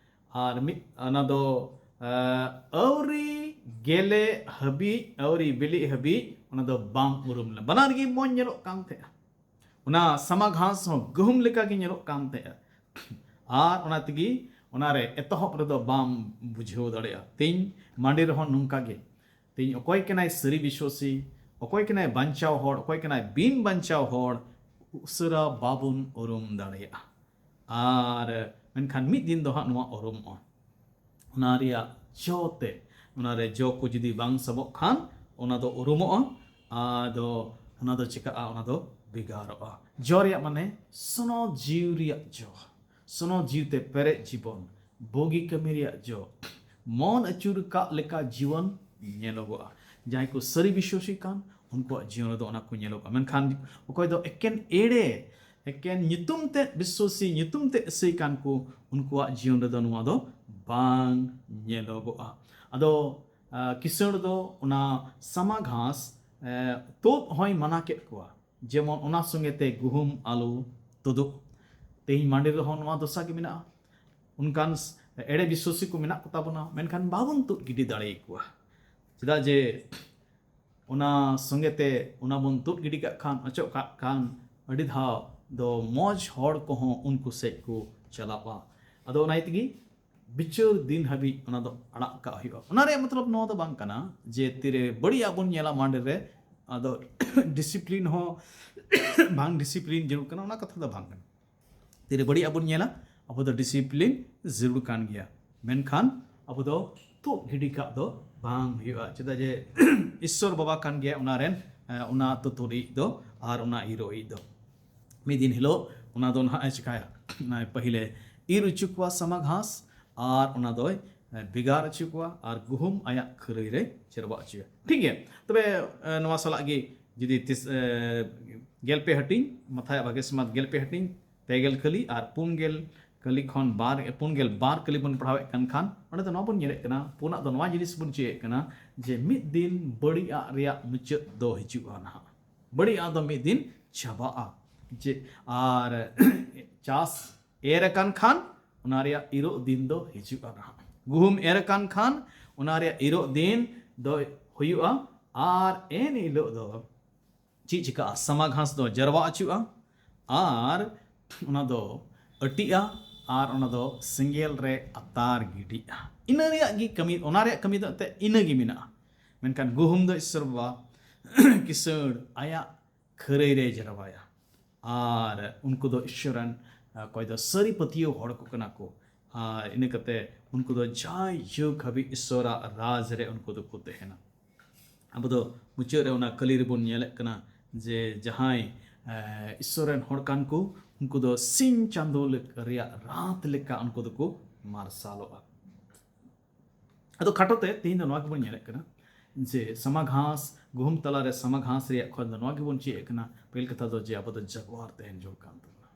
ᱟᱨ ᱢᱤᱫ, ᱚᱱᱟ ᱫᱚ ᱟᱹᱣᱨᱤ ᱜᱮᱞᱮ ᱦᱟᱹᱵᱤᱡ, ᱟᱹᱣᱨᱤ ᱵᱤᱞᱤᱜ ᱦᱟᱹᱵᱤᱡ ᱚᱱᱟ ᱫᱚ ᱵᱟᱝ ᱩᱨᱩᱢ ᱞᱮᱱᱟ᱾ ᱵᱟᱱᱟᱨ ᱜᱮ ᱢᱚᱡᱽ ᱧᱮᱞᱚᱜ ᱠᱟᱱ ᱛᱟᱦᱮᱸᱜᱼᱟ᱾ ᱚᱱᱟ ᱥᱟᱢᱟ ᱜᱷᱟᱥ ᱦᱚᱸ ᱜᱩᱦᱩᱢ ᱞᱮᱠᱟ ᱜᱮ ᱧᱮᱞᱚᱜ ᱠᱟᱱ ᱛᱟᱦᱮᱸᱜᱼᱟ᱾ ᱟᱨ ᱚᱱᱟ ᱛᱮᱜᱮ ᱚᱱᱟᱨᱮ ᱮᱛᱚᱦᱚᱵ ᱨᱮᱫᱚ ᱵᱟᱢ ᱵᱩᱡᱷᱟᱹᱣ ᱫᱟᱲᱮᱭᱟᱜᱼᱟ᱾ ᱛᱮᱦᱮᱧ ᱢᱟᱹᱰᱤ ᱨᱮᱦᱚᱸ ᱱᱚᱝᱠᱟ ᱜᱮ᱾ ᱛᱮᱦᱮᱧ ᱚᱠᱚᱭ ᱠᱟᱱᱟᱭ ᱥᱟᱹᱨᱤ ᱵᱤᱥᱣᱟᱹᱥᱤ, ᱚᱠᱚᱭ ᱠᱟᱱᱟᱭ ᱵᱟᱧᱪᱟᱣ ᱦᱚᱲ, ᱚᱠᱚᱭ ᱠᱟᱱᱟᱭ ᱵᱤᱱ ᱵᱟᱧᱪᱟᱣ ᱦᱚᱲ, ᱩᱥᱟᱹᱨᱟ ᱵᱟᱵᱚᱱ ᱩᱨᱩᱢ ᱫᱟᱲᱮᱭᱟᱜᱼᱟ᱾ ᱟᱨ ᱢᱮᱱᱠᱷᱟᱱ ᱢᱤᱫ ᱫᱤᱱ ᱫᱚ ᱦᱟᱸᱜ ᱱᱚᱣᱟ ᱩᱨᱩᱢᱚᱜᱼᱟ᱾ ᱚᱱᱟ ᱨᱮᱭᱟᱜ ᱡᱚ ᱛᱮ, ᱚᱱᱟ ᱨᱮ ᱡᱚ ᱠᱚ ᱡᱩᱫᱤ ᱵᱟᱝ ᱥᱟᱵᱚᱜ ᱠᱷᱟᱱ, ᱚᱱᱟ ᱫᱚ ᱩᱨᱩᱢᱚᱜᱼᱟ᱾ ᱟᱫᱚ ᱚᱱᱟ ᱫᱚ ᱪᱤᱠᱟᱹᱜᱼᱟ? ᱚᱱᱟ ᱫᱚ ᱵᱷᱮᱜᱟᱨᱚᱜᱼᱟ᱾ ᱡᱚ ᱨᱮᱭᱟᱜ ᱢᱟᱱᱮ ᱥᱚᱱᱚᱛ ᱡᱤᱣᱤ ᱨᱮᱭᱟᱜ ᱡᱚ, ᱥᱚᱱᱚᱛ ᱡᱤᱣᱤ ᱛᱮ ᱯᱮᱨᱮᱡ ᱡᱤᱵᱚᱱ, ᱵᱩᱜᱤ ᱠᱟᱹᱢᱤ ᱨᱮᱭᱟᱜ ᱡᱚ, ᱢᱚᱱ ᱟᱹᱪᱩᱨ ᱠᱟᱜ ᱞᱮᱠᱟ ᱡᱤᱭᱚᱱ ᱧᱮᱞᱚᱜᱚᱜᱼᱟ᱾ ᱡᱟᱦᱟᱸᱭ ᱠᱚ ᱥᱟᱹᱨᱤ ᱵᱤᱥᱣᱟᱥᱤ ᱠᱟᱱ, ᱩᱱᱠᱩᱣᱟᱜ ᱡᱤᱭᱚᱱ ᱨᱮᱫᱚ ᱚᱱᱟ ᱠᱚ ᱧᱮᱞᱚᱜᱼᱟ᱾ ᱢᱮᱱᱠᱷᱟᱱ ᱚᱠᱚᱭ ᱫᱚ ᱮᱠᱮᱱ ᱮᱲᱮ, ᱮᱠᱮᱱ ᱧᱩᱛᱩᱢ ᱛᱮ ᱵᱤᱥᱣᱟᱥᱤ, ᱧᱩᱛᱩᱢ ᱛᱮ ᱤᱥᱟᱹᱭ ᱠᱟᱱ ᱠᱚ, ᱩᱱᱠᱩᱣᱟᱜ ᱡᱤᱭᱚᱱ ᱨᱮᱫᱚ ᱱᱚᱣᱟ ᱫᱚ ᱵᱟᱝ ᱧᱮᱞᱚᱜᱚᱜᱼᱟ᱾ ᱟᱫᱚ ᱟᱸ, ᱠᱤᱥᱟᱹᱬ ᱫᱚ ᱚᱱᱟ ᱥᱟᱢᱟ ᱜᱷᱟᱥ, ᱮᱸ, ᱛᱩᱫ ᱦᱚᱸᱭ ᱢᱟᱱᱟ ᱠᱮᱫ ᱠᱚᱣᱟ, ᱡᱮᱢᱚᱱ ᱚᱱᱟ ᱥᱚᱸᱜᱮ ᱛᱮ ᱜᱩᱦᱩᱢ, ᱟᱹᱞᱩ ᱛᱩᱫᱩᱜ᱾ ᱛᱮᱦᱮᱧ ᱢᱟᱹᱰᱤ ᱨᱮᱦᱚᱸ ᱱᱚᱣᱟ ᱫᱚᱥᱟ ᱜᱮ ᱢᱮᱱᱟᱜᱼᱟ᱾ ᱚᱱᱠᱟᱱ ᱥ-, ᱮᱲᱮ ᱵᱤᱥᱣᱟᱥᱤ ᱠᱚ ᱢᱮᱱᱟᱜ ᱠᱚᱛᱟ ᱵᱚᱱᱟ, ᱢᱮᱱᱠᱷᱟᱱ ᱵᱟᱵᱚᱱ ᱛᱩᱫ ᱜᱤᱰᱤ ᱫᱟᱲᱮᱭᱟᱠᱚᱣᱟ᱾ ᱪᱮᱫᱟᱜ ᱡᱮ ᱚᱱᱟ ᱥᱚᱸᱜᱮ ᱛᱮ ᱚᱱᱟ ᱵᱚᱱ ᱛᱩᱫ ᱜᱤᱰᱤ ᱠᱟᱜ ᱠᱷᱟᱱ, ᱚᱪᱚᱜ ᱠᱟᱜ ᱠᱷᱟᱱ, ᱟᱹᱰᱤ ᱫᱷᱟᱣ ᱫᱚ ᱢᱚᱡᱽ ᱦᱚᱲ ᱠᱚᱦᱚᱸ ᱩᱱᱠᱩ ᱥᱮᱫ ᱠᱚ ᱪᱟᱞᱟᱜᱼᱟ᱾ ᱟᱫᱚ ᱚᱱᱟ ᱤᱭᱟᱹ ᱛᱮᱜᱮ ᱵᱤᱪᱟᱹᱨ ᱫᱤᱱ ᱦᱟᱹᱵᱤᱡ ᱚᱱᱟ ᱫᱚ ᱟᱲᱟᱜ ᱠᱟᱜ ᱦᱩᱭᱩᱜᱼᱟ᱾ ᱚᱱᱟ ᱨᱮᱭᱟᱜ ᱢᱚᱛᱞᱚᱵ ᱱᱚᱣᱟ ᱫᱚ ᱵᱟᱝ ᱠᱟᱱᱟ ᱡᱮ ᱛᱤᱨᱮ ᱵᱟᱹᱲᱤᱡᱟᱜ ᱵᱚᱱ ᱧᱮᱞᱟ ᱢᱟᱹᱰᱤ ᱨᱮ, ᱟᱫᱚ ᱰᱤᱥᱤᱯᱞᱤᱱ ᱦᱚᱸ ᱵᱟᱝ ᱰᱤᱥᱤᱯᱞᱤᱱ ᱡᱟᱹᱨᱩᱲ ᱠᱟᱱᱟ, ᱚᱱᱟ ᱠᱟᱛᱷᱟ ᱫᱚ ᱵᱟᱝ ᱠᱟᱱᱟ᱾ ᱛᱤᱨᱮ ᱵᱟᱹᱲᱤᱡ ᱟᱜ ᱵᱚᱱ ᱧᱮᱞᱟ, ᱟᱵᱚ ᱫᱚ ᱰᱤᱥᱤᱯᱞᱤᱱ ᱡᱟᱹᱨᱩᱲ ᱠᱟᱱ ᱜᱮᱭᱟ, ᱢᱮᱱᱠᱷᱟᱱ ᱟᱵᱚ ᱫᱚ ᱛᱩᱫ ᱜᱤᱰᱤ ᱠᱟᱜ ᱫᱚ ᱵᱟᱝ ᱦᱩᱭᱩᱜᱼᱟ᱾ ᱪᱮᱫᱟᱜ ᱡᱮ ᱤᱥᱥᱚᱨ ᱵᱟᱵᱟ ᱠᱟᱱ ᱜᱮᱭᱟ ᱚᱱᱟ ᱨᱮᱱ, ᱮ, ᱚᱱᱟ ᱛᱩᱛᱩᱨᱤᱡ ᱫᱚ ᱟᱨ ᱚᱱᱟ ᱤᱨᱚᱜ ᱤᱡ ᱫᱚ᱾ ᱢᱤᱫ ᱫᱤᱱ ᱦᱤᱞᱳᱜ ᱚᱱᱟ ᱫᱚ ᱱᱟᱦᱟᱜ ᱮ ᱪᱤᱠᱟᱹᱭᱟ? ᱚᱱᱟ ᱯᱟᱹᱦᱤᱞᱮ ᱤᱨ ᱚᱪᱚ ᱠᱚᱣᱟ ᱥᱟᱢᱟ ᱜᱷᱟᱥ ᱟᱨ ᱚᱱᱟ ᱫᱚᱭ, ᱮ, ᱵᱷᱮᱜᱟᱨ ᱚᱪᱚ ᱠᱚᱣᱟ ᱟᱨ ᱜᱩᱦᱩᱢ ᱟᱭᱟᱜ ᱠᱷᱟᱹᱨᱟᱹᱭ ᱨᱮ ᱡᱟᱨᱣᱟ ᱚᱪᱚᱭᱟ᱾ ᱴᱷᱤᱠ ᱜᱮᱭᱟ, ᱛᱚᱵᱮ, ᱮ, ᱱᱚᱣᱟ ᱥᱟᱞᱟᱜ ᱜᱮ ᱡᱩᱫᱤ ᱛᱤᱥ, ᱮ, ᱜᱮᱞ ᱯᱮ ᱦᱟᱹᱴᱤᱧ, ᱢᱟᱛᱷᱟᱭᱟᱜ ᱵᱷᱟᱜᱮ ᱥᱚᱢᱟᱫ ᱜᱮᱞ ᱯᱮ ᱦᱟᱹᱴᱤᱧ, ᱯᱮ ᱜᱮᱞ ᱠᱟᱹᱞᱤ ᱟᱨ ᱯᱩᱱ ᱜᱮᱞ ᱠᱟᱹᱞᱤ ᱠᱷᱚᱱ ᱵᱟᱨ, ᱯᱩᱱ ᱜᱮᱞ ᱵᱟᱨ ᱠᱟᱹᱞᱤ ᱵᱚᱱ ᱯᱟᱲᱦᱟᱣᱮᱫ ᱠᱟᱱ ᱠᱷᱟᱱ, ᱚᱸᱰᱮ ᱫᱚ ᱱᱚᱣᱟ ᱵᱚᱱ ᱧᱮᱞᱮᱫ ᱠᱟᱱᱟ, ᱯᱩᱱᱟᱜ ᱫᱚ ᱱᱚᱣᱟ ᱡᱤᱱᱤᱥ ᱵᱚᱱ ᱪᱮᱫ ᱠᱟᱱᱟ ᱡᱮ ᱢᱤᱫ ᱫᱤᱱ ᱵᱟᱹᱲᱤᱡ ᱟᱜ ᱨᱮᱭᱟᱜ ᱢᱩᱪᱟᱹᱫ ᱫᱚ ᱦᱤᱡᱩᱜᱼᱟ ᱱᱟᱦᱟᱜ᱾ ᱵᱟᱹᱲᱤᱡ ᱟᱜ ᱫᱚ ᱢᱤᱫ ᱫᱤᱱ ᱪᱟᱵᱟᱜᱼᱟ᱾ ᱡᱮ ᱟᱨ ᱪᱟᱥ ᱮᱨ ᱟᱠᱟᱱ ᱠᱷᱟᱱ ᱚᱱᱟ ᱨᱮᱭᱟᱜ ᱤᱨᱚᱜ ᱫᱤᱱ ᱫᱚ ᱦᱤᱡᱩᱜᱼᱟ ᱱᱟᱦᱟᱜ᱾ ᱜᱩᱦᱩᱢ ᱮᱨ ᱟᱠᱟᱱ ᱠᱷᱟᱱ ᱚᱱᱟ ᱨᱮᱭᱟᱜ ᱤᱨᱚᱜ ᱫᱤᱱ ᱫᱚ ᱦᱩᱭᱩᱜᱼᱟ᱾ ᱟᱨ ᱮᱱ ᱦᱤᱞᱳᱜ ᱫᱚ ᱪᱮᱫ ᱪᱤᱠᱟᱹᱜᱼᱟ? ᱥᱟᱢᱟ ᱜᱷᱟᱥ ᱫᱚ ᱡᱟᱨᱣᱟ ᱚᱪᱚᱜᱼᱟ ᱟᱨ ᱚᱱᱟ ᱫᱚ ᱟᱹᱴᱤᱜᱼᱟ ᱟᱨ ᱚᱱᱟ ᱫᱚ ᱥᱮᱸᱜᱮᱞ ᱨᱮ ᱟᱛᱟᱨ ᱜᱤᱰᱤᱜᱼᱟ᱾ ᱤᱱᱟᱹ ᱨᱮᱭᱟᱜ ᱜᱮ ᱠᱟᱹᱢᱤ, ᱚᱱᱟ ᱨᱮᱭᱟᱜ ᱠᱟᱹᱢᱤ ᱫᱚ ᱮᱱᱛᱮᱫ ᱤᱱᱟᱹ ᱜᱮ ᱢᱮᱱᱟᱜᱼᱟ᱾ ᱢᱮᱱᱠᱷᱟᱱ ᱜᱩᱦᱩᱢ ᱫᱚ ᱤᱥᱥᱚᱨ ᱵᱟᱵᱟ ᱠᱤᱥᱟᱹᱬ ᱟᱭᱟᱜ ᱠᱷᱟᱹᱨᱟᱹᱭ ᱨᱮ ᱡᱟᱨᱣᱟᱭᱟ᱾ ᱟᱨ ᱩᱱᱠᱩ ᱫᱚ ᱤᱥᱥᱚᱨ ᱨᱮᱱ, ᱚᱠᱚᱭ ᱫᱚ ᱥᱟᱹᱨᱤ ᱯᱟᱹᱛᱭᱟᱹᱣ ᱦᱚᱲ ᱠᱚ ᱠᱟᱱᱟ ᱠᱚ᱾ ᱟᱨ ᱤᱱᱟᱹ ᱠᱟᱛᱮ ᱩᱱᱠᱩ ᱫᱚ ᱡᱟᱭ ᱡᱩᱜᱽ ᱦᱟᱹᱵᱤᱡ ᱤᱥᱥᱚᱨᱟᱜ ᱨᱟᱡᱽ ᱨᱮ ᱩᱱᱠᱩ ᱫᱚᱠᱚ ᱛᱟᱦᱮᱱᱟ᱾ ᱟᱵᱚ ᱫᱚ ᱢᱩᱪᱟᱹᱫ ᱨᱮ ᱚᱱᱟ ᱠᱟᱹᱞᱤ ᱨᱮᱵᱚᱱ ᱧᱮᱞᱮᱫ ᱠᱟᱱᱟ ᱡᱮ ᱡᱟᱦᱟᱸᱭ, ᱮ, ᱤᱥᱥᱚᱨ ᱨᱮᱱ ᱦᱚᱲ ᱠᱟᱱ ᱠᱚ, ᱩᱱᱠᱩ ᱫᱚ ᱥᱤᱧ ᱪᱟᱸᱫᱳ ᱞᱮᱠ-, ᱨᱮᱭᱟᱜ ᱨᱟᱛ ᱞᱮᱠᱟ ᱩᱱᱠᱩ ᱫᱚᱠᱚ ᱢᱟᱨᱥᱟᱞᱚᱜᱼᱟ᱾ ᱟᱫᱚ ᱠᱷᱟᱴᱚ ᱛᱮ ᱛᱮᱦᱮᱧ ᱫᱚ ᱱᱚᱣᱟ ᱜᱮᱵᱚᱱ ᱧᱮᱞᱮᱫ ᱠᱟᱱᱟ ᱡᱮ ᱥᱟᱢᱟ ᱜᱷᱟᱥ, ᱜᱩᱦᱩᱢ ᱛᱟᱞᱟᱨᱮ ᱥᱟᱢᱟ ᱜᱷᱟᱥ ᱨᱮᱭᱟᱜ ᱠᱷᱚᱱ ᱫᱚ ᱱᱚᱣᱟ ᱜᱮᱵᱚᱱ ᱪᱮᱫ ᱮᱫ ᱠᱟᱱᱟ, ᱯᱟᱹᱦᱤᱞ ᱠᱟᱛᱷᱟ ᱫᱚ ᱡᱮ ᱟᱵᱚ ᱫᱚ ᱡᱟᱜᱣᱟᱨ ᱛᱟᱦᱮᱱ ᱡᱟᱹᱨᱩᱲ ᱠᱟᱱ ᱛᱟᱵᱚᱱᱟ᱾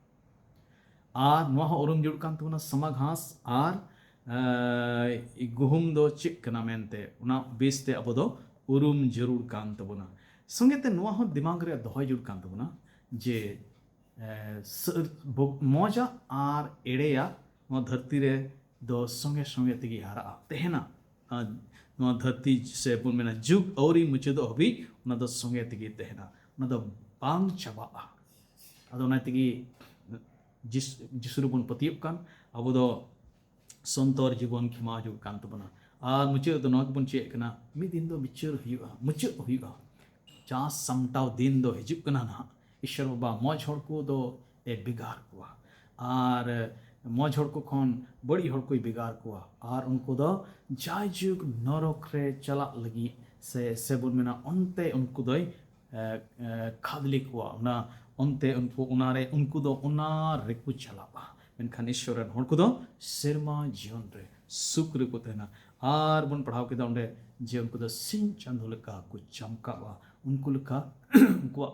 ᱟᱨ ᱱᱚᱣᱟ ᱦᱚᱸ ᱩᱨᱩᱢ ᱡᱟᱹᱨᱩᱲ ᱠᱟᱱ ᱛᱟᱵᱚᱱᱟ, ᱥᱟᱢᱟ ᱜᱷᱟᱥ ᱟᱨ, ᱮ, ᱜᱩᱦᱩᱢ ᱫᱚ ᱪᱮᱫ ᱠᱟᱱᱟ ᱢᱮᱱᱛᱮ, ᱚᱱᱟ ᱵᱮᱥᱛᱮ ᱟᱵᱚ ᱫᱚ ᱩᱨᱩᱢ ᱡᱟᱹᱨᱩᱲ ᱠᱟᱱ ᱛᱟᱵᱚᱱᱟ᱾ ᱥᱚᱸᱜᱮ ᱛᱮ ᱱᱚᱣᱟ ᱦᱚᱸ ᱫᱤᱢᱟᱜᱽ ᱨᱮ ᱫᱚᱦᱚᱭ ᱡᱟᱹᱨᱩᱲ ᱠᱟᱱ ᱛᱟᱵᱚᱱᱟ ᱡᱮ, ᱮ, ᱥᱟᱹᱨ-, ᱵᱚ-, ᱢᱚᱡᱟᱜ ᱟᱨ ᱮᱲᱮᱭᱟᱜ ᱱᱚᱣᱟ ᱫᱷᱟᱹᱨᱛᱤ ᱨᱮ ᱫᱚ ᱥᱚᱸᱜᱮ ᱥᱚᱸᱜᱮ ᱛᱮᱜᱮ ᱦᱟᱨᱟᱜᱼᱟ, ᱛᱟᱦᱮᱱᱟ᱾ ᱟᱨ ᱱᱚᱣᱟ ᱫᱷᱟᱹᱨᱛᱤ ᱥᱮ ᱵᱚᱱ ᱢᱮᱱᱟ ᱡᱩᱜᱽ ᱟᱹᱣᱨᱤ ᱢᱩᱪᱟᱹᱫᱚᱜ ᱦᱟᱹᱵᱤᱡ ᱚᱱᱟ ᱫᱚ ᱥᱚᱸᱜᱮ ᱛᱮᱜᱮ ᱛᱟᱦᱮᱱᱟ, ᱚᱱᱟ ᱫᱚ ᱵᱟᱝ ᱪᱟᱵᱟᱜᱼᱟ᱾ ᱟᱫᱚ ᱚᱱᱟ ᱛᱮᱜᱮ ᱡᱤᱥ-, ᱡᱤᱥᱩ ᱨᱮᱵᱚᱱ ᱯᱟᱹᱛᱭᱟᱹᱜ ᱠᱟᱱ, ᱟᱵᱚ ᱫᱚ ᱥᱚᱱᱛᱚᱨ ᱡᱤᱵᱚᱱ ᱠᱷᱮᱢᱟᱣ ᱡᱟᱹᱨᱩᱲ ᱠᱟᱱ ᱛᱟᱵᱚᱱᱟ᱾ ᱟᱨ ᱢᱩᱪᱟᱹᱫ ᱫᱚ ᱱᱚᱣᱟ ᱜᱮᱵᱚᱱ ᱪᱮᱫ ᱠᱟᱱᱟ, ᱢᱤᱫ ᱫᱤᱱ ᱫᱚ ᱵᱤᱪᱟᱹᱨ ᱦᱩᱭᱩᱜᱼᱟ, ᱢᱩᱪᱟᱹᱫ ᱦᱩᱭᱩᱜᱼᱟ᱾ ᱪᱟᱥ ᱥᱟᱢᱴᱟᱣ ᱫᱤᱱ ᱫᱚ ᱦᱤᱡᱩᱜ ᱠᱟᱱᱟ ᱱᱟᱦᱟᱜ᱾ ᱤᱥᱥᱚᱨ ᱵᱟᱵᱟ ᱢᱚᱡᱽ ᱦᱚᱲ ᱠᱚ ᱫᱚ ᱮ ᱵᱷᱮᱜᱟᱨ ᱠᱚᱣᱟ, ᱟᱨ ᱢᱚᱡᱽ ᱦᱚᱲ ᱠᱚ ᱠᱷᱚᱱ ᱵᱟᱹᱲᱤᱡ ᱦᱚᱲ ᱠᱚᱭ ᱵᱷᱮᱜᱟᱨ ᱠᱚᱣᱟ, ᱟᱨ ᱩᱱᱠᱩ ᱫᱚ ᱡᱟᱭᱡᱩᱜᱽ ᱱᱚᱨᱚᱠ ᱨᱮ ᱪᱟᱞᱟᱜ ᱞᱟᱹᱜᱤᱫ ᱥᱮ, ᱥᱮ ᱵᱚᱱ ᱢᱮᱱᱟ ᱚᱱᱛᱮ ᱩᱱᱠᱩ ᱫᱚᱭ ᱮ, ᱮ, ᱠᱷᱟᱫᱽᱞᱮ ᱠᱚᱣᱟ᱾ ᱚᱱᱟ ᱚᱱᱛᱮ ᱩᱱᱠᱩ ᱚᱱᱟᱨᱮ, ᱩᱱᱠᱩ ᱫᱚ ᱚᱱᱟ ᱨᱮᱠᱚ ᱪᱟᱞᱟᱜᱼᱟ᱾ ᱢᱮᱱᱠᱷᱟᱱ ᱤᱥᱥᱚᱨ ᱨᱮᱱ ᱦᱚᱲ ᱠᱚᱫᱚ ᱥᱮᱨᱢᱟ ᱡᱤᱭᱚᱱ ᱨᱮ ᱥᱩᱠ ᱨᱮᱠᱚ ᱛᱟᱦᱮᱱᱟ᱾ ᱟᱨ ᱵᱚᱱ ᱯᱟᱲᱦᱟᱣ ᱠᱮᱫᱟ ᱚᱸᱰᱮ ᱡᱮ ᱩᱱᱠᱩ ᱫᱚ ᱥᱤᱧ ᱪᱟᱸᱫᱚ ᱞᱮᱠᱟ ᱠᱚ ᱪᱟᱢᱠᱟᱜᱼᱟ᱾ ᱩᱱᱠᱩ ᱞᱮᱠᱟ ᱩᱱᱠᱩᱣᱟᱜ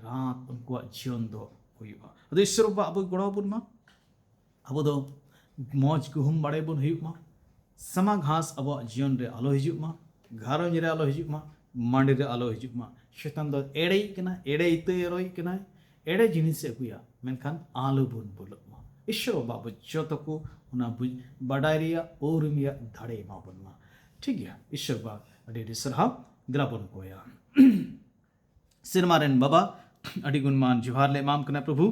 ᱨᱟᱛ, ᱩᱱᱠᱩᱣᱟᱜ ᱡᱤᱭᱚᱱ ᱫᱚ ᱦᱩᱭᱩᱜᱼᱟ᱾ ᱟᱫᱚ ᱤᱥᱥᱚᱨ ᱵᱟᱵᱟ ᱟᱵᱚᱭ ᱜᱚᱲᱚ ᱟᱵᱚᱱ ᱢᱟ, ᱟᱵᱚ ᱫᱚ ᱢᱚᱡᱽ ᱜᱩᱦᱩᱢ ᱵᱟᱲᱮ ᱵᱚᱱ ᱦᱩᱭᱩᱜ ᱢᱟ, ᱥᱟᱢᱟ ᱜᱷᱟᱥ ᱟᱵᱚᱣᱟᱜ ᱡᱤᱭᱚᱱ ᱨᱮ ᱟᱞᱚ ᱦᱤᱡᱩᱜ ᱢᱟ, ᱜᱷᱟᱨᱚᱸᱡᱽ ᱨᱮ ᱟᱞᱚ ᱦᱤᱡᱩᱜ ᱢᱟ, ᱢᱟᱸᱰᱮ ᱨᱮ ᱟᱞᱚ ᱦᱤᱡᱩᱜ ᱢᱟ᱾ ᱥᱮᱛᱟᱱ ᱫᱚ ᱮᱲᱮᱭᱤᱡ ᱠᱟᱱᱟᱭ, ᱮᱲᱮ ᱤᱛᱟᱹᱭ ᱨᱚᱭᱮᱫ ᱠᱟᱱᱟᱭ, ᱮᱲᱮ ᱡᱤᱱᱤᱥᱮ ᱟᱹᱜᱩᱭᱟ, ᱢᱮᱱᱠᱷᱟᱱ ᱟᱞᱚ ᱵᱚᱱ ᱵᱚᱞᱚᱜ ᱢᱟ᱾ ᱤᱥᱥᱚᱨ ᱵᱟᱵᱟ ᱟᱵᱚ ᱡᱚᱛᱚ ᱠᱚ ᱚᱱᱟ ᱵᱩᱡᱽ, ᱵᱟᱰᱟᱭ ᱨᱮᱭᱟᱜ, ᱩᱨᱩᱢ ᱨᱮᱭᱟᱜ ᱫᱟᱲᱮ ᱮᱢᱟ ᱵᱚᱱ ᱢᱟ᱾ ᱴᱷᱤᱠ ᱜᱮᱭᱟ, ᱤᱥᱥᱚᱨ ᱵᱟᱵᱟ ᱟᱹᱰᱤ ᱟᱹᱰᱤ ᱥᱟᱨᱦᱟᱣ᱾ ᱫᱮᱞᱟ ᱵᱚᱱ ᱠᱚᱭᱟ᱾ ᱥᱮᱨᱢᱟ ᱨᱮᱱ ᱵᱟᱵᱟ, ᱟᱹᱰᱤ ᱜᱩᱱᱢᱟᱱ ᱡᱚᱦᱟᱨ ᱞᱮ ᱮᱢᱟᱢ ᱠᱟᱱᱟ ᱯᱨᱚᱵᱷᱩ᱾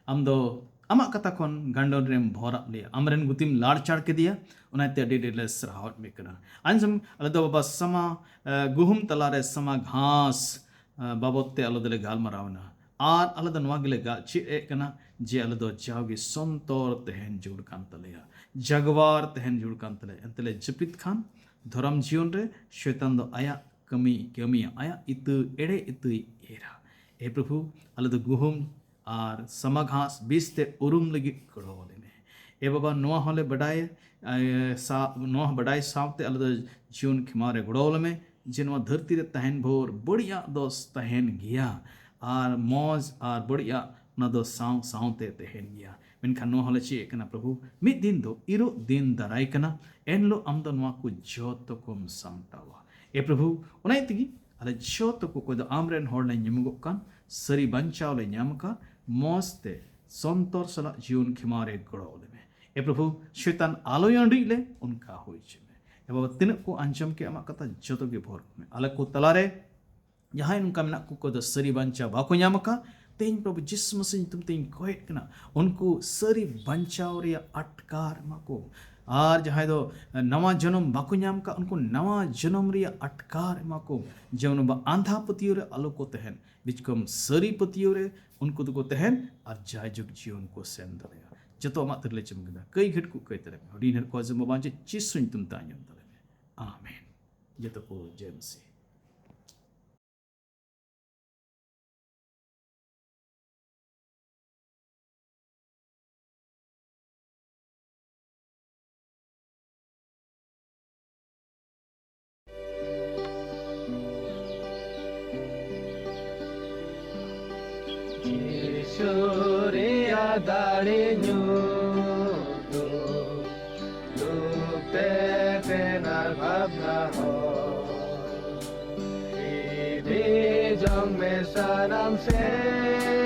ᱟᱢ ᱫᱚ ᱟᱢᱟᱜ ᱠᱟᱛᱷᱟ ᱠᱷᱚᱱ ᱜᱟᱱᱰᱚᱱ ᱨᱮᱢ ᱵᱷᱚᱨᱟᱜ ᱞᱮᱭᱟ, ᱟᱢᱨᱮᱱ ᱜᱩᱛᱤᱢ ᱞᱟᱲᱪᱟᱲ ᱠᱮᱫᱮᱭᱟ, ᱚᱱᱟᱛᱮ ᱟᱹᱰᱤ ᱟᱹᱰᱤ ᱞᱮ ᱥᱟᱨᱦᱟᱣᱮᱫ ᱢᱮ ᱠᱟᱱᱟ᱾ ᱟᱸᱡᱚᱢ, ᱟᱞᱮ ᱫᱚ ᱵᱟᱵᱟ ᱥᱟᱢᱟ, ᱮ, ᱜᱩᱦᱩᱢ ᱛᱟᱞᱟᱨᱮ ᱥᱟᱢᱟ ᱜᱷᱟᱥ, ᱮ, ᱵᱟᱵᱚᱫ ᱛᱮ ᱟᱞᱮ ᱫᱚᱞᱮ ᱜᱟᱞᱢᱟᱨᱟᱣ ᱮᱱᱟ᱾ ᱟᱨ ᱟᱞᱮ ᱫᱚ ᱱᱚᱣᱟ ᱜᱮᱞᱮ ᱜᱟᱞ ᱪᱮᱫ ᱮᱫ ᱠᱟᱱᱟ ᱡᱮ ᱟᱞᱮ ᱫᱚ ᱡᱟᱣᱜᱮ ᱥᱚᱱᱛᱚᱨ ᱛᱟᱦᱮᱱ ᱡᱟᱹᱨᱩᱲ ᱠᱟᱱ ᱛᱟᱞᱮᱭᱟ, ᱡᱟᱜᱣᱟᱨ ᱛᱟᱦᱮᱱ ᱡᱟᱹᱨᱩᱲ ᱠᱟᱱ ᱛᱟᱞᱮᱭᱟ᱾ ᱮᱱᱛᱮ ᱞᱮ ᱡᱟᱹᱯᱤᱫ ᱠᱷᱟᱱ ᱫᱷᱚᱨᱚᱢ ᱡᱤᱭᱚᱱ ᱨᱮ ᱥᱚᱭᱛᱟᱱ ᱫᱚ ᱟᱭᱟᱜ ᱠᱟᱹᱢᱤ ᱠᱟᱹᱢᱤᱭᱟ, ᱟᱭᱟᱜ ᱤᱛᱟᱹ ᱮᱲᱮ ᱤᱛᱟᱹᱭ ᱮᱨᱟ᱾ ᱮ ᱯᱨᱚᱵᱷᱩ, ᱟᱞᱮ ᱫᱚ ᱜᱩᱦᱩᱢ ᱟᱨ ᱥᱟᱢᱟ ᱜᱷᱟᱥ ᱵᱤᱥ ᱛᱮ ᱩᱨᱩᱢ ᱞᱟᱹᱜᱤᱫ ᱜᱚᱲᱚ ᱟᱞᱮ ᱢᱮ᱾ ᱮ ᱵᱟᱵᱟ, ᱱᱚᱣᱟ ᱦᱚᱸᱞᱮ ᱵᱟᱰᱟᱭ, ᱮ, ᱥᱟ-, ᱱᱚᱣᱟ ᱦᱚᱸ ᱵᱟᱰᱟᱭ ᱥᱟᱶᱛᱮ ᱟᱞᱮ ᱫᱚ ᱡᱤᱭᱚᱱ ᱠᱷᱮᱢᱟᱣ ᱨᱮ ᱜᱚᱲᱚ ᱟᱞᱮ ᱢᱮ ᱡᱮ ᱱᱚᱣᱟ ᱫᱷᱟᱹᱨᱛᱤ ᱨᱮ ᱛᱟᱦᱮᱱ ᱵᱷᱳᱨ ᱵᱟᱹᱲᱤᱡᱟᱜ ᱫᱚ ᱛᱟᱦᱮᱱ ᱜᱮᱭᱟ, ᱟᱨ ᱢᱚᱡᱽ ᱟᱨ ᱵᱟᱹᱲᱤᱡᱟᱜ ᱚᱱᱟ ᱫᱚ ᱥᱟᱶ ᱥᱟᱶᱛᱮ ᱛᱟᱦᱮᱱ ᱜᱮᱭᱟ᱾ ᱢᱮᱱᱠᱷᱟᱱ ᱱᱚᱣᱟ ᱦᱚᱸᱞᱮ ᱪᱮᱫ ᱠᱟᱱᱟ ᱯᱨᱚᱵᱷᱩ, ᱢᱤᱫ ᱫᱤᱱ ᱫᱚ ᱤᱨᱚᱜ ᱫᱤᱱ ᱫᱟᱨᱟᱭ ᱠᱟᱱᱟ, ᱮᱱᱦᱤᱞᱳᱜ ᱟᱢ ᱫᱚ ᱱᱚᱣᱟ ᱠᱚ ᱡᱚᱛᱚ ᱠᱚᱢ ᱥᱟᱢᱴᱟᱣᱟ᱾ ᱮ ᱯᱨᱚᱵᱷᱩ, ᱚᱱᱟ ᱛᱮᱜᱮ ᱟᱞᱮ ᱡᱚᱛᱚ ᱠᱚ ᱚᱠᱚᱭ ᱫᱚ ᱟᱢ ᱨᱮᱱ ᱦᱚᱲ ᱞᱮ ᱧᱩᱢᱩᱜᱚᱜ ᱠᱟᱱ, ᱥᱟᱹᱨᱤ ᱵᱟᱧᱪᱟᱣ ᱞᱮ ᱧᱟᱢ ᱟᱠᱟᱫ, ᱢᱚᱡᱽ ᱛᱮ ᱥᱚᱱᱛᱚᱨ ᱥᱟᱞᱟᱜ ᱡᱤᱭᱚᱱ ᱠᱷᱮᱢᱟᱣ ᱨᱮ ᱜᱚᱲᱚ ᱟᱞᱮ ᱢᱮ᱾ ᱮ ᱯᱨᱚᱵᱷᱩ, ᱥᱚᱭᱛᱟᱱ ᱟᱞᱚᱭ ᱟᱸᱰᱤᱡ ᱞᱮ, ᱚᱱᱠᱟ ᱦᱩᱭ ᱦᱚᱪᱚᱭ ᱢᱮ᱾ ᱮ ᱵᱟᱵᱟ, ᱛᱤᱱᱟᱹᱜ ᱠᱚ ᱟᱸᱡᱚᱢ ᱠᱮᱫ ᱟᱢᱟᱜ ᱠᱟᱛᱷᱟ, ᱡᱚᱛᱚ ᱜᱮ ᱵᱷᱚᱨ ᱠᱚ ᱢᱮ᱾ ᱟᱞᱮ ᱠᱚ ᱛᱟᱞᱟᱨᱮ ᱡᱟᱦᱟᱸᱭ ᱱᱚᱝᱠᱟ ᱢᱮᱱᱟᱜ ᱠᱚ, ᱚᱠᱚᱭ ᱫᱚ ᱥᱟᱹᱨᱤ ᱵᱟᱧᱪᱟᱣ ᱵᱟᱠᱚ ᱧᱟᱢ ᱟᱠᱟᱫ, ᱛᱮᱦᱮᱧ ᱯᱨᱚᱵᱷᱩ ᱡᱤᱥᱩ ᱢᱟᱥᱤ ᱧᱩᱛᱩᱢ ᱛᱮᱧ ᱠᱚᱭᱮᱫ ᱠᱟᱱᱟ, ᱩᱱᱠᱩ ᱥᱟᱹᱨᱤ ᱵᱟᱧᱪᱟᱣ ᱨᱮᱭᱟᱜ ᱟᱴᱠᱟᱨ ᱮᱢᱟ ᱠᱚ᱾ ᱟᱨ ᱡᱟᱦᱟᱸᱭ ᱫᱚ ᱱᱟᱣᱟ ᱡᱚᱱᱚᱢ ᱵᱟᱠᱚ ᱧᱟᱢ ᱠᱟᱜ, ᱩᱱᱠᱩ ᱱᱟᱣᱟ ᱡᱚᱱᱚᱢ ᱨᱮᱭᱟᱜ ᱟᱴᱠᱟᱨ ᱮᱢᱟ ᱠᱚ, ᱡᱮᱢᱚᱱ ᱵᱟ ᱟᱸᱫᱷᱟ ᱯᱟᱹᱛᱭᱟᱹᱣ ᱨᱮ ᱟᱞᱚ ᱠᱚ ᱛᱟᱦᱮᱱ, ᱵᱤᱪᱠᱚᱢ ᱥᱟᱹᱨᱤ ᱯᱟᱹᱛᱭᱟᱹᱣ ᱨᱮ ᱩᱱᱠᱩ ᱫᱚᱠᱚ ᱛᱟᱦᱮᱱ ᱟᱨ ᱡᱟᱭᱡᱩᱜᱽ ᱡᱤᱭᱚᱱ ᱠᱚ ᱥᱮᱱ ᱫᱟᱲᱮᱭᱟᱜᱼᱟ᱾ ᱡᱚᱛᱚ ᱟᱢᱟᱜ ᱛᱤᱨᱞᱟᱹ ᱪᱮᱢ ᱠᱮᱫᱟ, ᱠᱟᱹᱭ ᱜᱷᱟᱹᱴ ᱠᱚ ᱠᱟᱹᱭ ᱛᱟᱞᱮ ᱢᱮ, ᱦᱩᱰᱤᱧ ᱦᱚᱲ ᱠᱚ ᱟᱸᱡᱚᱢ ᱵᱟᱵᱟ ᱡᱮ ᱪᱤᱥᱩᱧ ᱛᱩᱢ ᱛᱟᱭ ᱧᱟᱢ ᱛᱟᱞᱮ ᱢᱮ᱾ ᱟᱢᱮᱱ᱾ ᱡᱚᱛᱚ ᱠᱚ ᱡᱚᱭ ᱢᱟᱥᱤ᱾ ᱡᱤᱥᱩ ᱨᱮᱭᱟᱜ ᱫᱟᱲᱮ ᱧᱩᱛᱩᱢ, ᱫᱩᱠ ᱛᱮ ᱛᱮᱱᱟᱨ ᱵᱷᱟᱵᱽᱱᱟ ᱦᱚᱸ᱾ ᱤᱫᱤ ᱡᱚᱝ ᱢᱮ ᱥᱟᱱᱟᱢ ᱥᱮᱫ᱾